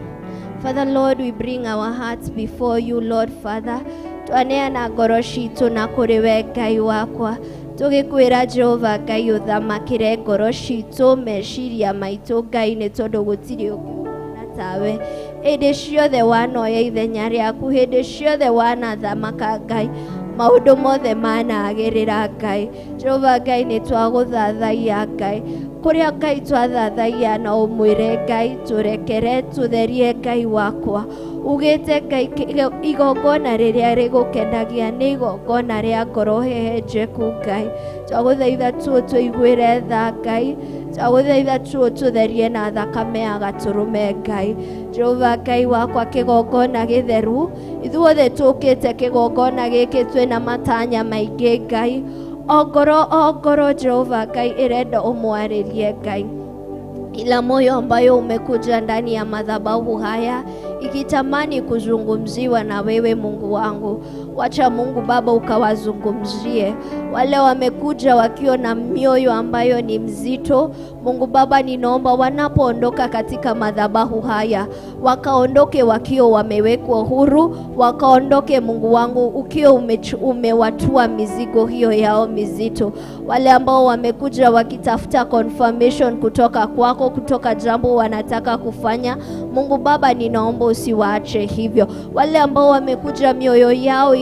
Speaker 1: Father Lord, we bring our hearts before you, Lord Father. Twaneana ngoro citũ na kũrĩ we Ngai wakwa. Tũgĩkwĩra Jehova Ngai ũthamakĩre ngoro citũ, meciria maitũ Ngai, nĩ tondũ gũtirĩ ũngĩ ũhaana tawe. Hĩndĩ ciothe wanoya ithenya rĩaku, hĩndĩ ciothe wanathamaka Ngai, maũndũ mothe managĩrĩra Ngai. Jehova Ngai, nĩ twagũthathaiya Ngai. Kũrĩa Ngai twathathaiya na ũmwĩre Ngai tũrekere, tũtherie Ngai wakwa. Ugĩte Ngai igongona rĩrĩa rĩgũkenagia nĩ igongona rĩa ngoro hehenjeku Ngai. Twagũthaitha tu ũtũiguĩre tha Ngai, twagũthaitha tu ũtũtherie na thakame ya gatũrũme Ngai. Jehova Ngai wakwa, kĩgongona gĩtheru, ithuothe tũkĩte kĩgongona gĩkĩ twĩna matanya maingĩ Ngai. O ngoro Jehova Ngai ĩrenda ũmwarĩrie Ngai. Ila moyo ambayo umekuja ndani ya madhabahu haya ikitamani kuzungumziwa na wewe Mungu wangu, wacha Mungu Baba ukawazungumzie wale wamekuja wakiwa na mioyo ambayo ni mzito. Mungu Baba, ninaomba wanapoondoka katika madhabahu haya wakaondoke wakiwa wamewekwa huru, wakaondoke Mungu wangu ukiwa umewatua mizigo hiyo yao mizito. Wale ambao wamekuja wakitafuta confirmation kutoka kwako, kutoka jambo wanataka kufanya, Mungu Baba, ninaomba usiwaache hivyo. Wale ambao wamekuja mioyo yao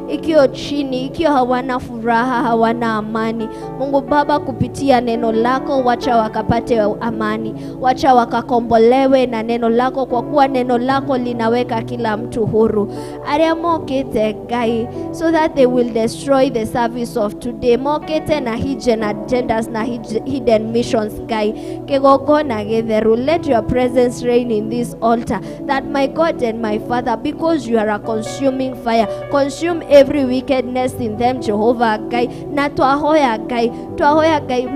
Speaker 1: ikio chini, ikio hawana furaha, hawana amani, Mungu Baba, kupitia neno lako wacha wakapate amani, wacha wakakombolewe na neno lako, kwa kuwa neno lako linaweka kila mtu huru. Aria mokete Ngai, so that they will destroy the service of today. Mokete na hidden agendas na hidden missions Ngai. Kĩgongona gĩtheru, let your presence reign in this altar, that my God and my Father, because you are a consuming fire, consume every wickedness in them, Jehovah Ngai. Na twahoya Ngai, twahoya Ngai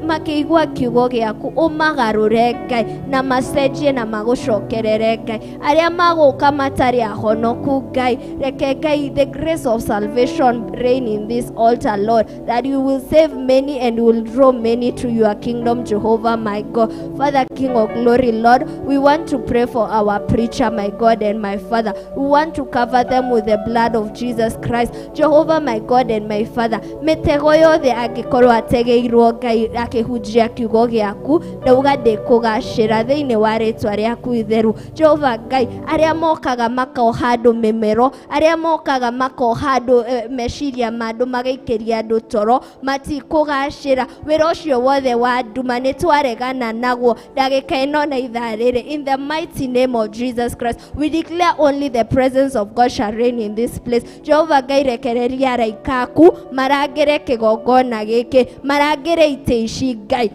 Speaker 1: makĩigua kiugo gĩaku ũmagarũre Ngai, na macenjie na magũcokerere Ngai. Arĩa magũka matarĩ ahonoku Ngai, reke Ngai the grace of salvation reign in this altar, Lord, that you will save many and will draw many to your kingdom, Jehovah my God. Father, King of glory, Lord, we want to pray for our preacher, my God and my Father. We want to cover them with the blood of Jesus Christ, Jehovah my God and my Father. Mĩtego yothe angĩkorwo ategeirwo Ngai akĩhunjia kiugo gĩaku, ndauga ndĩkũgacĩra thĩinĩ wa rĩtwa rĩaku itheru. Jehovah Ngai, arĩa mokaga makoha andũ mĩmero, arĩa mokaga makoha andũ meciria ma andũ, magaikĩria andũ toro, matikũgacĩra. Wĩra ũcio wothe wa nduma nĩ twaregana naguo ndagĩka ĩno na ithaa rĩrĩ. In the mighty name of Jesus Christ, we declare only the presence of God shall reign in this place. Jehovah Ngai, rekereria araika aku marangĩre kĩgongona gĩkĩ, marangĩre itĩ ici Ngai,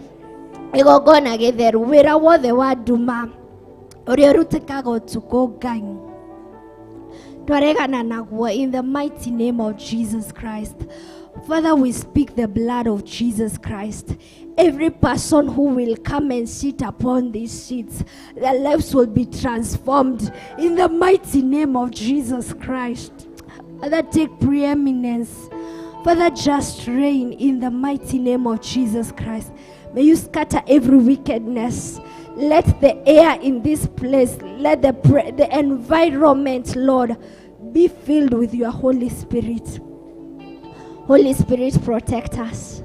Speaker 1: igongona gĩtheru. Wĩra wothe wa nduma ũrĩa ũrutĩkaga ũtukũ Ngai, twaregana naguo in the mighty name of Jesus Christ. Father, we speak the blood of Jesus Christ. Every person who will come and sit upon these seats, their lives will be transformed in the mighty name of Jesus Christ. Father, take preeminence. Father, just reign in the mighty name of Jesus Christ. May you scatter every wickedness. Let the air in this place, let the environment, Lord, be filled with your Holy Spirit. Holy Spirit, protect us.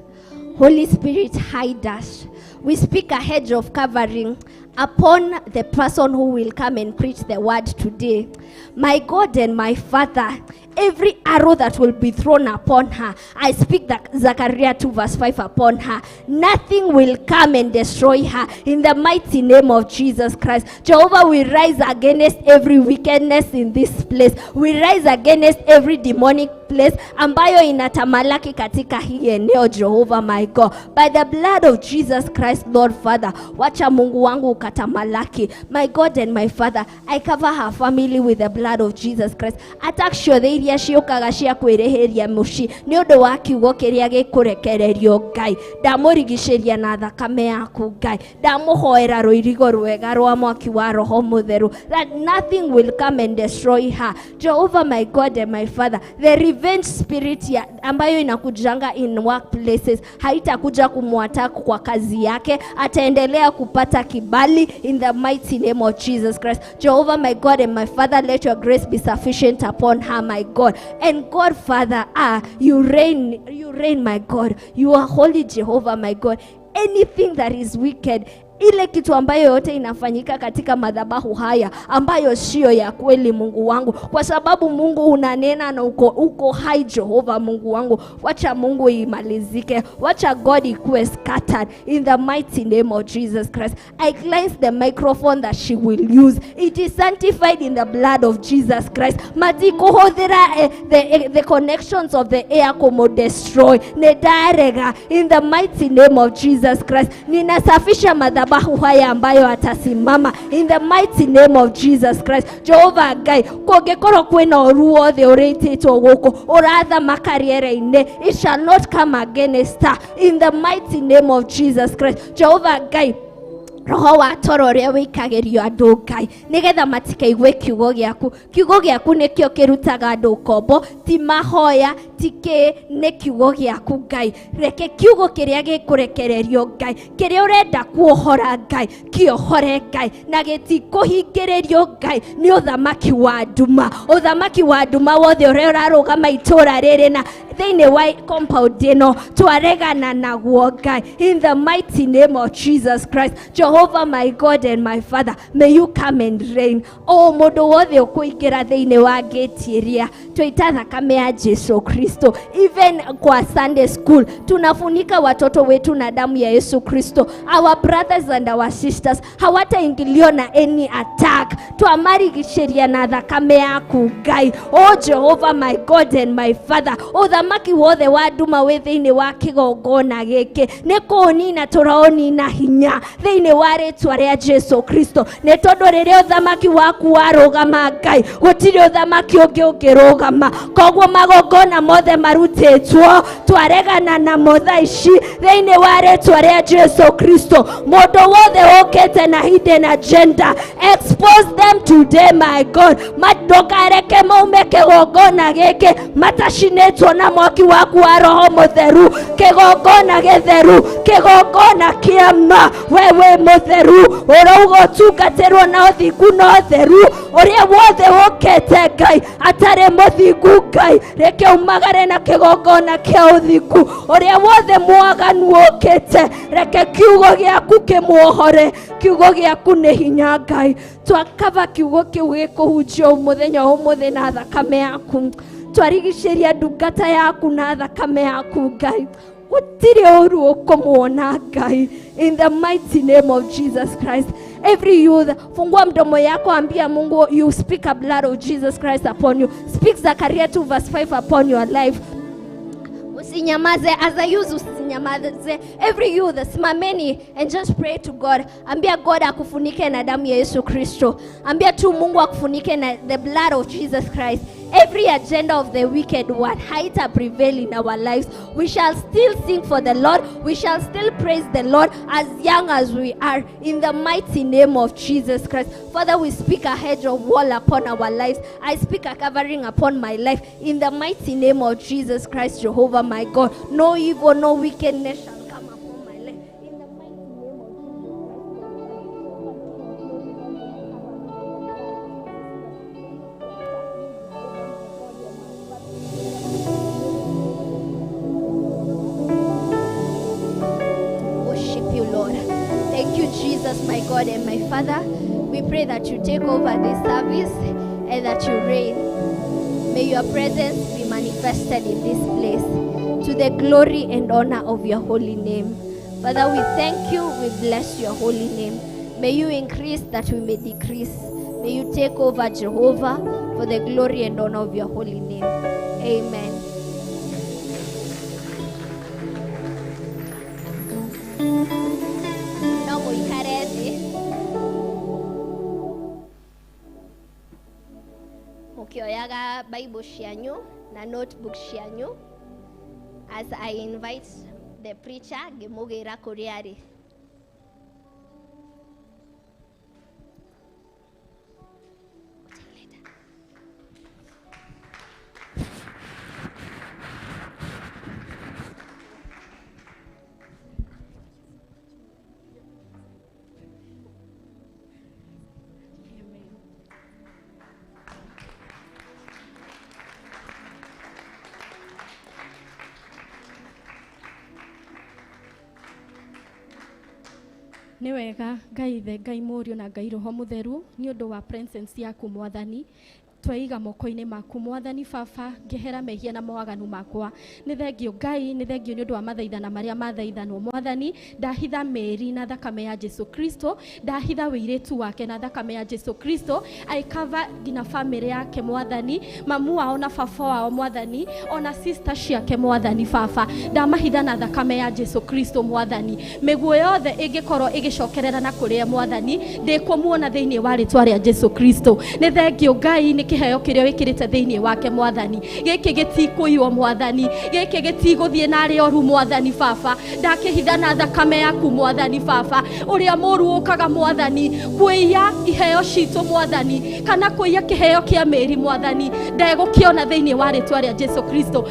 Speaker 1: Holy Spirit, hide us. We speak a hedge of covering upon the person who will come and preach the word today. My God and my Father, every arrow that will be thrown upon her, I speak that Zechariah 2 verse 5 upon her. Nothing will come and destroy her in the mighty name of Jesus Christ. Jehovah, we rise against every wickedness in this place. We rise against every demonic place ambayo inatamalaki katika hii eneo, Jehovah my God. By the blood of Jesus Christ, Lord Father, wacha Mungu wangu ukatamalaki. My God and my Father, I cover her family with the blood of Jesus Christ. Attack ciothe iria ciũkaga cia kwĩrĩhĩria mũciĩ nĩ ũndũ wa kiugo kĩrĩa gĩkũrekererio Ngai, ndamũrigicĩria na thakame yaku Ngai, ndamũhoera rũirigo rwega rwa mwaki wa Roho Mũtheru, that nothing will come and destroy her. Jehovah my God and my Father, the revenge revenge spirit ya, ambayo inakujanga in workplaces haitakuja kumwattack kwa kazi yake. Ataendelea kupata kibali in the mighty name of Jesus Christ. Jehovah my God and my Father, let your grace be sufficient upon her, my God. And God Father, you reign, my God. You are holy, Jehovah my God. Anything that is wicked, ile kitu ambayo yote inafanyika katika madhabahu haya ambayo sio ya kweli, Mungu wangu, kwa sababu Mungu unanena na uko hai, Jehovah Mungu wangu, wacha Mungu imalizike, wacha God ikuwe scattered in the mighty name of Jesus Christ. I cleanse the microphone that she will use. It is sanctified in the blood of Jesus Christ. Matikuhodhira the connections of the air komo destroy nedarega in the mighty name of Jesus Christ. Ninasafisha madhabahu haya ambayo atasimama in the mighty name of Jesus Christ. Jehovah Ngai, kũngĩkorwo kwĩna ũru wothe ũrĩtĩtwo gũkũ ũrathamaka rĩera-inĩ, it shall not come against her in the mighty name of Jesus Christ. Jehovah Ngai, roho wa toro ũrĩa wĩikagĩrio andũ Ngai nĩgetha matikaigue kiugo gĩaku. Kiugo gĩaku nĩkĩo kĩrutaga andũ ngombo, ti mahoya, ti kĩ, nĩ kiugo gĩaku Ngai. Reke kiugo kĩrĩa gĩkũrekererio Ngai, kĩrĩa ũrenda kuohora Ngai, kĩohore Ngai, na gĩtikũhingĩrĩrio Ngai nĩ ũthamaki wa nduma. Ũthamaki wa nduma wothe ũrĩa ũrarũgama itũũra rĩrĩ na thĩinĩ wa compound ĩno, twaregana naguo Ngai in the mighty name of Jesus Christ. Jehovah my God and my Father, may you come and reign. Oh, mũndũ wothe ũkũingĩra thĩinĩ wa gate ĩrĩa twaita thakame ya Jesu Kristo. Even kwa Sunday school tunafunika watoto wetu na damu ya Yesu Kristo. Our brothers and our sisters hawataingiliwa na any attack. Twamarigicĩria na thakame yaku Ngai. Oh Jehovah my God and my Father, ũthamaki wothe wa nduma wĩ thĩinĩ wa kĩgongona gĩkĩ nĩ kũũnina tũraũnina hinya thĩinĩ wa rĩtwa rĩa Jesu Kristo. Nĩ tondũ rĩrĩa ũthamaki waku warũgama Ngai, gũtirĩ ũthamaki ũngĩ ũngĩrũgama. Koguo magongona mothe marutĩtwo twaregana namo thaa ici thĩinĩ wa rĩtwa rĩa Jesu Kristo. Mũndũ wothe ũkĩte na hidden agenda, expose them today, my God. Ndũkareke maume kĩgongona gĩkĩ matacinĩtwo na mwaki waku wa Roho Mũtheru. Kĩgongona gĩtheru, kĩgongona kĩa ma, wewe mũtheru ũrauga ũtungatĩrwo na ũthingu na ũtheru. Ũrĩa wothe ũkĩte Ngai atarĩ mũthingu Ngai, reke umagare na kĩgongona kĩa ũthingu. Ũrĩa wothe mwaganu ũkĩte, reke kiugo gĩaku kĩmuohore. Kiugo gĩaku nĩ hinya Ngai. Twakaba kiugo kĩu gĩkũhunjio mũthenya ũmũthĩ na thakame yaku. Twarigicĩria ndungata yaku na thakame yaku Ngai. Gũtirĩ ũru ũkũmuona Ngai in the mighty name of Jesus Christ. Every youth, fungua mdomo yako, ambia Mungu, you speak a blood of Jesus Christ upon you. Speak Zechariah 2 verse 5 upon your life. Usinyamaze, as a youth usinyamaze. Every youth, simameni and just pray to God. Ambia God akufunike na damu ya Yesu Kristo. Ambia tu Mungu akufunike na the blood of Jesus Christ. Every agenda of the wicked one haita prevail in our lives. We shall still sing for the Lord. We shall still praise the Lord as young as we are, in the mighty name of Jesus Christ. Father, we speak a hedge of wall upon our lives. I speak a covering upon my life in the mighty name of Jesus Christ, Jehovah my God. No evil, no wickedness shall come upon my life in the mighty name of Jesus. Worship you, Lord. Thank you, Jesus, my God and my Father. We pray that you take over this service and that you reign. May your presence be manifested in this place to the glory and honor of your holy name. Father, we thank you. We bless your holy name. May you increase that we may decrease. May you take over, Jehovah, for the glory and honor of your holy name. Amen. No mũikare thĩ mũkĩoyaga Bible cianyu na notebook cianyu as I invite the preacher ngĩmũgĩra kũrĩa arĩ.
Speaker 7: Nĩ wega Ngai ithe, Ngai mũriũ na Ngai roho mũtheru, nĩ ũndũ wa presence yaku mwathani. Tweiga moko-inĩ maku mwathani baba, ngehera mehia na mawaganu makwa. Nĩ thengio Ngai, nĩ thengio nĩ ũndũ wa mathaithana marĩa mathaithanwo mwathani. Ndahitha Mary na thakame ya Jesu Kristo, ndahitha wĩirĩtu wake na thakame ya Jesu Kristo. I cover nginya famĩlĩ yake mwathani, mamu wao na baba wao mwathani, ona sister ciake mwathani baba. Ndamahitha na thakame ya Jesu Kristo mwathani. Mĩguo yothe ĩngĩkorwo ĩgĩcokerera na kũrĩa mwathani, ndĩkũmuona thĩinĩ wa rĩtwa rĩa Jesu Kristo. Nĩ thengio Ngai nĩ kĩheo kĩrĩa wĩkĩrĩte thĩinĩ wake mwathani. Gĩkĩ gĩtikũiywo mwathani, gĩkĩ gĩtigũthiĩ na arĩa oru mwathani baba. Ndakĩhitha na thakame yaku mwathani baba. Ũrĩa mũru ũkaga mwathani kũiya iheo citũ mwathani, kana kũiya kĩheo kĩa Mary mwathani, ndegũkĩona thĩinĩ wa rĩtwa rĩa Jesu Kristo.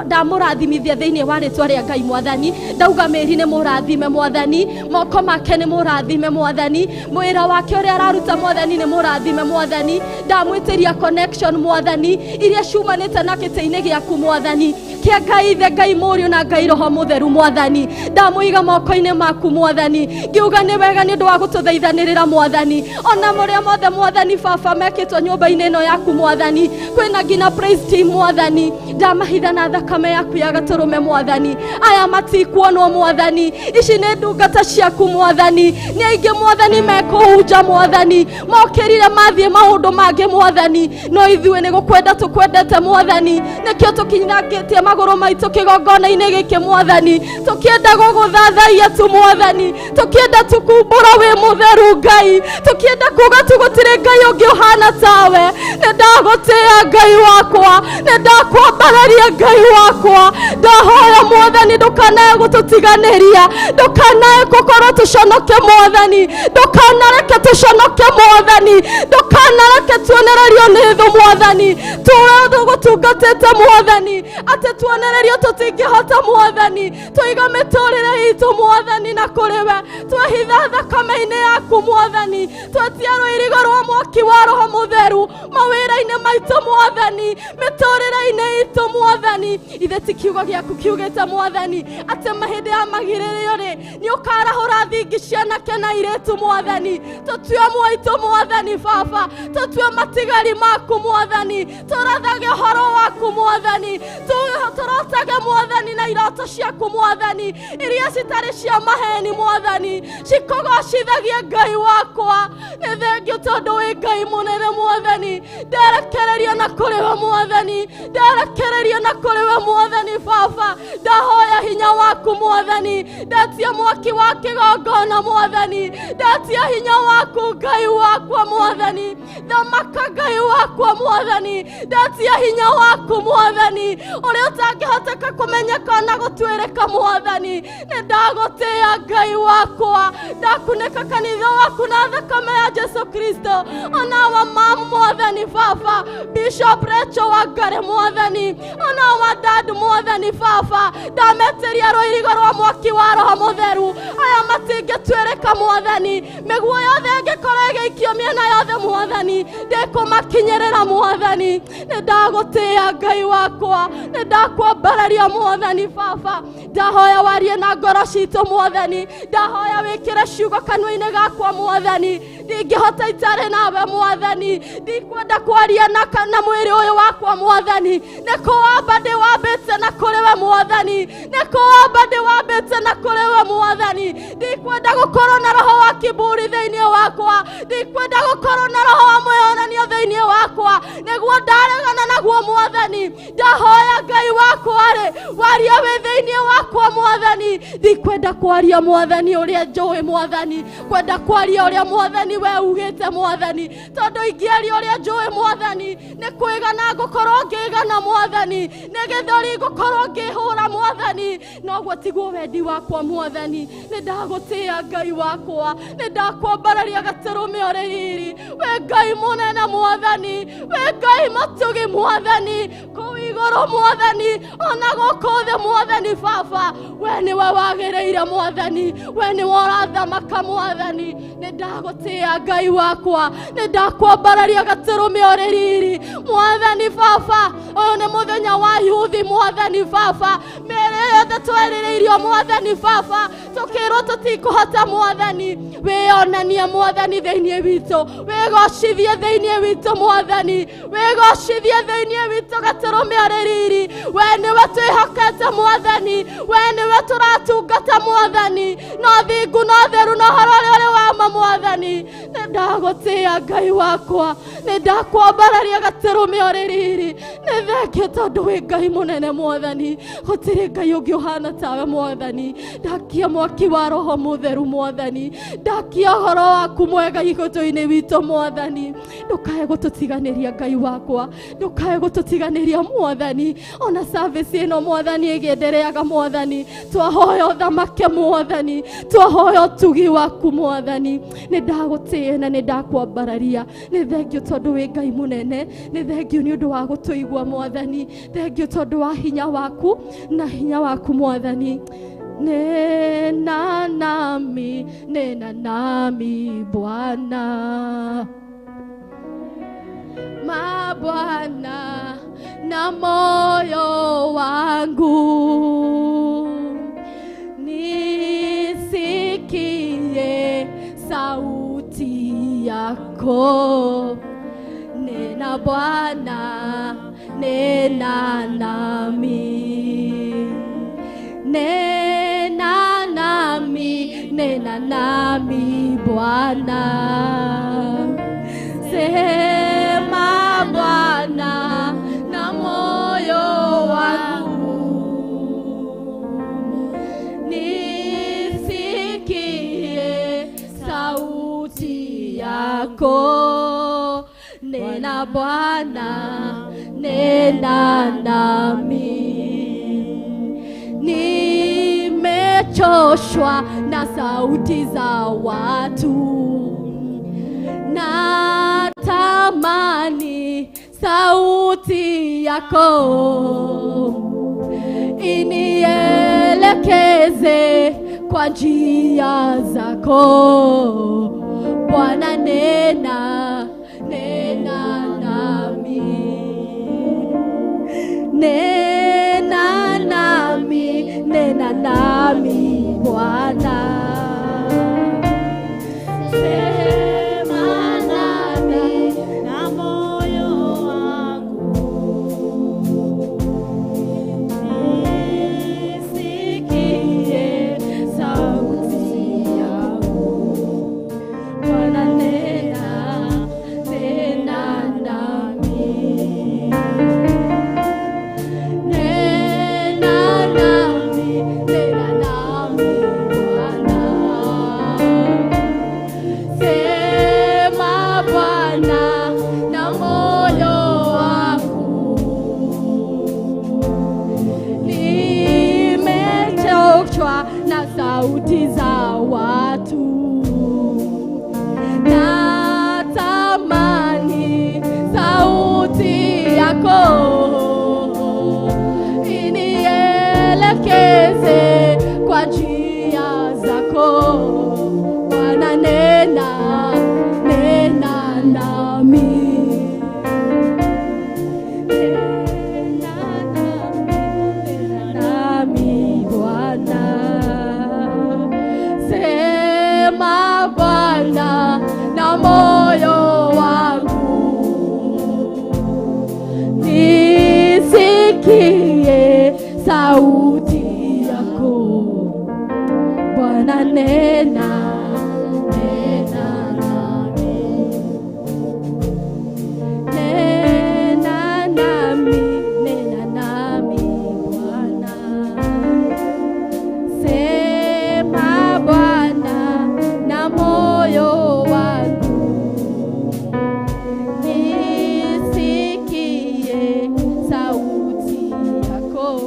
Speaker 7: Ndamũrathimithia thĩinĩ wa rĩtwa rĩa Ngai mwathani. Ndauga Mary nĩ mũrathime mwathani, moko make nĩ mũrathime mwathani, mwĩra wake ũrĩa araruta mwathani nĩ mũrathime mwathani. Ndamwĩtĩria connection mwathani iria ciumanĩte na gĩtĩ-inĩ gĩaku mwathani, kĩa Ngai ithe, Ngai mũriũ na Ngai roho mũtheru mwathani. Ndamũiga moko-inĩ maku mwathani, ngiuga nĩ wega nĩ ũndũ wa gũtũthaithanĩrĩra mwathani. Ona mũrĩa mothe mwathani baba mekĩtwo nyũmba-inĩ ĩno yaku mwathani, kwĩna nginya praise team mwathani. Ndamahitha na thakame yaku ya gatũrũme mwathani. Aya matikuonwo mwathani, ici nĩ ndungata ciaku mwathani. Nĩ aingĩ mwathani mekũhunja mwathani, mokĩrire mathiĩ maũndũ mangĩ mwathani, no ithuĩ nĩ gũkwenda tũkwendete mwathani. Nĩkĩo tũkinyangĩtie magũrũ maitũ kĩgongona-inĩ gĩkĩ mwathani, tũkĩenda gũgũthathaiya tu mwathani, tũkĩenda tũkumbũra wĩ mũtheru Ngai, tũkĩenda kuga tu gũtirĩ Ngai ũngĩ ũhana tawe. Nĩ ndagũtĩĩa Ngai wakwa, nĩ ndakwambararia Ngai wakwa. Ndahoya mwathani ndũkanae gũtũtiganĩria, ndũkanae gũkorwo tũconoke mwathani, ndũkanareke tũconoke mwathani, ndũkanareke tuonererio nĩ thũ mwathani. Tũgũtungatĩte mwathani, atĩ tuonererio tũtingĩhota mwathani. Tũiga mĩtũrĩre itũ mwathani na kũrĩ we, twehitha thakame-inĩ yaku mwathani, twetia rũirigo rwa mwaki wa roho mũtheru mawĩra-inĩ maitũ mwathani, mĩtũrĩre-inĩ itũ mwathani. Ithe ti kiugo gĩaku kiugĩte mwathani atĩ mahĩndĩ ya magirĩrĩo rĩ, nĩ ũkarahũra thingi cianake na airĩtu mwathani. Tũtue mwaitũ mwathani baba, tũtue matigari maku mwathani, tũrathage ũhoro waku mwathani, tũrotage mwathani na iroto ciaku mwathani iria citarĩ cia maheni mwathani, cikũgocithagie Ngai wakwa. Nĩ thengio tondũ wĩ Ngai mũnene mwathani. Nderekereria na kũrĩ we mwathani, nderekereria na kũrĩ we mwathani baba. Ndahoya hinya waku mwathani, ndetia mwaki wa kĩgongona mwathani, ndetia hinya waku Ngai wakwa mwathani. Thamaka Ngai wakwa mwathani, ndetia hinya waku mwathani ũrĩa ũtangĩhoteka kũmenyeka na gũtuĩrĩka mwathani. Nĩ ndagũtĩĩa Ngai wakwa, ndakunĩka kanitha waku na thakame ya Jesu Kristo. Ona wa mamu mwathani baba, Bishop Rachel Wangari mwathani, ona wa dad mwathani baba, ndametĩria rũirigo rwa mwaki wa roho mũtheru. Aya matingĩtuĩrĩka mwathani, mĩguo yothe ĩngĩkorwo ĩgĩikio mĩena yothe mwathani, ndĩkũmakinyĩrĩra mwathani. Nĩ ndagũtĩĩa Ngai wakwa, nĩ ndakwambararia mwathani baba. Ndahoya warie na ngoro citũ mwathani, ndahoya wĩkĩre ciugo kanua-inĩ gakwa mwathani. Ndingĩhota itarĩ nawe mwathani, ndikwenda kwaria na mwĩrĩ ũyũ wakwa mwathani. Nĩ kũwamba ndĩwambĩte na kũrĩ we mwathani, nĩ kũwamba ndĩwambĩte na kũrĩ we mwathani. Ndikwenda gũkorwo na roho wa kiburi thĩinĩ wakwa, ndikwenda gũkorwo na roho wa mwĩyonanio thĩinĩ wakwa, nĩguo ndaregana naguo mwathani. Ndahoya Ngai wakwa rĩ, waria wĩ thĩinĩ wakwa mwathani. Ndikwenda kwaria mwathani ũrĩa njũĩ mwathani, kwenda kwaria ũrĩa mwathani we ugĩte mwathani, tondũ ingĩaria ũrĩa njũĩ mwathani nĩ kwĩgana ngũkorwo ngĩgana mwathani, nĩ gĩthũri ngũkorwo ngĩhũra mwathani. Noguo tiguo wendi wakwa mwathani. Nĩ ndagũtĩĩa Ngai wakwa, nĩ ndakwambararia gatũrũme ũrĩ riri. We Ngai mũnene mwathani, we Ngai mũtugi mwathani, kũu
Speaker 5: Igũrũ mwathani ona gũkũ thĩ mwathani baba we nĩwe wagĩrĩire mwathani we nĩwe ũrathamaka mwathani nĩ ndagũtĩĩa Ngai wakwa nĩ ndakwambararia gatũrũme ũrĩ riri mwathani baba ũyũ nĩ mũthenya wa yuthi mwathani baba mĩĩrĩ yothe twerĩrĩirio mwathani baba tũkĩrwo tũtikũhota mwathani wĩonanie mwathani thĩinĩ witũ wĩgocithie thĩinĩ witũ mwathani wĩgocithie thĩinĩ witũ gatũrũme ũrĩ riri we nĩwe twĩhokete mwathani we nĩwe tũratungata mwathani no thingu no theru no ũhoro ũrĩa ũrĩ wa ma mwathani nĩ ndagũtĩĩa Ngai wakwa nĩ ndakwambararia gatũrũme ũrĩ riri nĩ thengio tondũ wĩ Ngai mũnene mwathani gũtirĩ Ngai ũngĩ ũhana tawe mwathani ndakia mwaki wa roho mũtheru mwathani ndakia ũhoro waku mwega igũtũ-inĩ witũ mwathani ndũkae gũtũtiganĩria Ngai wakwa ndũkae gũtũtiganĩria mwathani ona service ĩno mwathani ĩgĩendereaga mwathani twahoya ũthamake mwathani twahoya ũtugi waku mwathani nĩ ndagũtĩĩa na nĩ ndakwambararia nĩ thengio tondũ wĩ Ngai mũnene nĩ thengio nĩ ũndũ wa gũtũigua mwathani thengio tondũ wa hinya waku na hinya waku mwathani nena nami Bwana mabwana na moyo wangu nisikie sauti yako nena Bwana nena nami nena nami nena nami Bwana sema Bwana na moyo wangu nisikie sauti yako nena Bwana nena nami nimechoshwa na sauti za watu natamani sauti yako inielekeze kwa njia zako Bwana nena nena nami nena nami nena nami Bwana sema nami
Speaker 6: na moyo wangu
Speaker 5: nisikie sauti yako Bwana nena nena nami nena nami nena nami Bwana sema Bwana na moyo wangu nimechoshwa na sauti za watu natamani sauti yako inielekeze kwa njia zako Bwana nena nena nami nena nami nena nami Bwana sema Bwana na moyo wangu nisikie sauti yako Bwana nena nena nami nena nami nena nami Bwana sema Bwana na moyo wangu nisikie sauti yako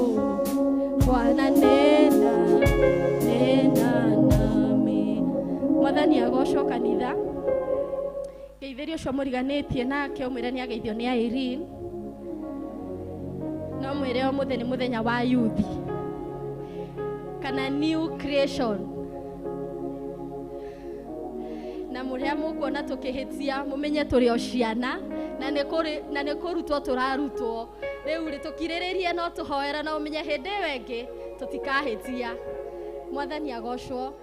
Speaker 5: Bwana nena nena nami mwathani agocwo kanitha ngeithĩrio ũcio mũriganĩtie nake ũmwĩre nĩ ageithio nĩ Irene. No mwĩre ũmũthĩ nĩ mũthenya wa youth kana new creation. Na mũrĩa mũkuona tũkĩhĩtia mũmenye tũrĩ o ciana na nĩ kũrutwo tũrarutwo. Rĩu rĩ tũkirĩrĩrie no tũhoera na ũmenye hĩndĩ ĩyo ĩngĩ tũtikahĩtia. Mwathani agocwo.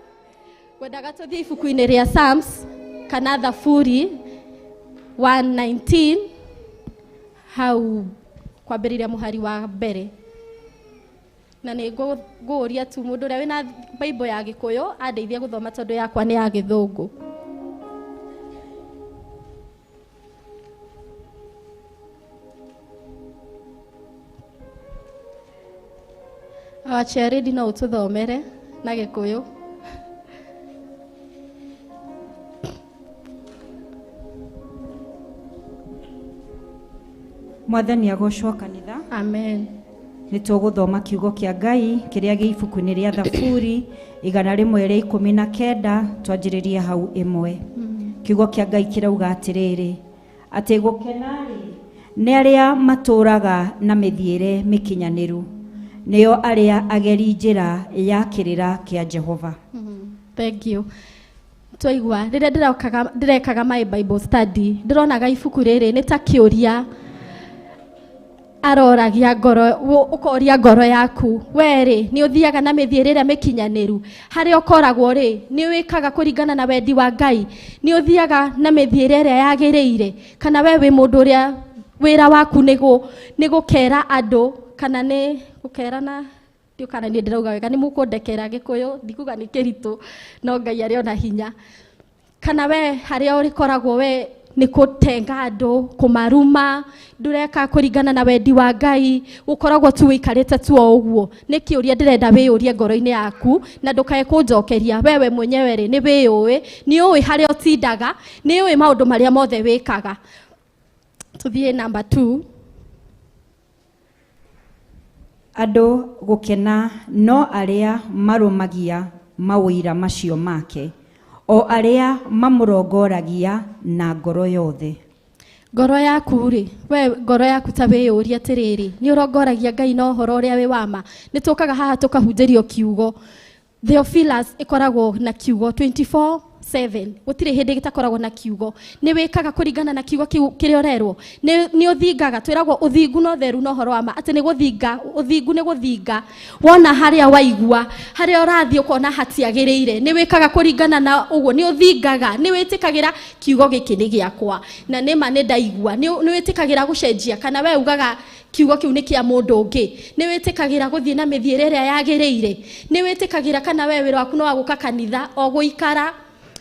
Speaker 5: Ngwendaga tũthiĩ ibuku-inĩ rĩa Psalms kana Thaburi 119 hau kwambĩrĩria mũhari wa mbere. Na nĩ ngũũria tu mũndũ ũrĩa wĩna Bible ya Gĩkũyũ andeithie gũthoma tondũ yakwa nĩ ya Gĩthũngũ. Our chair lady no ũtũthomere na Gĩkũyũ.
Speaker 8: Mwathani agocwo kanitha.
Speaker 5: Amen.
Speaker 8: Nĩ tũgũthoma kiugo kĩa Ngai kĩrĩa gĩ ibuku-inĩ rĩa Thaburi 119 twanjĩrĩrie hau ĩmwe. Kiugo kĩa Ngai kĩrauga atĩrĩrĩ, atĩ gũkena-rĩ nĩ arĩa matũũraga na mĩthiĩre mĩkinyanĩru, nĩo arĩa ageri njĩra ya kĩrĩra kĩa Jehova.
Speaker 5: Thank you. Twaigua rĩrĩa ndĩrekaga my Bible study ndĩronaga ibuku rĩrĩ nĩ ta kĩũria aroragia ngoro, ũkoria ngoro yaku we rĩ nĩ ũthiaga na mĩthiĩre ĩrĩa mĩkinyanĩru, harĩa ũkoragwo rĩ nĩ wĩkaga kũringana na wendi wa Ngai, nĩ ũthiaga na mĩthiĩre ĩrĩa yagĩrĩire, kana we wĩ mũndũ ũrĩa wĩra waku nĩ gũkera andũ kana nĩ gũkera na ndiũ kana nĩ ndĩrauga wega, nĩ mũkũndekera Gĩkũyũ ndikuga nĩ kĩritũ no Ngai arĩ ona hinya, kana we harĩa ũrĩkoragwo we nĩ kũtenga andũ, kũmaruma, ndũreka kũringana na wendi wa Ngai, ũkoragwo tu wĩikarĩte tu o ũguo. Nĩ kĩũria ndĩrenda wĩyũrie ngoro-inĩ yaku na ndũkae kũnjokeria. Wewe mwenyewe rĩ nĩ wĩyũĩ, nĩ ũĩ harĩa ũtindaga, nĩ ũĩ maũndũ marĩa mothe wĩkaga. Tũthiĩ number 2.
Speaker 8: Andũ gũkena no arĩa marũmagia mawĩra macio make, o arĩa mamũrongoragia na ngoro yothe.
Speaker 5: Ngoro yaku rĩ, we ngoro yaku ta wĩyũrie atĩrĩrĩ, nĩ ũrongoragia Ngai na ũhoro ũrĩa wĩ wa ma? Nĩ tũkaga haha tũkahunjĩrio kiugo. Theophilus ĩkoragwo na kiugo 24/7, gũtirĩ hĩndĩ gĩtakoragwo na kiugo. Nĩ wĩkaga kũringana na kiugo kĩu kĩrĩa ũrerwo, nĩ ũthingaga, twĩragwo ũthingu na ũtheru na ũhoro wa ma, atĩ nĩ gũthinga, ũthingu nĩ gũthinga. Wona harĩa waigua, harĩa ũrathiĩ ũkona hatiagĩrĩire, nĩ wĩkaga kũringana na ũguo, nĩ ũthingaga, nĩ wĩtĩkagĩra kiugo gĩkĩ nĩ gĩakwa na nĩ ma nĩ ndaigua, nĩ wĩtĩkagĩra gũcenjia, kana we ugaga kiugo kĩu nĩ kĩa mũndũ ũngĩ, nĩ wĩtĩkagĩra gũthiĩ na mĩthiĩre ĩrĩa yagĩrĩire, nĩ wĩtĩkagĩra kana we wĩra waku no wa gũka kanitha o gũikara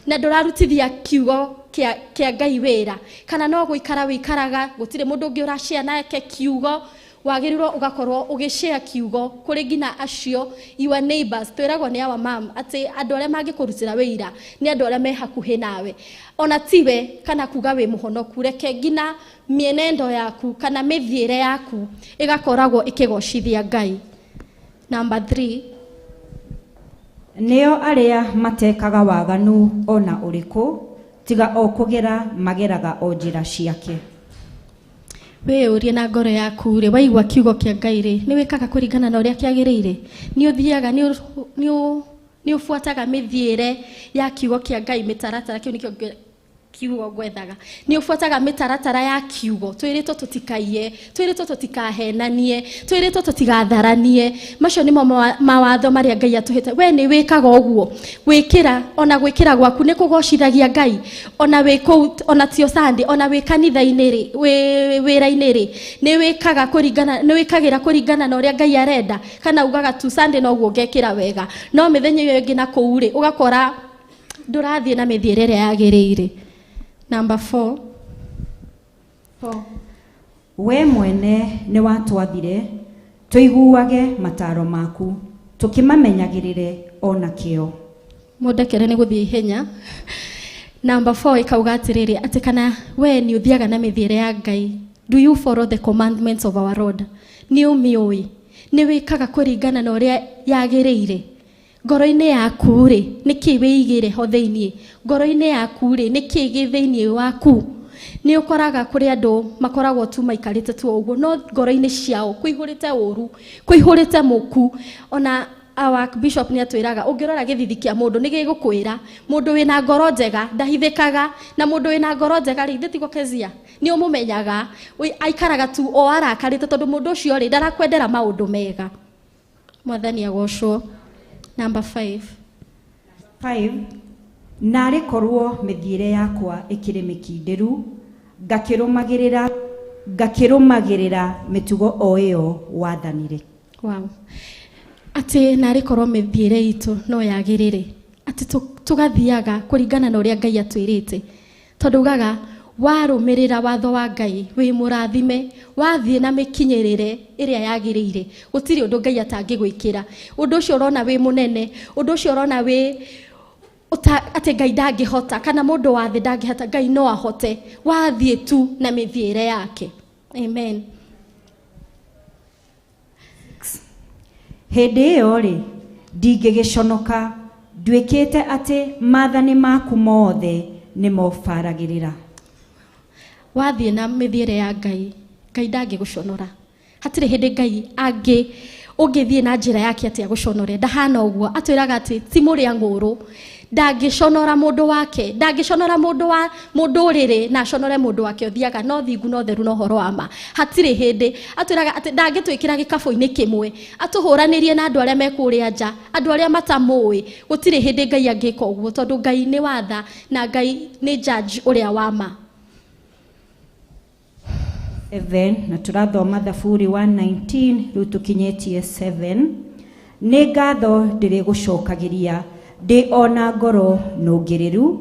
Speaker 5: na ndũrarutithia kiugo kĩa Ngai wĩra, kana no gũikara wĩikaraga gũtirĩ mũndũ ũngĩ ũracea nake kiugo, wagĩrĩirwo ũgakorwo ũgĩcea kiugo kũrĩ nginya acio your neighbors. Twĩragwo nĩ our mom atĩ andũ arĩa mangĩkũrutĩra wĩira nĩ andũ arĩa me hakuhĩ nawe, ona tiwe kana kuga wĩ mũhonoku, reke nginya mĩenendo yaku kana mĩthiĩre yaku ĩgakoragwo ĩkĩgocithia Ngai. Number 3.
Speaker 8: Nĩo arĩa matekaga waganu ona ũrĩkũ, tiga o kũgera mageraga o njĩra ciake.
Speaker 5: Wĩyũrie na ngoro yaku rĩ, waigua kiugo kĩa Ngai rĩ, nĩ wĩkaga kũringana na ũrĩa kĩagĩrĩire? Nĩ ũthiaga, nĩ ũbuataga mĩthiĩre ya kiugo kĩa Ngai, mĩtaratara, kĩu nĩkĩo kiugo ngwethaga, nĩ ũbuataga mĩtaratara ya kiugo. Twĩrĩtwo tũtikaiye, twĩrĩtwo tũtikahenanie, twĩrĩtwo tũtigatharanie, macio nĩmo mawatho marĩa Ngai atũhete. We nĩ wĩkaga ũguo, gwĩkĩra ona gwĩkĩra gwaku nĩ kũgocithagia Ngai, ona wĩ kũu, ona tio Sunday, ona wĩ kanitha-inĩ rĩ, wĩ wĩra-inĩ rĩ, nĩ wĩkaga kũringana, nĩ wĩkagĩra kũringana na ũrĩa Ngai arenda, kana ugaga tu Sunday noguo ngekĩra wega, no mĩthenya ĩyo ĩngĩ na kũu rĩ ũgakora ndũrathiĩ na mĩthiĩre ĩrĩa yagĩrĩire. Number 4.
Speaker 8: We mwene nĩ watwathire tũiguage mataro maku, tũkĩmamenyagĩrĩre ona kĩo.
Speaker 5: Mũndekere nĩ gũthiĩ ihenya. Number 4 ĩkauga atĩrĩrĩ, atĩ kana we nĩ ũthiaga na mĩthiĩre ya Ngai. Do you follow the commandments of our Lord? Nĩ ũmĩũĩ, nĩ wĩkaga kũringana na ũrĩa yagĩrĩire? Ngoro-inĩ yaku rĩ, nĩ kĩĩ wĩigĩre ho thĩiniĩ? Ngoro-inĩ yaku rĩ, nĩ kĩĩ gĩ thĩiniĩ waku?
Speaker 7: Nĩ ũkoraga kũrĩ andũ makoragwo tu maikarĩte tu o ũguo, no ngoro-inĩ ciao kũihũrĩte ũru, kũihũrĩte mũku. Ona our bishop nĩ atwĩraga ũngĩrora gĩthithi kĩa mũndũ nĩ gĩgũkwĩra. Mũndũ wĩna ngoro njega ndahithĩkaga, na mũndũ wĩna ngoro njega rĩ, ithe tiguo Kezia, nĩ ũmũmenyaga, aikaraga tu o arakarĩte tondũ mũndũ ũcio rĩ ndarakwendera maũndũ mega. Mwathani agocwo. Number 5.
Speaker 8: 5. Narĩ korwo mĩthiĩre yakwa ĩkĩrĩ mĩkindĩru, ngakĩrũmagĩrĩra mĩtugo o ĩyo wathanire.
Speaker 7: Wow. Atĩ narĩ korwo mĩthiĩre itũ no yagĩrĩre, atĩ tũgathiaga kũringana na ũrĩa Ngai atwĩrĩte, tondũ ugaga warũmĩrĩra watho wa Ngai wĩ mũrathime, wathiĩ na mĩkinyĩrĩre ĩrĩa yagĩrĩire, gũtirĩ ũndũ Ngai atangĩgwĩkĩra. Ũndũ ũcio ũrona wĩ mũnene, ũndũ ũcio ũrona wĩ atĩ Ngai ndangĩhota, kana mũndũ wa thĩ ndangĩhota, Ngai no ahote, wathiĩ tu na mĩthiĩre yake. Amen.
Speaker 8: Hĩndĩ ĩyo rĩ, ndingĩgĩconoka, nduĩkĩte atĩ maathani maku mothe nĩmo baragĩrĩra.
Speaker 7: Wathiĩ na mĩthiĩre ya Ngai, Ngai ndangĩgũconora. Hatirĩ hĩndĩ Ngai angĩ ũngĩthiĩ na njĩra yake atĩ agũconore, ndahana ũguo. Atwĩraga atĩ ti mũrĩa ng'ũrũ, ndangĩconora mũndũ wake, ndangĩconora mũndũ wa mũndũ ũrĩrĩ na aconore mũndũ wake ũthiaga no thingu no theru na ũhoro wa ma. Hatirĩ hĩndĩ atwĩraga atĩ ndangĩtwĩkĩra gĩkabũ-inĩ kĩmwe, atũhũranĩrie na andũ arĩa me kũrĩa nja, andũ arĩa matamũĩ. Gũtirĩ hĩndĩ Ngai angĩka ũguo, tondũ Ngai nĩ watha na Ngai nĩ judge ũrĩa wa ma.
Speaker 8: 7, na tũrathoma Thaburi 119, rĩu tũkinyĩtie 7. Nĩ ngatho ndĩrĩgũcokagĩria ndĩ ona ngoro nũngĩrĩru,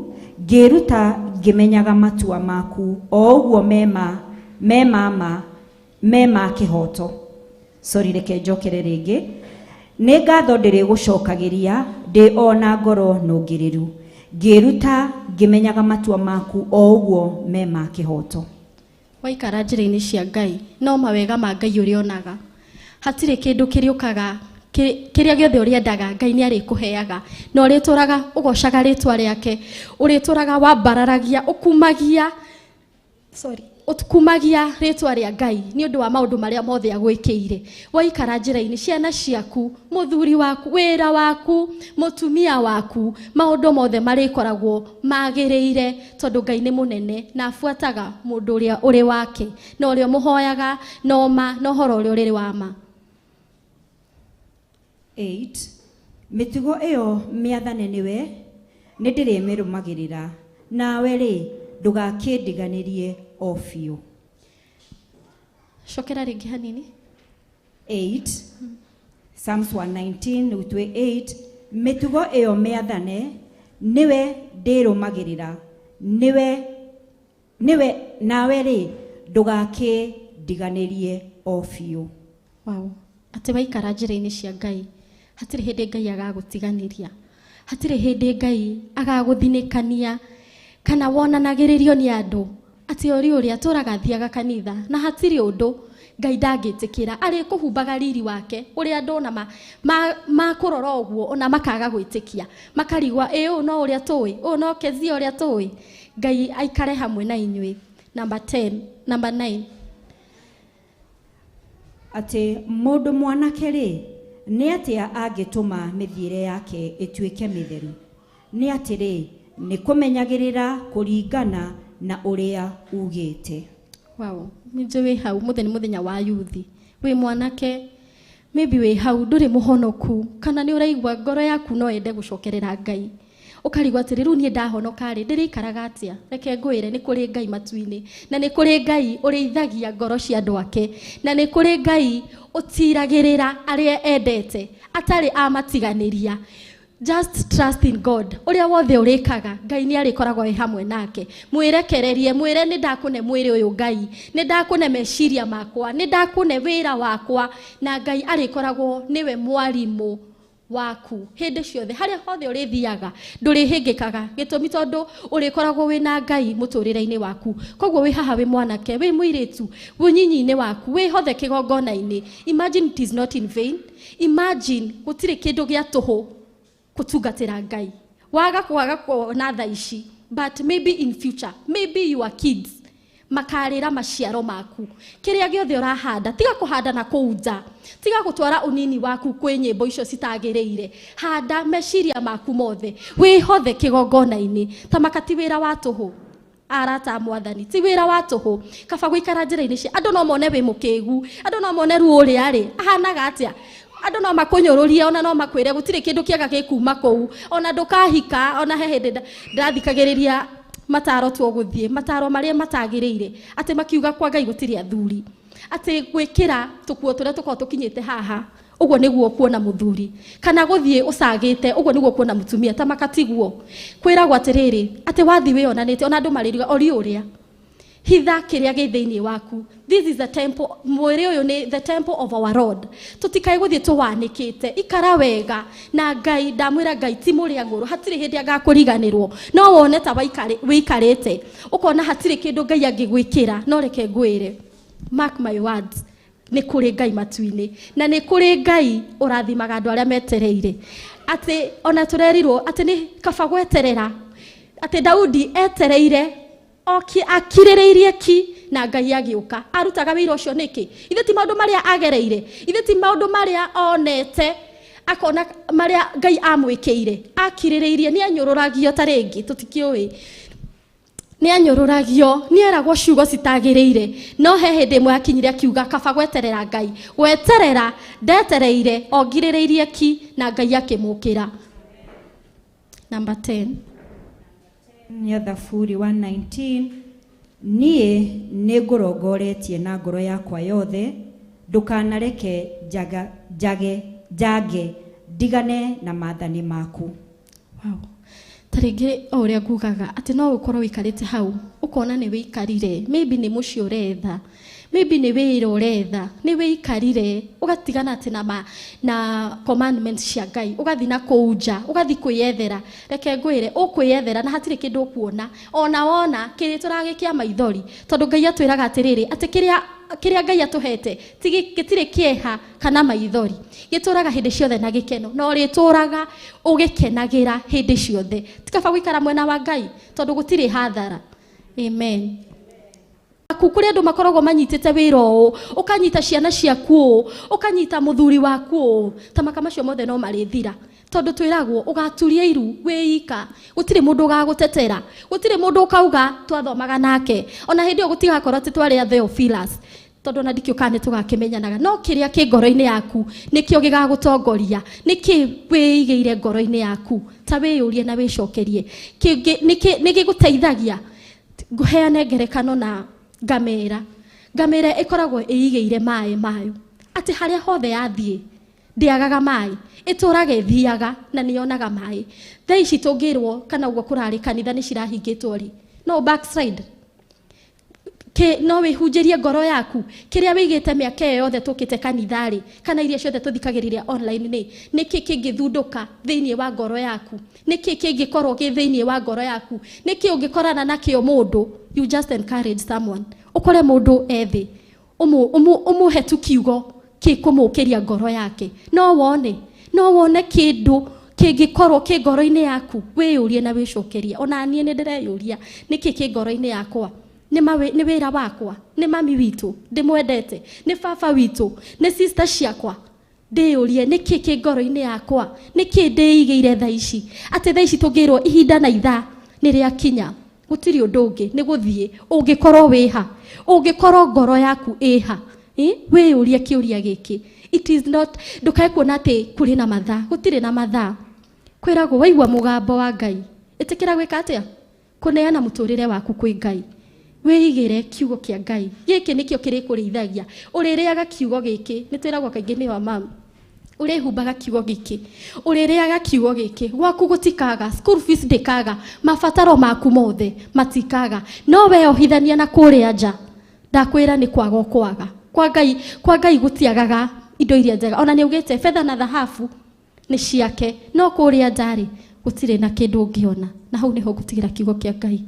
Speaker 8: ngĩruta ngĩmenyaga matua maku o ũguo mema, mema ma, mema kĩhoto. Sorry, reke njokere rĩngĩ. Nĩ ngatho ndĩrĩgũcokagĩria ndĩ ona ngoro nũngĩrĩru, ngĩruta ngĩmenyaga matua maku o ũguo mema kĩhoto.
Speaker 7: Waikara njĩra-inĩ cia Ngai, no mawega ma Ngai ũrĩonaga. Hatirĩ kĩndũ kĩrĩũkaga, kĩrĩa gĩothe ũrĩendaga, Ngai nĩ arĩkũheaga. Na ũrĩtũraga ũgocaga rĩtwa rĩake, ũrĩtũraga wambararagia, ũkumagia, sorry, ũkumagia rĩtwa rĩa Ngai nĩ ũndũ wa maũndũ marĩa mothe agwĩkĩire. Waikara njĩra-inĩ, ciana ciaku, mũthuri waku, wĩra waku, mũtumia waku, maũndũ mothe marĩkoragwo magĩrĩire, tondũ Ngai nĩ mũnene na abuataga mũndũ ũrĩa ũrĩ wake, na ũrĩa ũmũhoyaga na ũma, na ũhoro ũrĩa ũrĩ wa ma.
Speaker 8: 8. Mĩtugo ĩyo mĩathane nĩwe, nĩ ndĩrĩmĩrũmagĩrĩra, nawe rĩ ndũgakĩndiganĩrie o biũ.
Speaker 7: Cokera rĩngĩ hanini.
Speaker 8: 8. Psalms 119, rĩu twĩ 8. Mĩtugo ĩyo mĩathane nĩwe ndĩrũmagĩrĩra, nĩwe, nĩwe, nawe rĩ ndũgakĩndiganĩrie o biũ.
Speaker 7: Wow. Atĩ waikara njĩra-inĩ cia Ngai, hatirĩ hĩndĩ Ngai agagũtiganĩria, hatirĩ hĩndĩ Ngai agagũthinĩkania kana wonanagĩrĩrio nĩ andũ atĩ ũrĩ ũrĩa atũraga athiaga kanitha na hatirĩ ũndũ Ngai ndangĩtĩkĩra, arĩkũhumbaga riri wake ũrĩa andũ ona makũrora ũguo ona makaga gwĩtĩkia, makarigwa ĩ ũũ no ũrĩa tũĩ, ũũ no Kezia ũrĩa tũĩ. Ngai aikare hamwe na inyuĩ. Number 10, number 9.
Speaker 8: Atĩ mũndũ mwanake rĩ, nĩ atĩa angĩtũma mĩthiĩre yake ĩtuĩke mĩtheru? Nĩ atĩrĩ, nĩ kũmenyagĩrĩra kũringana na ũrĩa ugĩte.
Speaker 7: Wow, nĩ wĩ hau mũthenya, mũthenya wa yuthi, wĩ mwanake, maybe wĩ hau ndũrĩ mũhonoku, kana nĩ ũraigua ngoro yaku no ende gũcokerera Ngai, ũkarigwo atĩrĩ, rĩu niĩ ndahonoka rĩ, ndĩrĩikaraga atĩa? Reke ngwĩre, nĩ kũrĩ Ngai matu-inĩ, na nĩ kũrĩ Ngai ũrĩithagia ngoro cia andũ ake, na nĩ kũrĩ Ngai ũtiragĩrĩra arĩa endete, atarĩ amatiganĩria. Just trust in God. Ũrĩa wothe ũrĩkaga, Ngai nĩ arĩkoragwo e hamwe nake. Mwĩrekererie, mwĩre nĩ ndakũne mwĩrĩ ũyũ Ngai, nĩ ndakũne meciria makwa, nĩ ndakũne wĩra wakwa, na Ngai arĩkoragwo nĩwe mwarimũ waku hĩndĩ ciothe. Harĩa hothe ũrĩthiaga ndũrĩhĩngĩkaga, gĩtũmi tondũ ũrĩkoragwo wĩna Ngai mũtũrĩre-inĩ waku. Koguo wĩ haha wĩ mwanake, wĩ mũirĩtu, ũnyinyi-inĩ waku, wĩ hothe kĩgongona-inĩ. Imagine it is not in vain. Imagine gũtirĩ kĩndũ gĩa tũhũ gũtungatĩra Ngai. Waga kwaga kuona thaa ici, but maybe in future, maybe your kids. Makarĩra maciaro maku. Kĩrĩa gĩothe ũrahanda, tiga kũhanda na kũu nja, tiga gũtwara ũnini waku kwĩ nyĩmbo icio citagĩrĩire. Handa meciria maku mothe, wĩhothe kĩgongona-inĩ. Ta maka ti wĩra wa tũhũ, arata a mwathani, ti wĩra wa tũhũ. Kaba gũikara njĩra-inĩ cia andũ, no mone wĩ mũkĩgu, andũ no mone ruo ũrĩa rĩ ahanaga atĩa, andũ no makũnyũrũrie, ona no makwĩre gũtirĩ kĩndũ kĩega gĩkuma kũu, ona ndũkahika. Ona he hĩndĩ ndathikagĩrĩria mataro tuogũthiĩ, mataro marĩa matagĩrĩire, atĩ makiuga kwa Ngai gũtirĩ athuri, atĩ gwĩkĩra tũkuo tũrĩa tũkoragwo tũkinyĩte haha ũguo nĩguo kuona mũthuri, kana gũthiĩ ũcagĩte ũguo nĩguo kuona mũtumia. Ta makatiguo kwĩragwo atĩrĩrĩ, atĩ wathi wĩonanĩte, ona andũ marĩruga ori ũrĩa hitha kĩrĩa gĩ thĩinĩ waku. This is the temple, mwĩrĩ ũyũ nĩ the temple of our Lord. Tũtikae gũthiĩ tũwanĩkĩte. Ikara wega na Ngai. Ndamwĩra Ngai ti mũrĩa ngũrũ, hatirĩ hĩndĩ agakũriganĩrwo. No wone ta wĩikarĩte ũkona hatirĩ kĩndũ Ngai angĩgwĩkĩra, no reke ngwĩre, mark my words, nĩ kũrĩ Ngai matu-inĩ, na nĩ kũrĩ Ngai ũrathimaga andũ arĩa metereire. Atĩ ona tũrerirwo atĩ nĩ kaba gweterera, atĩ Daudi etereire akirĩrĩirie ki na Ngai agĩũka. Arutaga wĩra ũcio nĩkĩ? Ithe ti maũndũ marĩa agereire, ithe ti maũndũ marĩa onete, akona marĩa Ngai amwĩkĩire, akirĩrĩirie. Nĩ anyũrũragio, ta rĩngĩ tũtikĩũĩ, nĩ anyũrũragio, nĩ eragwo ciugo citagĩrĩire, no he hĩndĩ ĩmwe akinyire akiuga kaba gweterera Ngai. Gweterera ndetereire o ngirĩrĩirie ki, na Ngai akĩmũkĩra. Number 10.
Speaker 8: Nĩ Thaburi 119. Niĩ nĩ ngũrongoretie na ngoro yakwa yothe, ndũkanareke njaga, njage njange ndigane na maathani maku.
Speaker 7: Wow. Ta rĩngĩ o ũrĩa ngugaga atĩ no ũkorwo ũikarĩte hau ũkona nĩ wĩikarire, maybe nĩ mũciĩ ũretha, maybe nĩ wĩra ũretha, nĩ wĩikarire ũgatigana atĩ na commandments cia Ngai, ũgathiĩ na kũu nja, ũgathiĩ kwĩyethera. Reke ngwĩre, ũkwĩyethera na hatirĩ kĩndũ ũkuona. Ona wona kĩrĩa tũragĩkia maithori, tondũ Ngai atwĩraga atĩrĩrĩ, atĩ kĩrĩa Ngai atũhete gĩtirĩ kĩeha kana maithori, gĩtũraga hĩndĩ ciothe na gĩkeno, na ũrĩtũraga ũgĩkenagĩra hĩndĩ ciothe. Ti kaba gũikara mwena wa Ngai, tondũ gũtirĩ hathara. Amen. Kũrĩ andũ makoragwo manyitĩte wĩra ũũ, ũkanyita ciana ciaku ũũ, ũkanyita mũthuri waku ũũ, ta maka macio mothe no marĩthira, tondũ twĩragwo ũgaturia iru wĩika, gũtirĩ mũndũ ũgagũtetera, gũtirĩ mũndũ ũkauga twathomaga nake. Ona hĩndĩ ĩyo gũtigakorwo atĩ twarĩ a Theophilus, tondũ ona ndikĩũkaga nĩ tũgakĩmenyanaga. No kĩrĩa kĩ ngoro-inĩ yaku nĩkĩo gĩgagũtongoria. Nĩkĩ wĩigĩire ngoro-inĩ yaku? Ta wĩyũrie na wĩcokerie, nĩ gĩgũteithagia. Ngũheane ngerekano na ngamĩra. Ngamĩra ĩkoragwo ĩigĩire maĩ mayo, atĩ harĩa hothe yathiĩ ndĩagaga maĩ, ĩtũraga ĩthiaga na nĩyonaga maĩ. Thaa ici tũngĩrwo kana ũguo kũrarĩ kanitha nĩ cirahingĩtwo rĩ, no backslide. No wĩhunjĩrie ngoro yaku kĩrĩa wĩigĩte mĩaka ĩyo yothe tũkĩte kanitha rĩ, kana iria ciothe tũthikagĩrĩria online rĩ, nĩkĩ kĩngĩthundũka thĩinĩ wa ngoro yaku? Nĩkĩ kĩngĩkorwo kĩ thĩinĩ wa ngoro yaku? Nĩkĩ ũngĩkorana nakĩo mũndũ? You just encourage someone, ũkore mũndũ ethĩ, ũmũhe tu kiugo kĩkũmũkĩria ngoro yake. No wone kĩndũ kĩngĩkorwo kĩ ngoro-inĩ yaku. Wĩyũrie na wĩcokerie. Ona niĩ nĩ ndĩreyũria, nĩkĩ kĩ ngoro-inĩ yakwa? Nĩ wĩra wakwa? Nĩ mami witũ ndĩmwendete? Nĩ baba witũ? Nĩ sister ciakwa? Ndĩyũrie, nĩkĩ kĩ ngoro-inĩ yakwa? Nĩkĩ ndĩigĩire thaa ici, atĩ thaa ici tũngĩrwo ihinda na ithaa nĩ rĩakinya, gũtirĩ ũndũ ũngĩ, nĩ gũthiĩ? Ũngĩkorwo wĩha, ũngĩkorwo ngoro yaku ĩha? Wĩyũrie kĩũria gĩkĩ. It is not, ndũkae kuona atĩ kũrĩ na mathaa. Gũtirĩ na mathaa. Kwĩragwo waigua mũgambo wa Ngai, ĩtĩkĩra gwĩka atĩa? Kũneana mũtũrĩre waku kwĩ Ngai. Wĩigĩre kiugo kĩa Ngai. Gĩkĩ nĩkĩo kĩrĩkũrĩithagia. Ũrĩrĩaga kiugo gĩkĩ, nĩ twĩragwo kaingĩ nĩ wa mamu, ũrĩhumbaga kiugo gĩkĩ, ũrĩrĩaga kiugo gĩkĩ, gwaku gũtikaga, school fees ndĩkaga, mabataro maku mothe matikaga. No we ohithania na kũrĩa nja, ndakwĩra nĩ kwaga ũkwaga. Kwa Ngai, kwa Ngai gũtiagaga indo iria njega. Ona nĩ augĩte betha na thahabu nĩ ciake, no kũrĩa nja rĩ, gũtirĩ na kĩndũ ũngĩona. Na hau nĩho ngũtigĩra kiugo kĩa Ngai.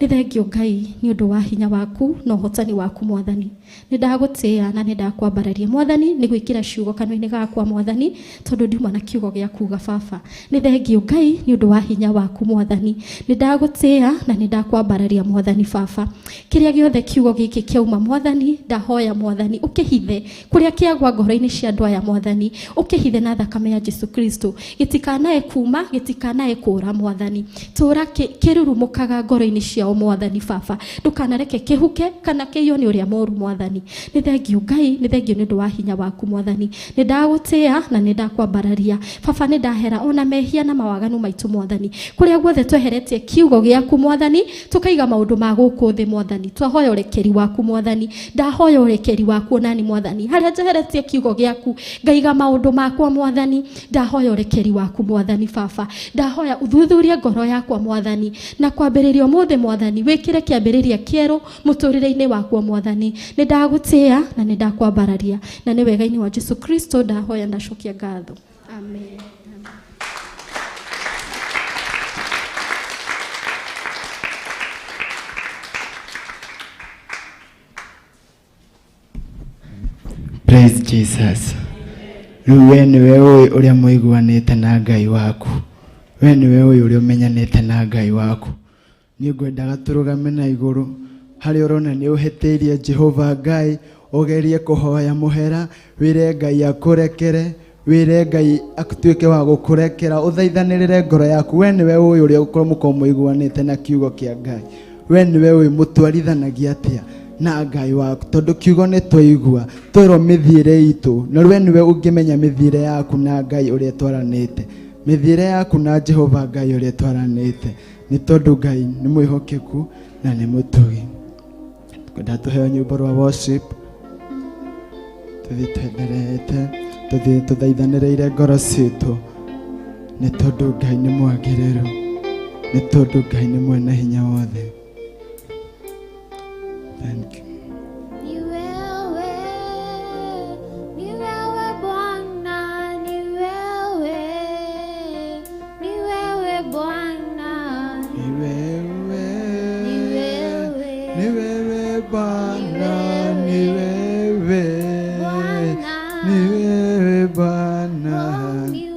Speaker 7: Nĩ thengio Ngai nĩ ũndũ wa hinya waku na ũhotani waku mwathani. Nĩ ndagũtĩĩa na nĩ ndakwambararia mwathani nĩ gwĩkĩra ciugo kanua-inĩ gakwa mwathani tondũ ndiuma na kiugo gĩa kuga baba. Nĩ thengio Ngai nĩ ũndũ wa hinya waku mwathani. Nĩ ndagũtĩĩa na nĩ ndakwambararia mwathani baba. Kĩrĩa gĩothe kiugo gĩkĩ kĩauma mwathani ndahoya mwathani ũkĩhithe kũrĩa kĩagwa ngoro-inĩ cia andũ aya mwathani ũkĩhithe na thakame ya Jesu Kristo gĩtikanae kuma gĩtikanae kũra mwathani tũra kĩrurumũkaga ngoro-inĩ ciao mwathani baba ndũkanareke kĩhuke kana kĩiywo nĩ ũrĩa mũru mwathani. Nĩ thengio Ngai nĩ thengio nĩ ũndũ wa hinya waku mwathani. Nĩ ndagũtĩĩa na nĩ ndakwambararia baba. Nĩ ndahera ona mehia na mawaganu maitũ mwathani kũrĩa guothe tweheretie kiugo gĩaku mwathani tukaiga maũndũ ma gũkũ thĩ mwathani twahoya ũrekeri waku mwathani ndahoya ũrekeri waku onani mwathani harĩa njeheretie kiugo gĩaku ngaiga maũndũ makwa mwathani ndahoya ũrekeri waku mwathani baba ndahoya ũthuthurie ngoro yakwa mwathani na kwambĩrĩria ũmũthĩ mwathani wĩkĩre kĩambĩrĩria kĩerũ mũtũrĩre-inĩ wakwa mwathani. Nĩ ndagũtĩĩa na nĩ ndakwambararia na nĩ wega-inĩ wa Jesu Kristo ndahoya ndacokia ngatho. Amen.
Speaker 4: Praise Jesus. Rĩu we nĩwe ũĩ ũrĩa mũiguanĩte na Ngai waku. We nĩwe ũĩ ũrĩa ũmenyanĩte na Ngai waku. Niĩ ngwendaga tũrũgame na igũrũ harĩa ũrona nĩ ũhĩtĩirie Jehova Ngai, ũgerie kũhoya mũhera, wĩre Ngai akũrekere, wĩre Ngai atuĩke wa gũkũrekera, ũthaithanĩrĩre ngoro yaku. We nĩwe ũĩ ũrĩa mũkorwo mũiguanĩte na kiugo kĩa Ngai. We nĩwe ũĩ mũtwarithanagia atĩa na Ngai waku tondũ kiugo nĩ twaigua twerwo mĩthiĩre itũ na we nĩwe ũngĩmenya mĩthiĩre yaku na Ngai ũrĩa ĩtwaranĩte mĩthiĩre yaku na Jehova Ngai ũrĩa ĩtwaranĩte nĩ tondũ Ngai nĩ mwĩhokeku na nĩ mũtugi. Twenda tũheo nyĩmbo rwa worship tũthiĩ twendereete tũthiĩ tũthaithanĩrĩire ngoro citũ nĩ tondũ Ngai nĩ mwagĩrĩru nĩ tondũ Ngai nĩ mwene hinya wothe. Thank you.
Speaker 9: Ni wewe, ni wewe Bwana, ni wewe, ni wewe Bwana,
Speaker 4: Ni wewe,
Speaker 9: ni wewe,
Speaker 4: ni wewe Bwana, ni wewe,
Speaker 9: Bwana,
Speaker 4: ni wewe Bwana,
Speaker 9: ni